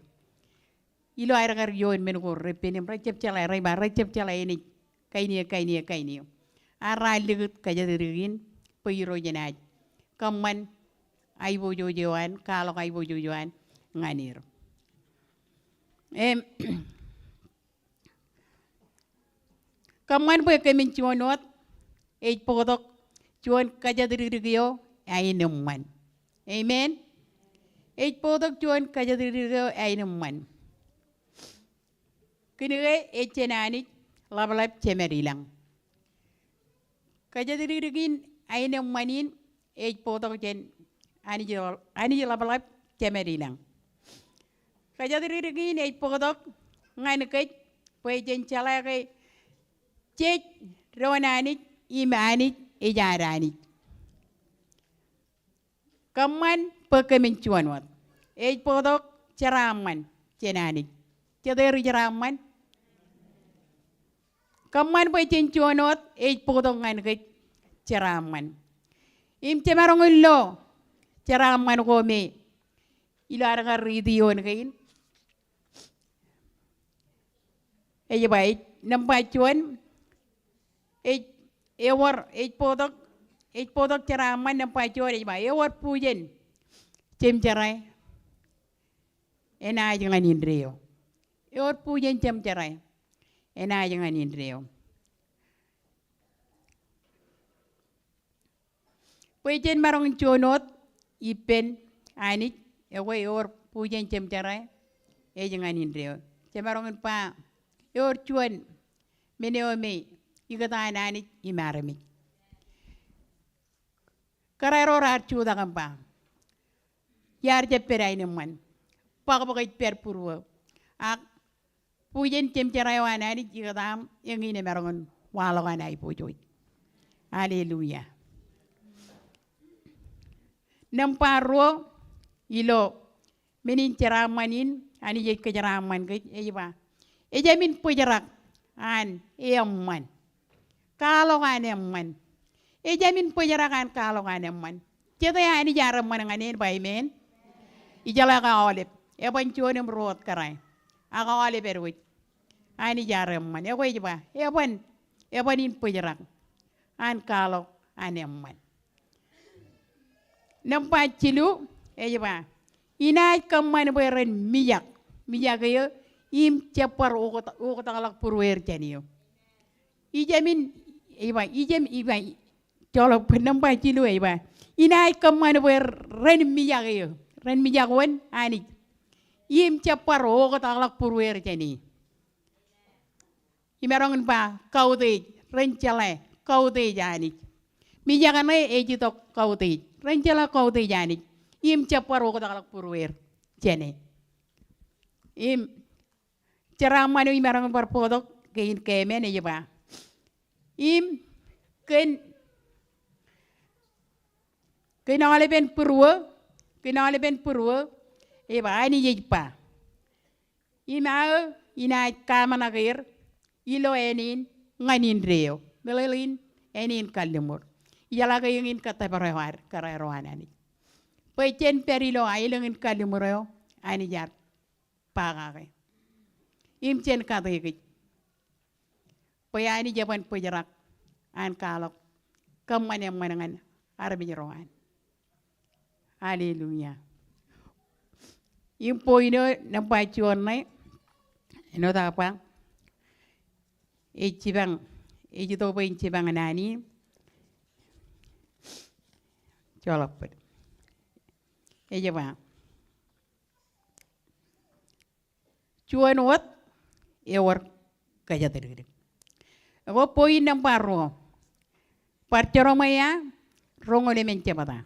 Ilo aer kar iioon men ko repen im rejab jeḷā, rej ba rejab jeḷā enaaj kain eo, kain eo, kain eo. arro likūt kōjatdikdik in bwe Irooj enaaj kōṃṃan aiboojoj eo an, kwaḷọk aiboojoj eo an ñan er. Im, kōṃṃan bwe kōmin juon wōt ej bōktok juon kōjatdikdik eo aenōṃṃan. Amen. Ej bōktok juon kōjatdikdik eo aenōṃṃan. Kōnke ej jān Anij ḷapḷap Jemād ilañ. Kōjatdikdik in aenōṃṃan in ej bōktok jān Anij, Anij ḷapḷap Jemād ilañ. Kōjatdikdik in ej bōktok ñan kōj bwe jen jeḷā ke jej doon Anij im Anij ej ad Anij. Kōṃṃan bwe kōmin juon wōt ej bōktok jeraaṃṃan jān Anij. Jete ri jeraaṃṃan? Kōṃṃan bwe jen juon wōt ej bōktok ñan kōj jeraaṃṃan. Im jemaroñ in lo jeraaṃṃan ko me ilo ad kar riiti ioon kein. Ej ba, ej nōṃba juon, ej, ewōr, ej bōktok, ej bōktok jeraaṃṃan nōṃba juon, ej ba, ewōr bujen jemjerā enaaj ñan indeeo. Ewōr bujen jemjerā enaaj ñan indeeo. Bwe jen maroñ in juon wōt ippān Anij, ekwe ewōr bujen jemjerā ej ñan indeeo. Jemaroñ in ba, ewōr juon men eo me ikōtaan Anij im armej. Kōrā ro raar jutak im ba, iar jab pād aenōṃṃan, bōkbōk ej pād būruō. Ak bujen jemjerā eo an Anij ikōtaan eñin emaroñ in waḷọk an aiboojoj. Hallelujah. Nōṃba ruo ilo men in jeraaṃṃan in Anij ej kōjeraaṃṃan kōj, ej ba, ejāmin bōjrak an eṃṃan. Kwaḷọk an eṃṃan. Ejāmin bōjrak an kwaḷọk an eṃṃan. Jete Anij ear eṃṃan ñan en, ba amen. Ijeḷā ke aolep. Eban juon im ruo wōt kōrā. Ak aolep edwōj. Anij ear eṃṃan. Ekwe ej ba, eban, eban in bōjrak an kwaḷọk an eṃṃan. Nōṃba jilu, ej ba, inaaj kōṃṃan bwe ren mijak, mijak eō, im jab bar oktak, oktakḷọk būrueir jān eō. Ijāmin, ej ba, ijāmin, ej ba, joḷọk bwe nōṃba jilu, ej ba, inaaj kōṃṃan bwe ren mijak eō, ren mijak wōn Anij, im jab bar oktakḷọk būrueir jān e. Imaroñ in ba kautiej, ren jeḷā kautiej Anij. Mijak ṇe ej itok kautiej, ren jeḷā kautiej Anij. Im jab bar oktakḷọk būrueir jān e. Im jeraaṃṃan eo imaroñ in bar bōktok kein keemān ej ba, im kōn, kōn aolepen būruō, kōn aolepen būruō, ej ba Anij ej ba, im aō inaaj kaṃōṇak er ilo āne in ñan indeeo, meḷeḷe in āne in kalliṃur. Ijeḷā ke eñin kōttōpar eo ad kōrā ro an Anij, bwe jen pād ilo aelōñ in kalliṃur eo Anij ear ba kake im jen kate kōj. Bwe Anij eban bōjrak an kwaḷọk kōṃṃan eṃṃan ñan armej ro an. Hallelujah. Im point eo nōṃba juon ṇe, āinwōt aō ba, ej jipañ, ej itok bwe en jipañ naan in. Joḷọk bōd. Ej ba, juon wōt ewōr kōjatdikdik. Ekwe point nōṃba ruo. Bar Jeremiah roñoul emān jebta.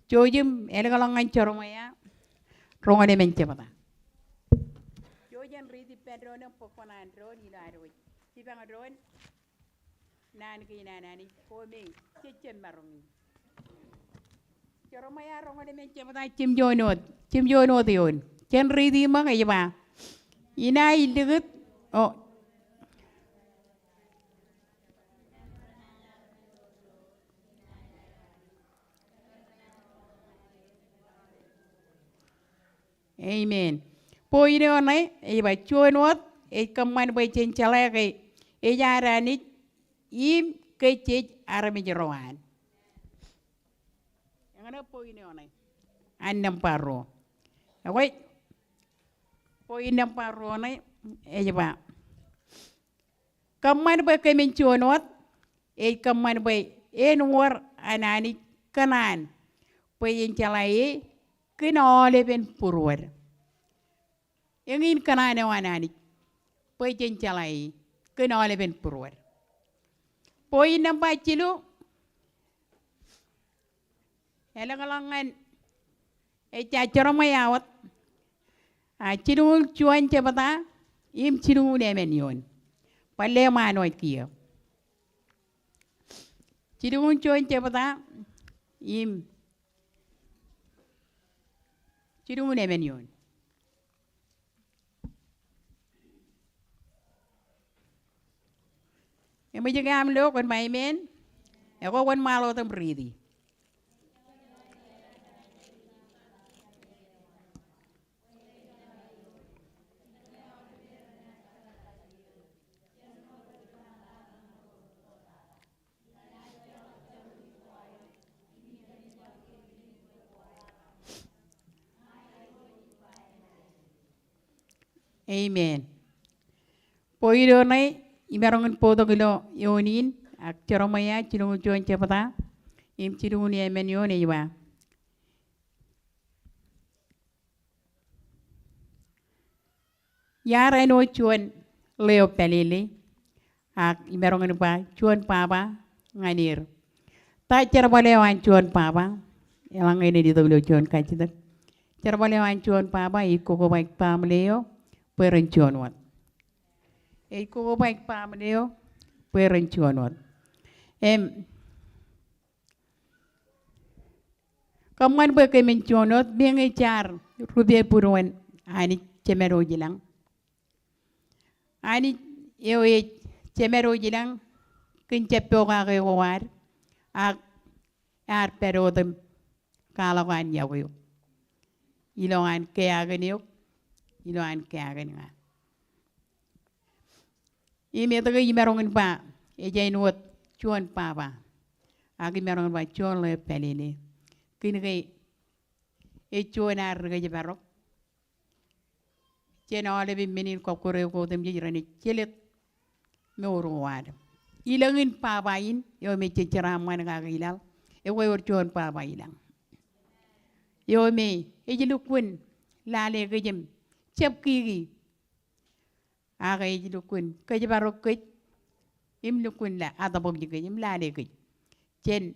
Jouj im ālikḷọk ñan Jeremiah roñoul emān jebta. Jouj jen riit ippān doon im bōk kuṇaan doon ilo ad wōj. Jipañ doon naan kein an Anij ko me jejjab maroñ in. Jeremiah roñoul emān jebta, jimjuon wōt, jimjuon wōt eoon. Jen riiti ṃōk, ej ba, inaaj likūt, o, amen. Point eo ṇe, ej ba juon wōt ej kōṃṃan bwe jen jeḷā ke ej ad Anij im kōj jej armej ro an. Eñin point eo ṇe an nōṃba ruo. Ekwe, point nōṃba ruo ṇe ej ba, kōṃṃan bwe kōmin juon wōt, ej kōṃṃan bwe en wōr an Anij kōṇaan bwe jen jeḷā e kōn aolepen būruod. Eñin kōṇaan eo an Anij bwe jen jeḷā e kōn aolepen būruod. Point nōṃba jilu, elōñḷọk ñan, ejja Jeremaia wōt, a, jilñuul juon jebta im jilñuul emān eoon. Bar leṃaan wōj kiiō. Jilñuul juon jebta im jilñuul emān eoon. Eṃōj ke aṃ lo kwōn ba amen? Ekwe kwōn ṃaḷo otem riiti. Amen. Point eo ṇe imaroñ in bōktok ilo eoon in, ak Jeremaia jilñuul juon jebta im jilñuul emān eoon ej ba, iar āinwōt juon ḷeo pālele, ak imaroñ in ba juon baba ñan er. Ta jerbal eo an juon baba? Eḷaññe enaaj itok ilo juon kajjitōk. Jerbal eo an juon baba ej kokobaik baaṃle eo bwe ren juon wōt. Ej kokobaik baaṃle eo bwe ren juon wōt. Im kōṃṃan bwe kōmin juon wōt, meñe jaar rupe būruon Anij Jemedwōj ilañ. Anij eo ej Jemedwōj ilañ kōn jab pokake ko ad, ak ear pād otem kwaḷọk an yokwe eok, ilo an keaakon eok, ilo an keaakon ña. Im etke imaroñ in ba ej āinwōt juon baba, ak imaroñ in ba juon ḷeo pālele? Kōnke ej juon ad ri kōjparok jān aolepen men in kọkkure ko otemjej renaaj jelōt mour ko ad. Ilōñin baba in eo me jej jeraaṃṃan kake ilaḷ, ekwe ewōr juon baba ilañ eo me ej lukkuun lale kōj im jab kiki. Ak ej lukkuun kōjparok kōj im lukkuun la-, atbōk kōj im lale kōj jān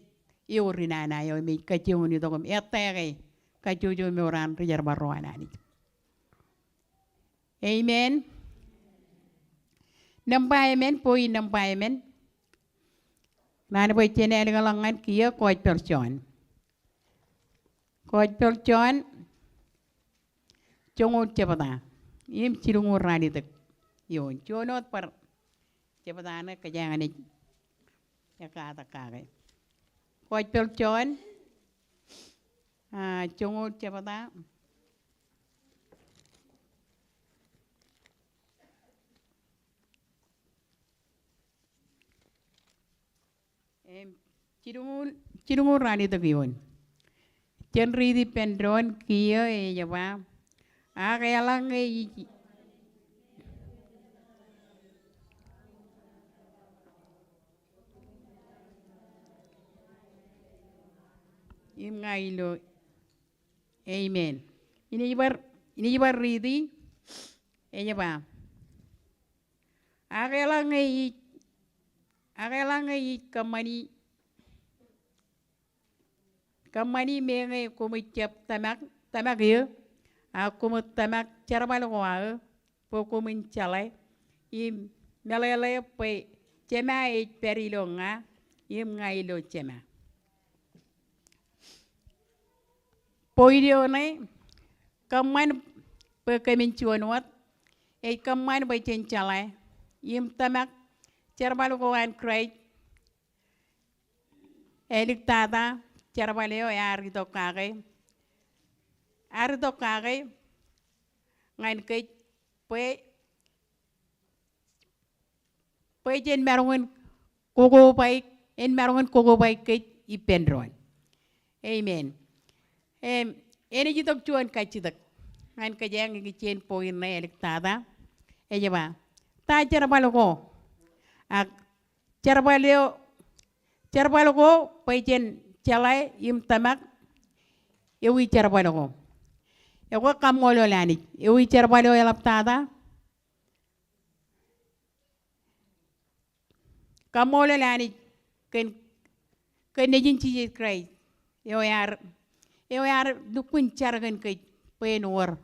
ewōr inana eo me ej kajjioñ in itok im ettā ke kajjojo mour an ri jerbal ro an Anij. Amen. Nōṃba emān, point nōṃba emān. Naan bwe jen ālikḷọk ñan kiiō Gospel John. Gospel John joñoul jebta im jilñuul ralitōk eoon. Juon wōt bar jebta ṇe kōjeañ naaj ekkatak kake. Gospel John, a, joñoul jebta im jilñuul, jilñuul ralitōk eoon. Jen riit ippān doon. Kiiō ej ba, ak eḷaññe ij, im ña ilo, amen. Inaaj bar, inaaj bar riiti, ej ba, ak eḷaññe ij, ak eḷaññe ij kōṃṃani, kōṃṃani meñe koṃij jab tōmak, tōmak eō, ak koṃij tōmak jerbal ko aō, bwe koṃwin jeḷā im meḷeḷe bwe Jema ej pād ilo ña im ña ilo Jema. Point eo ṇe, kōṃṃan bwe kōmin juon wōt, ej kōṃṃan bwe jen jeḷā im tōmak jerbal ko an Kraist. Āliktata jerbal eo ear itok kake, ear itok kake ñan kōj bwe, bwe jen maroñ in kokobaik, en maroñ in kokobaik kōj ippān doon. Amen. Im, enaaj itok juon kajjitōk ñan kōjeañ ikijjien point ṇe āliktata. Ej ba, ta jerbal ko? Ak jerbal eo, jerbal ko bwe jen jeḷā im tōmak ewi jerbal ko? Ekwe kaṃṃoolol Anij. Ewi jerbal eo eḷaptata? Kaṃṃoolol Anij kōn, kōn Nejin Jisōs Kraist eo ear, eo ear lukkuun jar kōn kōj bwe en wōr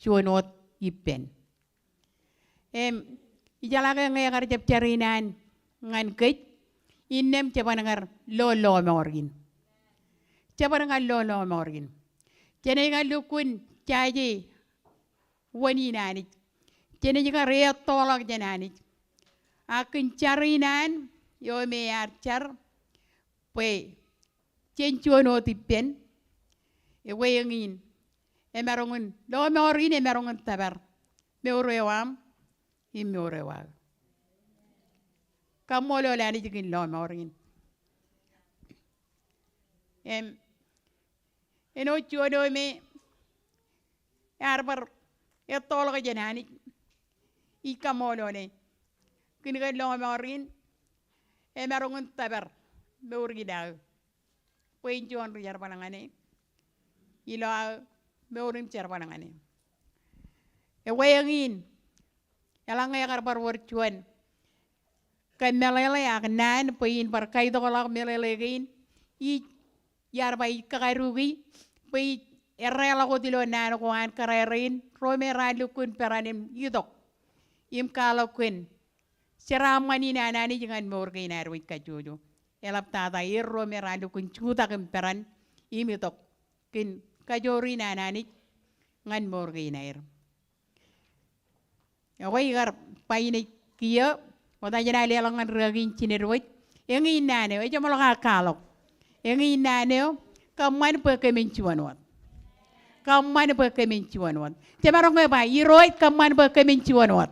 juon wōt ippān. Im, ijeḷā ke ñe ekar jab jar in an ñan kōj, innām jeban kar lo lọmọọr in. Jeban kar lo lọmọọr in. Jenaaj kar lukkuun jaje wōn in Anij. Jenaaj kar ettoḷọk jān Anij. Ak kōn jar in an, eo me ear jar bwe jen juon wōt ippān, ekwe eñin, emaroñ in, lọmọọr in emaroñ in tōpar mour eo aṃ im mour eo aō. Kaṃṃoolol Anij kōn lọmọọr in. Im, āinwōt juon eo me ear bar ettoḷọk jān Anij, ij kaṃṃoolole kōn ke lọmọọr in emaroñ in tōpar mour ilo aō bwe in juon ri jerbal ñan e, ilo aō mour im jerbal ñan e. Ekwe eñin, eḷaññe ekar bar wōr juon kōmeḷeḷe ak naan bwe in bar kaitokḷọk meḷeḷe kein, ij, iar ba ij kakaduki bwe ij erreḷọk wōt ilo naan ko an kōrā rein ro me raar lukkuun peran im itok im kwaḷọk kōn jeraaṃṃan in an Anij ñan mour kein aer wōj kajjojo. Eḷaptata er ro me raar lukkuun jutak im peran im itok kōn kajoor in an Anij ñan mour kein aer. Ekwe ikar ba inaaj kiiō, wōt ajna leḷọk ñan rikaki in jined wōj. Eñin naan eo, ejjeṃḷọk aō kwaḷọk. Eñin naan eo, kōṃṃan bwe kōmin juon wōt. Kōṃṃan bwe kōmin juon wōt. Jemaroñ ke ba, Irooj kōṃṃan bwe kōmin juon wōt.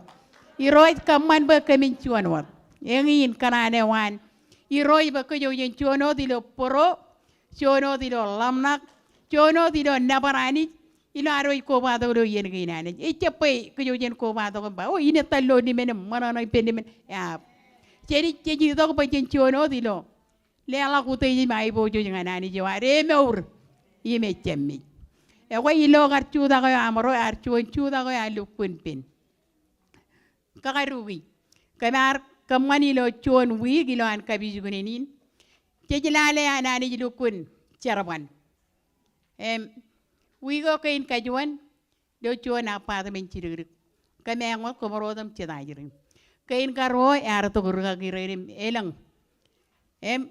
Irooj kōṃṃan bwe kōmin juon wōt. Eñin kōṇaan eo an Irooj bwe kōjwōj jen juon wōt ilo bōro, juon wōt ilo ḷōmṇak, juon wōt ilo nōbar Anij, ilo ad wōj kobatok ilo iien kein Anij. Ejjab bwe kōjwōj jen kobatok im ba, o, in etal ilo limōn im ṃōṇōṇō ippān limōn. Jab. Jej, jej itok bwe jen juon wōt ilo leḷọk utiej im aiboojoj ñan Anij eo ad emour im ejjab mej. Ekwe ilo kar jutak eo aṃro, ear juon jutak eo ear lukkuun pen. Kakaduki. Kōm ar kōṃṃan ilo juon wiik ilo an kapijuknen in. Jej lale an Anij lukkuun jerbal. Im, wiik eo kein kajuon, ilo juon apartment jidikdik. Kōmeañ wōt, kōmro otem jeta jidik. Kein karuo ear itok rikaki rein im elōñ. Im,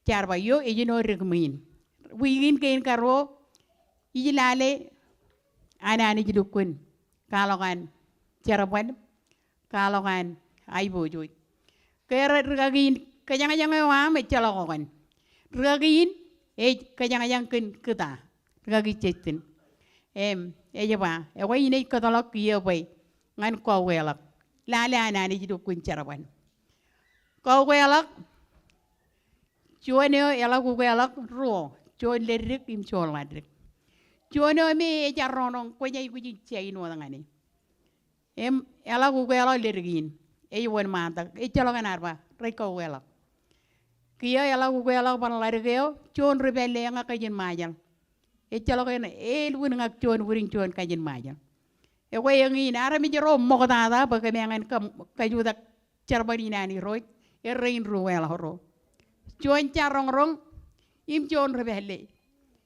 jaar ba, eo, ejino dik ṃwiin. Wiik in kein karuo, ij lale an Anij lukkuun kwaḷọk an jerbal, kwaḷọk an aiboojoj. Ke rej rikaki in kōjañjañ eo aṃ ejjeḷọk kōn. Rikaki in ej kōjañjañ kōn kōta. Rikaki Justin. Im, ej ba, ekwe inaaj kōtḷọk kiiō bwe ñan kaukeḷọk. Lale an Anij lukkuun jerbal. Kaukeḷọk, juon eo eḷak ukeḷọk ruo, juon leddik im juon ḷaddik. Juon eo me ejarroñroñ, kwōj aikuj in jain wōt ñan e. Im, eḷak ukeḷọk leddik in, ej wōnṃaantak, ejjeḷọk enaaj ba, rej kaukeḷọk. Kiiō eḷak ukeḷọk bar ḷaddik eo, juon ri pālle ña kajin Ṃajeḷ. Ejjeḷọk en, elukkuun ñak juon wūrin juon kajin Ṃajeḷ. Ekwe eñin, armej ro ṃoktata bwe kōmeañ en kajutak jerbal in an Irooj, errein ri ukeḷọk ro. Juon jarroñroñ, im juon ri pālle.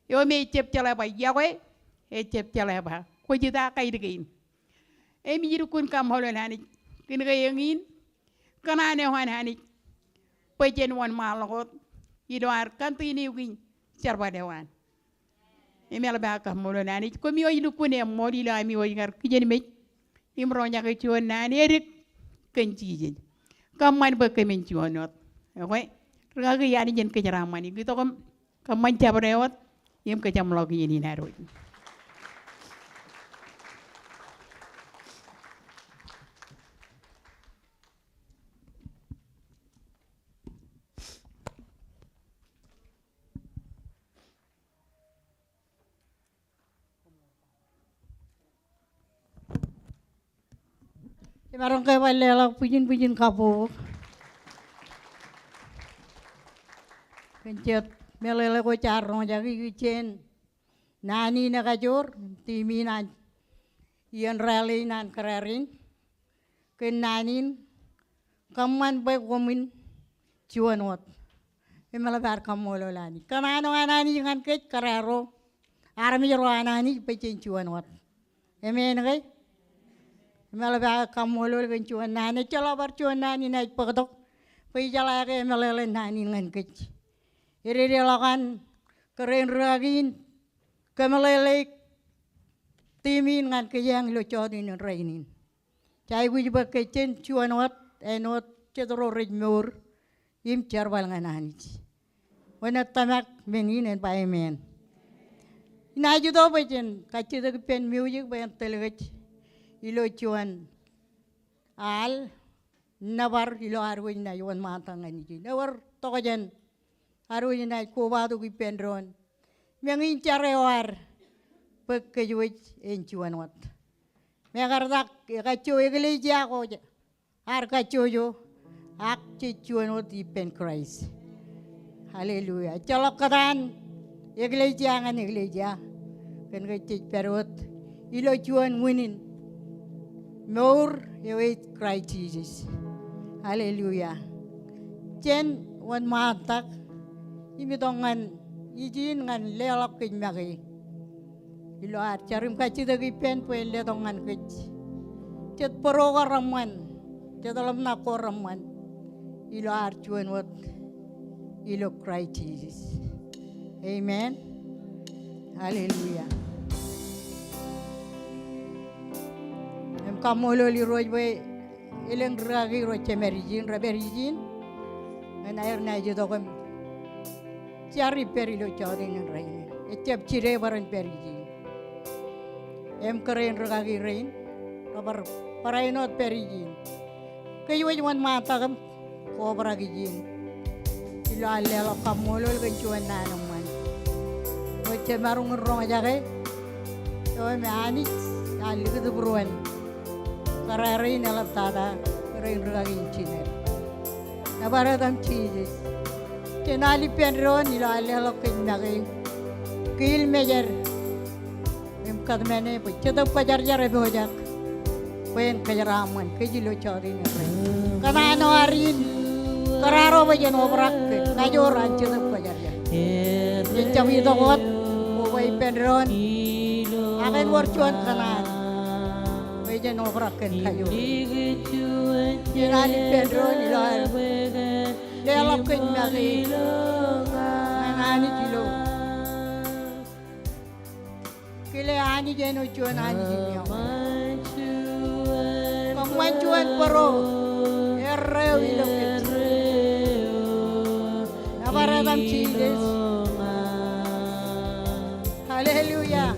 Eo me ejjab jeḷā ba iọkwe, ejjab jeḷā ba kwōj ita kaid kein. Im ij lukkuun kaṃṃoolol Anij kōn ke eñin kōṇaan eo an Anij bwe jen wōnṃaanḷọk wōt ilo ad continue kōn jerbal eo an. Im eḷap aō kaṃṃoolol Anij, koṃ wōj lukkuun eṃṃool ilo ami wōj kar kijenmej im roñjake juon naan edik kōn Jisōs. Kōṃṃan bwe kōmin juon wōt. Ekwe, rikaki, Anij en kōjeraaṃṃan eok. Itok im kōṃṃan jabdewōt im kōjeṃḷọk iien in ad wōj. Maroñ ke bar leḷọk bwijin bwijin kabbokbok kōn jet meḷeḷe ko jaar roñjake ikijjien naan in ekajoor, theme in an iien rally in an kōrā rein. Kōn naan in, kōṃṃan bwe koṃwin juon wōt. Im eḷap ad kaṃṃoolol Anij. Kōṇaan eo an Anij ñan kōj kōrā ro, armej ro an Anij bwe jen juon wōt. Amen ke? Im eḷap aō kaṃṃoolol kōn juon naan, ejjeḷọk bar juon naan in ij bōktok bwe ijeḷā ke emeḷeḷe naan in ñan kōj. Ededeḷọk an kōrā in rūkaki in kōmeḷeḷeik theme in ñan kōjeañ ilo jọteen in rainin. Jej aikuj bwe kōj jen juon wōt, āinwōt jet ro rej mour im jerbal ñan Anij. Wōn ej tōmak men in en ba amen. Inaaj itok bwe jen kajjitōk ippān music bwe en tōl kōj ilo juon al nōbar ilo ad wōj naaj wōnṃaantak ñan ijin. Ewōr tokjān ad wōj naaj kobatok ippān doon. Meñe in jar eo ad bwe kōj wōj en juon wōt. Mekartak ekajjo eklejia ko ad kajjojo, ak jej juon wōt ippān Kraist. Hallelujah. Ejjeḷọk kōtaan eklejia ñan eklejia kōn ke jej pād wōt ilo juon wūnin mour eo ej Kraist Jisōs. Hallelujah. Jen wōnṃaantak im itok ñan ijin ñan leḷọk kōj make. Ilo ad jar im kajjitōk ippān bwe en letok ñan kōj jet bōro ko reṃṃan, jet ḷōmṇak ko reṃṃan ilo ad juon wōt ilo Kraist Jisōs. Amen. Hallelujah. Im kaṃṃoolol Irooj bwe elōñ rūkaki ro jemād ijin, rej pād ijin ñan aer naaj itok im jar ippād ilo jọteen in rainin. Ejjab jidik bwe ren pād ijin. Im kōrā in rūkaki rein, rebar barāinwōt pād ijin. Kōj wōj wōnṃaantak im kobrak ijin ilo ad leḷọk kaṃṃoolol kōn juon naan eṃṃan. Eo jemaroñ in roñjake, eo im Anij ear likūt būruon kōrā rein eḷaptata kōrā in rūkaki in jined. Nōbar etan Jisōs. Jen al ippān doon ilo ad leḷọk kōj make. Kiil mejed im kōtmāne bwe Jetōb Kwōjarjar epojak bwe en kōjeraaṃṃan kōj ilo jọteen in rainin. Kōṇaan eo ad in kōrā ro bwe jen obrak kōn kajoor an Jetōb Kwōjarjar. Jen jab itok wōt, koba ippān doon, ak en wōr juon kōṇaan bwe jen obrak kōn kajoor. Jen al ippān doon ilo ad leḷọk kōj make ñan Anij ilo kile Anij āinwōt juon Anij in eṃṃan. Kōṃṃan juon bōro erreo ilo kōj. Nōbar etan Jisōs. Hallelujah.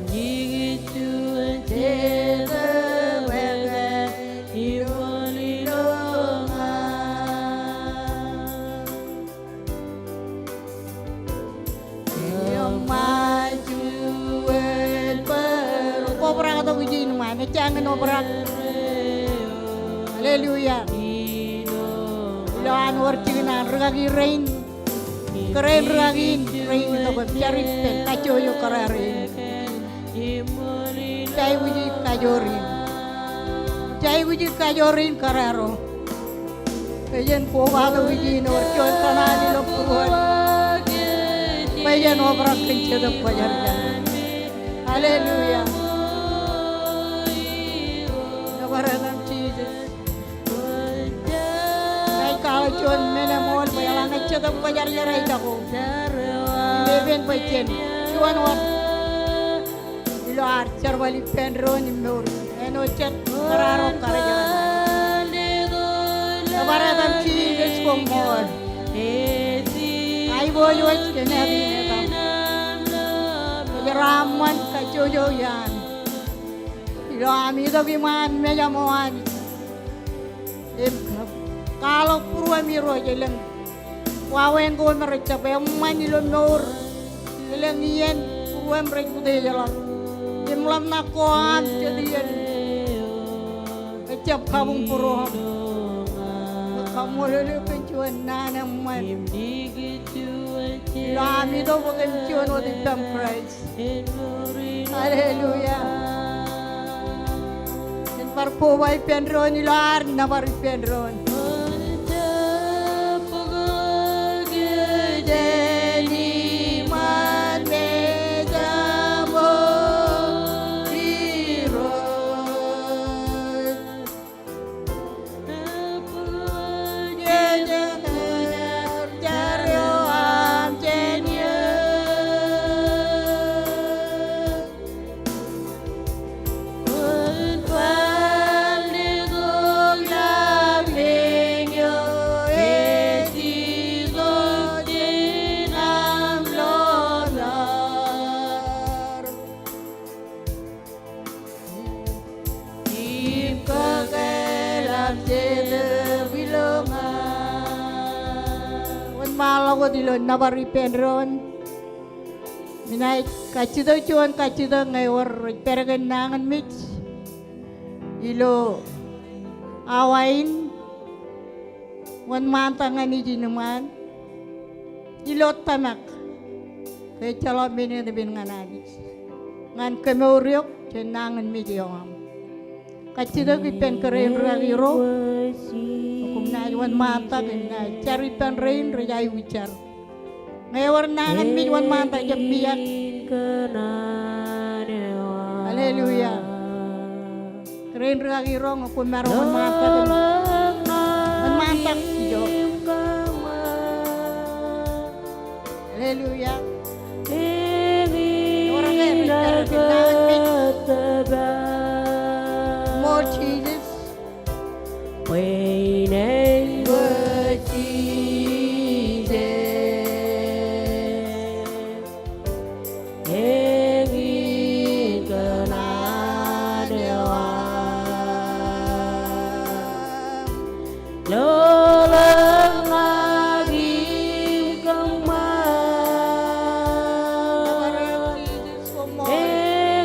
Kobrak tok ijin ṃaan, ejjañin obrak. Hallelujah. Ilo an wōr jikin an rūkaki rein, kōrā in rūkaki in rein itok im jar ippān kajjojo kōrā rein. Jej aikuji kajoor in. Jej aikuji kajoor in kōrā ro. Bwe jen kobatok ijin ewōr juon kōṇaan ilo būruon. Bwe jen obrak kōn Jetōb Kwōjarjar. Hallelujah. Nōbar etan Jisōs. Ij kwaḷọk juon men eṃool bwe eḷaññe Jetōb Kwōjarjar ej jako im epen bwe jen juon wōt ilo ad jerbal ippān doon im mour āinwōt jet kōrā ro karijeraṇ. Nōbar etan Jisōs koṃṃool. Aiboojoj kōn etan. Kōjeraaṃṃan kajjojo iaan ilo ami itok iṃaan mejaṃ eo Anij. Im kwaḷọk būruōm Irooj elōñ wāween ko me rej jab eṃṃan ilo mour. Elōñ iien būruōm rej utiejḷọk im ḷōmṇak ko aṃ jet iien ej jab kabuñbūruoṃ. Kaṃṃoolol eok kōn juon naan eṃṃan ilo am itok bwe kōm juon otemjej ippaṃ Kraist. Hallelujah. Jen bar koba ippān doon ilo ad nōbar ippān doon. Wōnṃaanḷọk wōt ilo nōbar ippān doon. Inaaj kajjitōk juon kajjitōk ñe ewōr rej pād kōn nañinmej ilo awa in. Wōnṃaantak ñan ijin iṃaan ilo tōmak ke ejjeḷọk men eṇ epen ñan Anij ñan kemour eok jān nañinmej eo aṃ. Kajjitōk ippān kōrā in rūkaki ro. Koṃ naaj wōnṃaantak im naaj jar ippān rein rej aikuj jar. Ñe ewōr nañinmej wōnṃaantak jab mijak. Hallelujah. Kōrā in rūkaki ro, ñe kwōmaroñ wōnṃaantak im wōnṃaantak ijo. Hallelujah. Ewōr ke rej pād kōn nañinmej. Ṃool Jisōs. Bwe nen wōt Jisōs, eñin kōṇaan eo aṃ. Lolọk ña im kōṃṃan.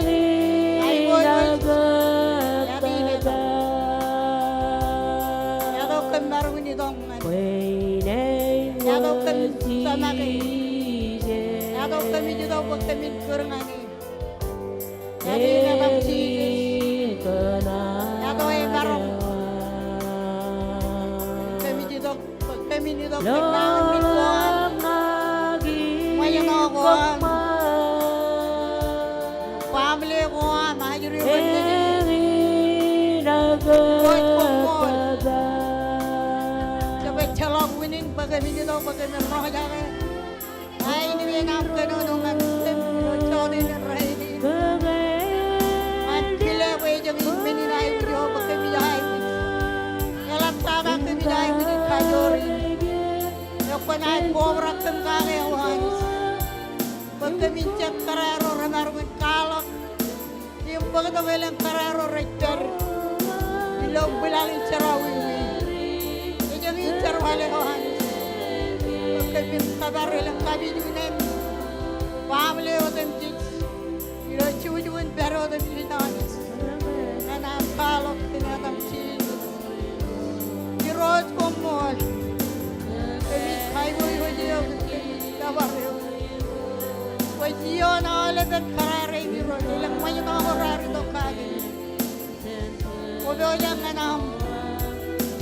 Eñin ak kōtata. Iatok kōm maroñ in itok ñan e. Iatok kōm tōmak e. Iatok kōmij itok bwe kōmin kūr ñan e. Eñin etan Jisōs. Iatok e maroñ. Kōmij itok. Kōmin itok kōn nañinmej ko aṃ, ṃōjṇọ ko aṃ, family ko aṃ, ajri ko aṃ. Koṃṃool. Jab ejjeḷọk unin bwe kōmin itok bwe kōmin roñjake ainiwin aṃ kōnono ñan kōm ilo jota in rainin. Ñan kile bwe ejjeḷọk men in aikuj eo bwe kōmij aikuj. Eḷaptata kōmij aikuj in kajoor in. Ekwe naaj kobrak kōm kake O Anij. Bwe kōmin jet kōrā ro remaroñ in kwaḷọk im bōktok elōñ kōrā ro rej pād ilo bwilal in jerọwiwi. Ejjeḷọk in jerọwiwi O Anij. Bwe kōmin kōpar elōñ kapijuknen family otemjej. Ilo jukjuk in pād otemjej Anij. Ñan aṃ kwaḷọk kōn etan Jisōs. Irooj koṃṃool. Kōmij kaiboiboje eok, kōmij nōbar eok. Bwe iioon aolepen kōrā rein Irooj, elōñ ṃōjṇọ ko raar itok kaki. Kwōpojak ñan aṃ.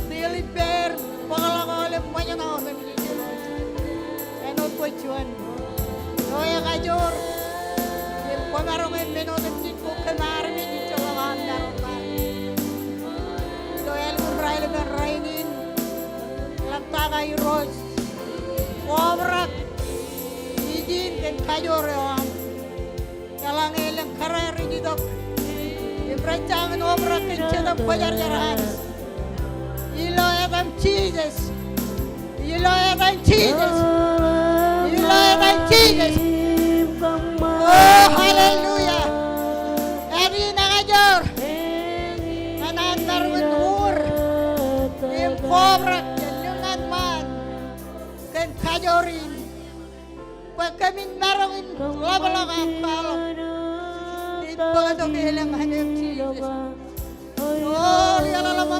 Tiil ippāer, bōkḷọk aolep ṃōjṇọ otemjej Irooj. Āinwōt bwe juon eo ekajoor im kwōmaroñ e men otemjej ko kōm armej ejjeḷọk aṃ maroñ bar. Ilo ālikin raelepen rainin, eḷaptata Irooj, kwō obrak ijin kōn kajoor eo aṃ. Eḷaññe elōñ kōrā rej itok im rej jañin obrak kōn Jetōb Kwōjarjar Anij. Ilo etan Jisōs. Ilo etan Jisōs. Ilo etan Jisōs. O, hallelujah. Āinwōt ekajoor ñan an maroñ in uur im kobrak jān lōñ ñan ṃaan kōn kajoor in. Bwe kōmin maroñ in ḷapḷọk aṃ kwaḷọk im bōktok elōñ ñan eok Jisōs. O, ri-eḷaḷ eo aṃ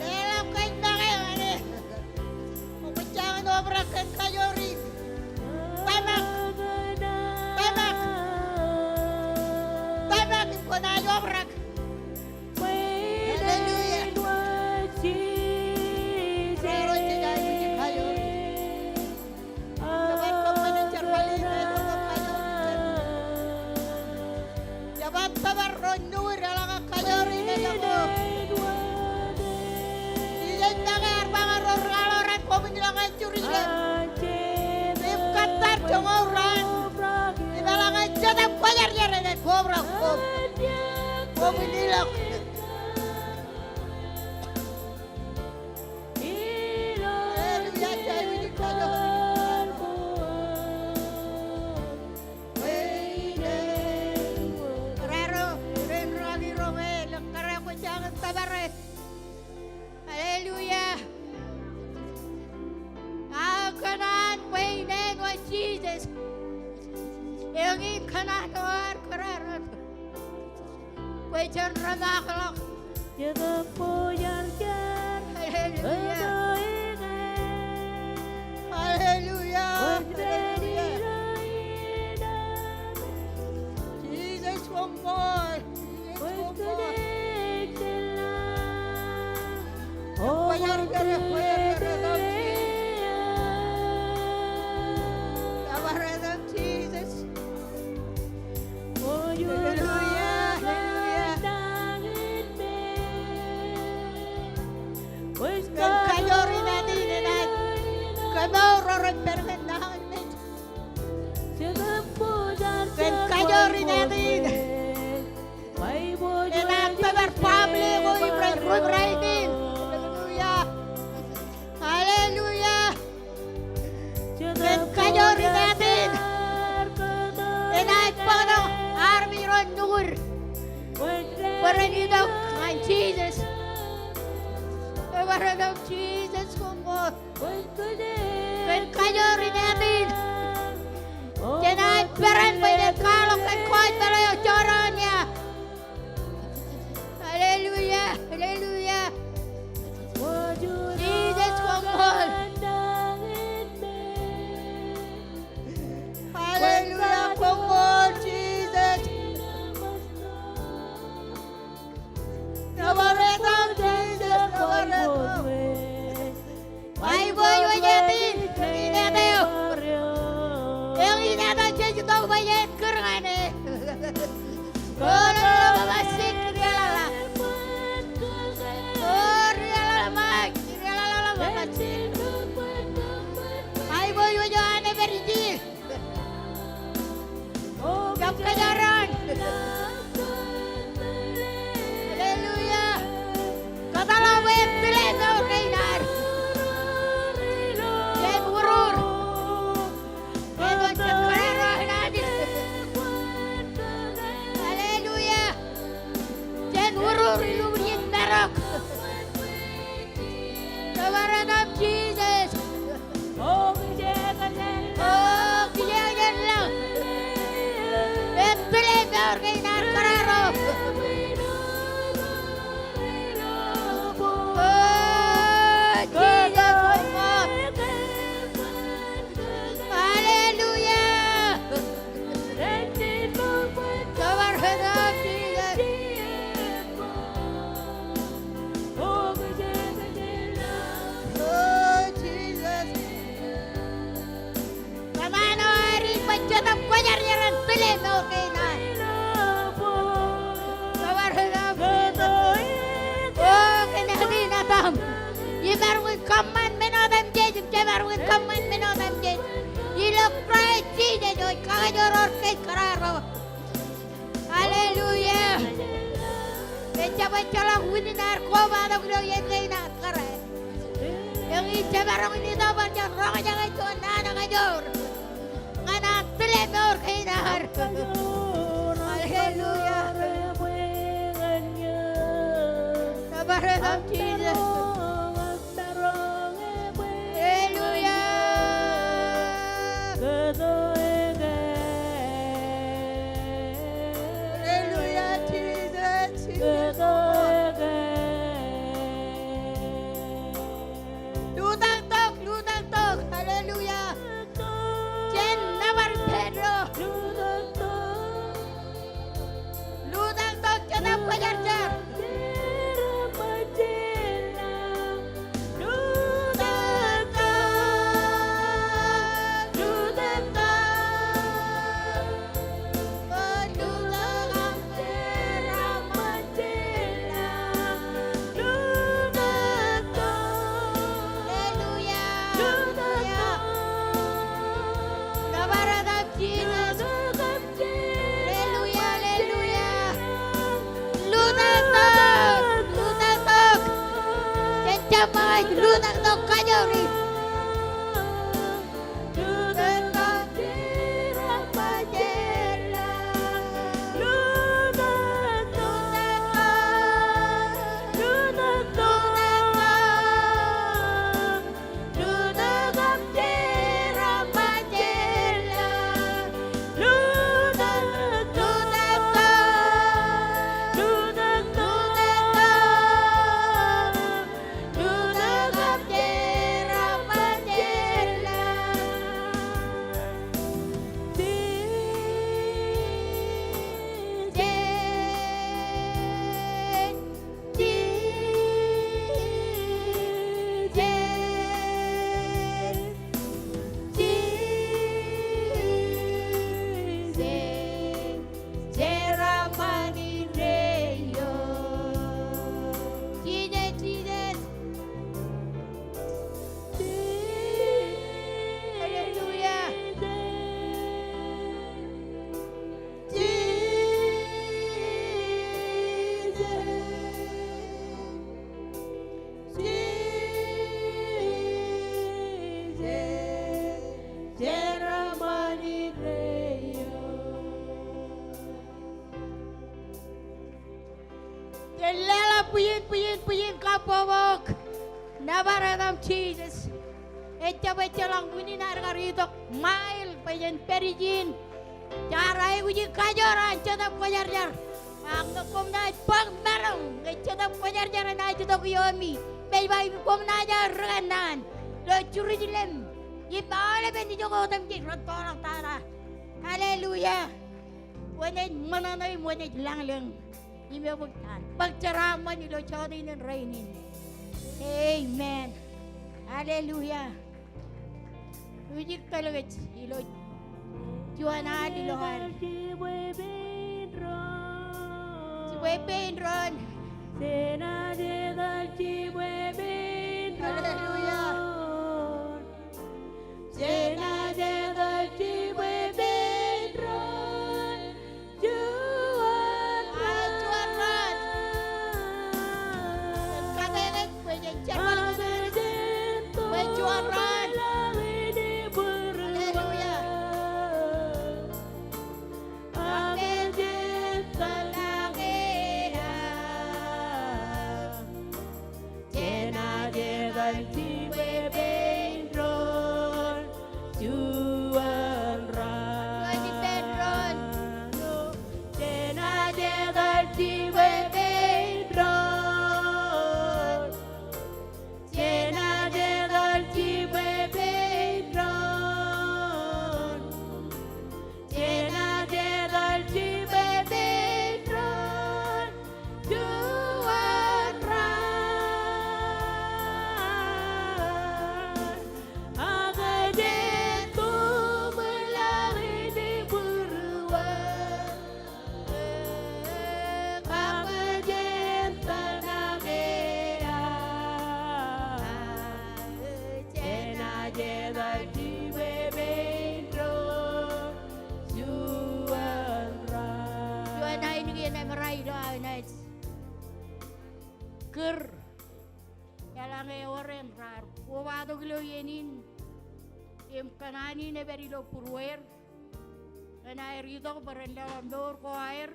Leḷọk kōj make, ane. Kwō jañin obrak kōn kajoor in. Tōmak. Tōmak. Tōmak im kwōnaaj obrak. Hallelujah. Raar eo jej aikuj kajoor in. Jeban kōṃṃane jerbal in ilo kajoor in. Jeban tōpar ro nukud eḷaññe kajoor in ilo ko. Jisōs make ear ba ñan ro rūkaḷoran, koṃwin ilọk ñan Jerusalem. Im kōttar joñoul raan. Im eḷaññe Jetōb Kwōjarjar enaaj kobrak koṃ, koṃwin ilọk. Hallelujah, aikuj kajoor. Kōrā ro, ren ro ak iroñ, ḷọk kōrā kwō jañin tōpare. Hallelujah. Ak kōṇaan bwe in āinwōt Jisōs. Eñin kōṇaan eo ad kōrā ro. Bwe jen ri-maakḷọk. Jetōb Kwōjarjar. Hallelujah. Hallelujah. Hallelujah. Jisōs, koṃṃool. Jisōs, koṃṃool. Kwōjarjar, kwōjarjar, Lord Jesus. Kwōjarjar, Lord Jesus. Hallelujah, hallelujah. Kōn kajoor in Anij enaaj kōmour ro rej pād ñan nañinmej. Kōn kajoor in Anij enaaj tōpar family ko im rej rup rainin. Hallelujah. Hallelujah. Kōn kajoor in Anij enaaj bōktok armej ro nukud bwe ren itok ñan Jisōs. Bwe ren itok Jisōs, koṃṃool. Kōn kajoor in Anij jenaaj peran bwe jen kwaḷọk kōn kōjparok eo Kajoor eo kōj kōrā ro. Hallelujah. Ejjab ejjeḷọk unin ad kobatok ilo iien kein ad kōrā. Eñin jemaroñ in itok bar juon roñjake juon naan kajoor ñan ad tile mour kein ad. Hallelujah. Nōbar etan Jesus. Hallelujah. Hallelujah, Jesus, Jesus. Lutōktok, lutōktok. Hallelujah. Jen nōbar Pedro. Lutōktok Jetōb Kwōjarjar. Hallelujah. Hallelujah. Nōbar etan Jesus. Hallelujah, hallelujah. Lutōktok, lutōktok. Jen jab ṃōñā, lutōktok kajoor in. Hallelujah. Jen leḷọk bwijin, bwijin, bwijin kabbokbok. Nōbar etan Jesus. Ejjab ejjeḷọk unin ad kar itok ṃail bwe jen pād ijin. Jaar aikuji kajoor an Jetōb Kwōjarjar. Ak ñe koṃ naaj bōk maroñ ñe Jetōb Kwōjarjar enaaj itok iomi, mej ba im koṃ naaj aō ri kōnnaan ilo Jerusalem im aolepen ijoko otemjej rūttoḷọk tata. Hallelujah. Kwōnaaj ṃōṇōṇō im kwōnaaj lañlōñ im ebōk bōk jeraaṃṃan ilo jọteen in rainin. Amen. Hallelujah. Ijjitōl kōj ilo juon al ilo al. Jibwe pein doon. Hallelujah. Juon raan. Bwe juon raan. Hallelujah. Jenaaj etal jibwe pein doon juon raan. Jenaaj etal jibwe pein doon. Jenaaj etal jibwe pein doon. Jenaaj etal jibwe pein doon juon raan. Ak jen tuṃwin laḷ in būruon. Āinwōt ilo aō naaj kūr eḷaññe ewōr im raar kobatok ilo iien in im kōṇaan in ej pād ilo būrueir ñan aer itok bwe ren lọmọọr ko aer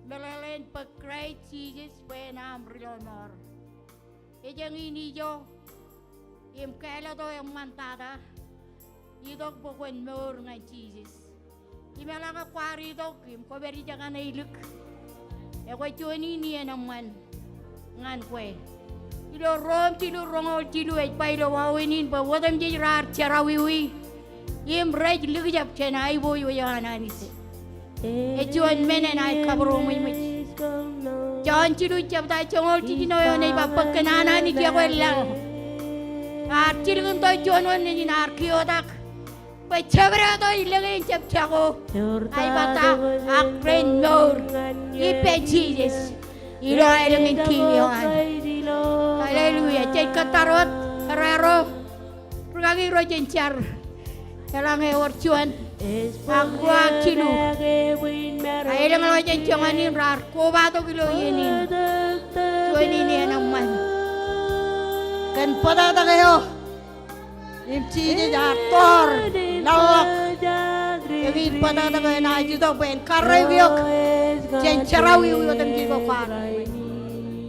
meḷeḷein bwe Kraist Jisōs bwe en aṃ Rilọmọọr. Ejāñin ijo im kāālōt eo eṃṃan tata, itok bwe kwōn mour ñan Jisōs. Im eḷaññe kwaar itok im kwō pād ijekaṇe ilik, ekwe juon in iien eṃṃan ñan kwe. Ilo Rom jilu roñoul jilu ej ba ilo wāween in bwe otemjej raar jerọwiwi im rej likjab jān aiboojoj eo an Anij. Ej juon men enaaj kabūroṃōjṃōj. Jon jilu jebta joñoul jiljino eoon ej ba bwe kōn an Anij ekwe laḷ, ear jilkintok juon wōt nejin ear kiiōtak bwe jabdewōt eo ej lōñ in jab jako aebata ak ren mour ippān Jisōs ilo aelōñ in Kiiñ eo an. Hallelujah. Jej kōttar wōt, kōrā ro, rūkaki ro jen jar. Eḷaññe ewōr juon ak ruo ak jilu aelōñ ḷọk jān joñan in raar kobatok ilo iien in, juon in iien eṃṃan. Kōn bōtōktōk eo im Jisōs ear toor laḷḷọk, eñin bōtōktōk eo enaaj itok bwe en karreoik eok jān jerọwiwi otemjej ko kwaar.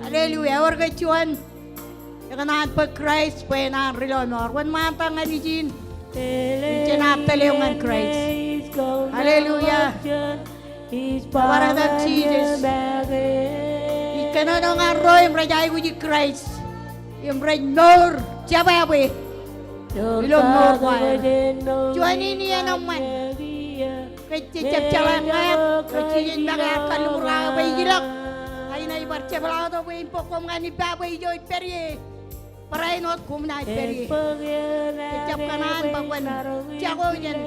Hallelujah. Ewōr ke juon ekōṇaan bwe Kraist bwe en an Rilọmọọr? Wōnṃaantak ñan ijin im jenaaj tōl eok ñan Kraist. Hallelujah. Bar etan Jisōs. Ij kōnono ñan ro im rej aikuji Kraist im rej mour jebwābwe ilo mour ko aer. Juon in iien eṃṃan. Kōj jab jeḷā ñāāt, kōj jab make ear kalliṃur kake bwe ij ilọk. Ain ej bar jepḷaaktok bwe in bōk koṃ ñan ippa bwe ijo ij pād ie, barāinwōt koṃ naaj pād ie. Kōj jab kōṇaan bwe kwōn jako jān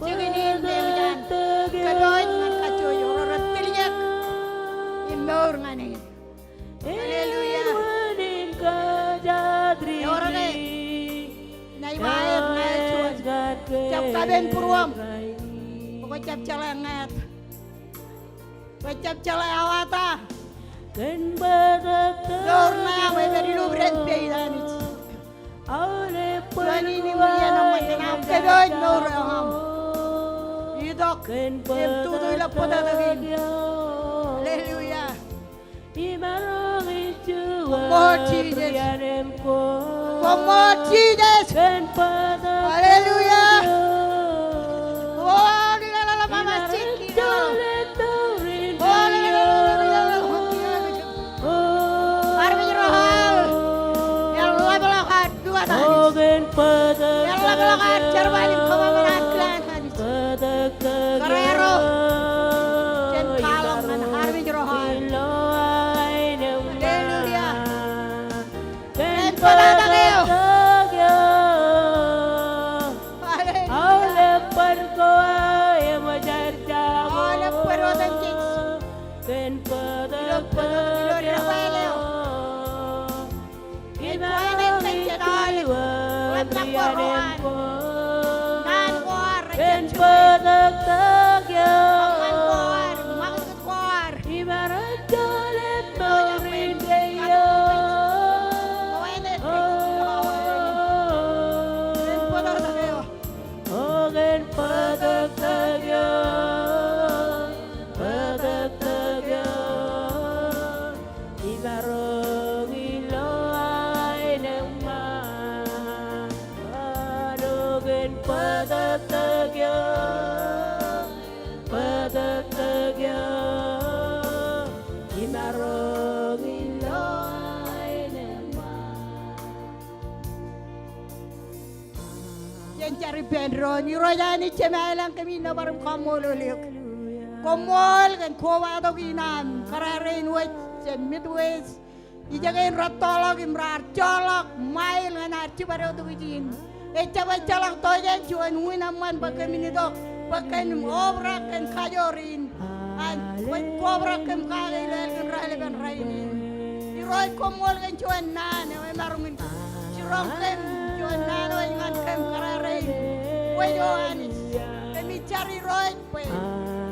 jikin in me eṃōj an kōpooj ñan kajjojo ro rej tiljek im mour ñan e. Hallelujah. Ewōr ke, inaaj ba aer ñāāt juon. Jab kapen būruōṃ bwe kwō jab jeḷā ñāāt. Kwō jab jeḷā awa ta. Mour ṇe aṃ ej pād ilo ippān peid Anij. Juon in iien eṃṃan kōn aṃ kōpooj mour eo aṃ. Itok im tutu ilo bōtōktōk in. Hallelujah. Koṃṃool Jisōs. Koṃṃool Jisōs. Hallelujah. Armej ro al, eḷapḷọk ad juon Anij. Eḷapḷọk ad jerbal im kōṃṃan an kilaan Anij. Kōrā ro jān kwaḷọk ñan armej ro al. Hallelujah. Kōn bōtōktōk eo. Hallelujah. Aolep bōd otemjej. Ilo bōtōktōk eo. Ej bwe en kōjjitōk ḷapḷọk ko ro an. Naan ko ad, rej jab juon. Kōṃṃan ko ad, ṃakūtkūt ko ad. Kōn bōtōktōk eo. O kōn bōtōktōk eo, bōtōktōk eo, imaroñ ilo aenōṃṃan. O kōn bōtōktōk eo, bōtōktōk eo, imaroñ ilo aenōṃṃan. Jen jar ippān doon. Irooj Anij Jemem ilañ, kōmij nōbar im kaṃṃoolol eok. Koṃṃool kōn kobatok in aṃ kōrā rein wōj jān Midwest. Ijoko in rettoḷọk im raar joḷọk ṃail ñan ad jibadwōj tok ijin. Ejjab ejjeḷọk tok jān juon wūn eṃṃan bwe kōmin itok bwe kōmin obrak kōn kajoor in. An kwōj kobrak kōm kake ilo ālikin raelepen rainin. Irooj, koṃṃool kōn juon naan eo emaroñ in jiroñ kōm, juon naan eo ej ñan kōm kōrā rein wōj, O Anij. Kōmij jar Irooj bwe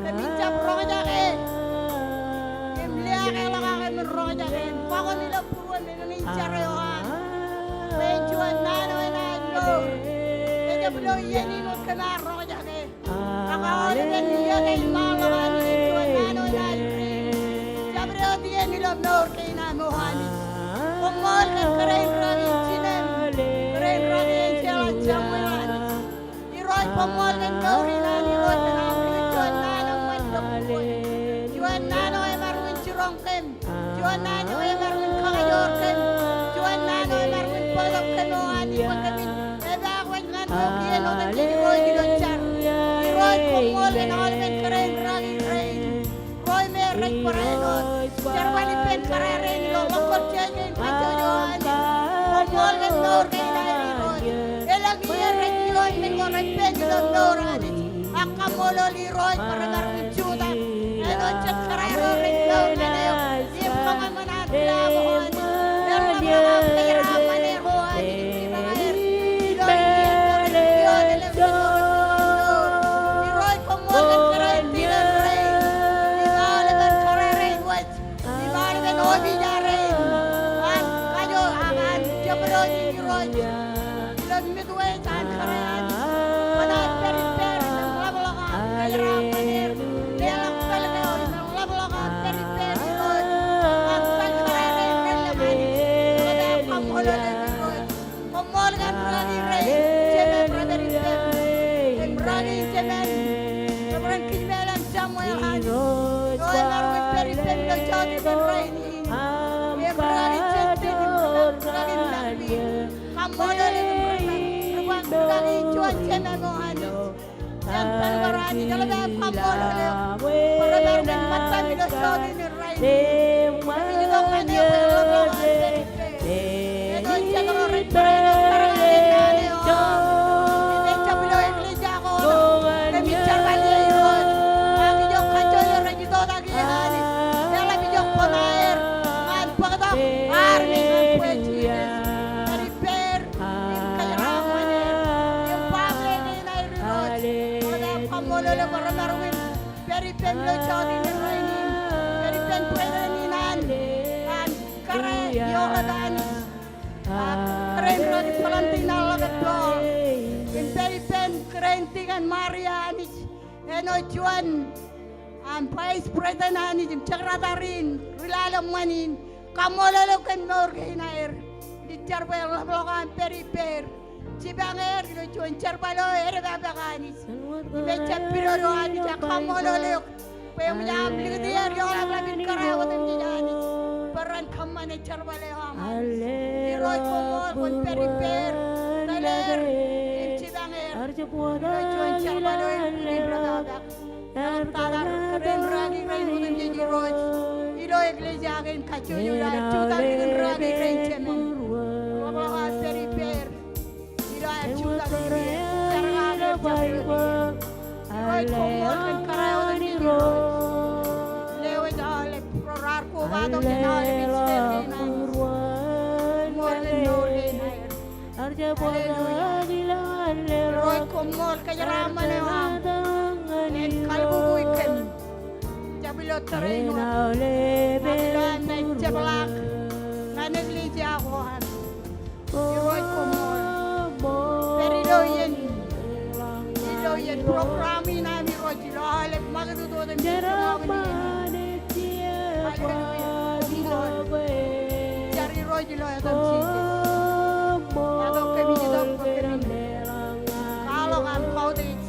kōmin jab roñjake jar eo an. Bwe en juon naan eo enaaj mour. Ejab lo iien in wōt kōm ar roñjake. Ak aolepen iiō ke iṃaanḷọk Anij en juon naan eo enaaj riit. Jabdewōt iien ilo mour kein am O Anij. Koṃṃool kōn kōrā in rūkaki jinem. Kōrā in rūkaki Enjeḷ an Samuel Anij. Irooj koṃṃool kōn mour in an Irooj kōn aṃ likūt juon naan eo eṃṃan ilo bukun. Juon naan eo emaroñ in jiroñ kōm. Juon naan eo emaroñ in kakajoor kōm. Juon naan eo emaroñ in bōktok kōm O Anij bwe kōmin epaak wōj ñan ro kiiō ilo otemjej Irooj ilo jar. Irooj koṃṃool kōn aolepen kōrā in rūkaki rein. Ro im rej barāinwōt jerbal ippān kōrā rein ilo local church kein kajjojo Anij. Koṃṃool kōn mour kein aer Irooj. Elōñ iien rej ioon men ko rej pād ilo mour Anij. Ak kaṃṃoolol Irooj bwe remaroñ in jutak āinwōt jet kōrā ro rej mour ñan eok im kōṃṃan an kilaak O Anij. Ren ḷapḷọk aṃ kōjeraaṃṃan er O Anij im jipañ er. Ilo iien ko rej ioon elōñ men ko rej mour. Irooj koṃṃool kōn kōrā in dikon rein. Im aolepen kōrā rein wōj. Im aolepen opija rein an kajoor ak an jabdewōt in Irooj. Ilo Midwest an kōrā Anij. Kwōnaaj pād ippāer im ḷapḷọk aṃ kōjeraaṃṃan er. Leḷọk pālle eo im ḷapḷọk aṃ pād ippāer Irooj. Ak kōn kōrā rein relōñ Anij. Kwōnaaj kaṃṃoolol eok Irooj. Koṃṃool kōn rūkaki rein, jemān Reverend Ippān, im rūkaki jemān Reverend Kijmeḷean Samuel Anij. Eo emaroñ in pād ippem ilo jota in rainin. Im rūkaki Justin, im rūkaki Marvin. Kaṃṃoolol eok im rūkaki, rūkaki juon jemān O Anij. Jān pād bar Anij, eḷap aō kaṃṃoolol eok bwe remaroñ in ṃōttan ilo jota in rainin. Im itok ñan eok bwe en ḷapḷọk aṃ pād ippāer. Āinwōt jet ro rej barāinwōt kōrā in naan eo aṃ. Im ejjab ilo eklejia ko aṃ. Kōmij jerbal ie Irooj. Ak ijoko kajjojo rej itoitak ie Anij. Eḷap ijoko koṃ aer ñan bōktok armej ñan bwe Jisōs. Pād ippāer im kōjeraaṃṃan er. Im baaṃle kein aer Irooj. Eḷap aō kaṃṃoolol eok bwe remaroñ in pād ippem ilo jota in rainin. Pād ippān bwebwenato in an, an kōrā eo eo Anij. Ak kōrā in rūkaki Bōḷaṃ Tina Ḷōked Pooḷ. Im pād ippān kōrā in dikon Maria Anij. Āinwōt juon aṃ vice president Anij im jekdọọr in ri lale ṃōn in. Kaṃṃoolol eok kōn mour kein aer. Ij jar bwe en ḷapḷọk aṃ pād ippāer. Jipañ er ilo juon jerbal eo edepapak Anij. Im ejjab pidodo Anij ak kaṃṃoolol eok bwe eṃōj aṃ likūt er ioḷapḷap in kōrā otemjej Anij. Bwe ren kōṃṃane jerbal eo aṃ Anij. Irooj koṃṃool kwōn pād ippāer, tōl er, im jipañ er ilo juon jerbal eo eṃṃan in dedepak. Eḷaptata kōrā in rūkaki rein otemjej Irooj. Ilo eklejia kein kajjojo ilo aer jutak dikon rūkaki rein jemān. Ḷapḷọk aō pād ippāer. Ilo aer jutak dikon jar ko aer jab. Irooj koṃṃool kōn kōrā eo otemjej Irooj. Lewōj aolep ro raar kobatok jān aolep ej state kein aṃ. Koṃṃool kōn mour kein aer. Hallelujah. Irooj koṃṃool kōjeraaṃṃan eo aṃ. En kalbubu kōm. Jab ilo tōre in wōt. Ak ilo am naaj jepḷaak ñan eklejia ko am. Irooj koṃṃool. Pād ilo iien. Ilo iien program in am Irooj. Ilo aolep ṃakūtkūt otemjej. Hallelujah. Koṃṃool. Jar Irooj ilo etan Jisōs. Etan kōmij itok bwe kōmin kwaḷọk aṃ kautiej.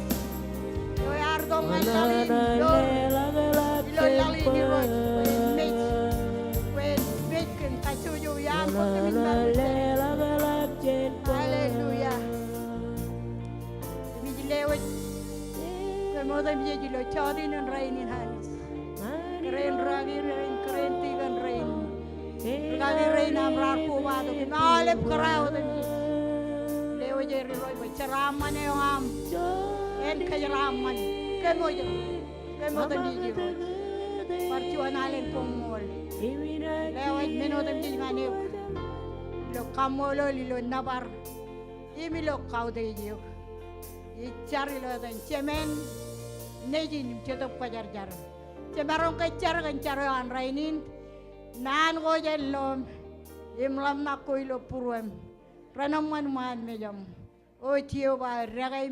Eo ear itok ñan laḷ in ilo, ilo laḷ in Irooj. Bwe en mej. Bwe en mej kōn kajjojo iaan bwe kōmin ṃan. Hallelujah. Kōmij lewōj kōm otemjej ilo jota in rainin Anij. Kōrā in rūkaki rein, kōrā in dikon rein. Rūkaki rein aṃ raar kobatok im aolep kōrā otemjej. Lewōj er Irooj bwe jeraaṃṃan eo aṃ en kōjeraaṃṃan kōm eo, kōm otemjej Irooj. Bar juon alen koṃṃool. Lewōj men otemjej ñan eok. Ilo kaṃṃoolol, ilo nōbar. Im ilo kautiej eok. Ij jar ilo etan Jemān, Nejin im Jetōb Kwōjarjar. Jemaroñ ke jar kōn jar eo an rainin. Naan ko jān lọmọọr. im ḷōmṇak ko ilo būruem. Renaaj ṃan ṃaan mejaṃ. O Jeova, dekā im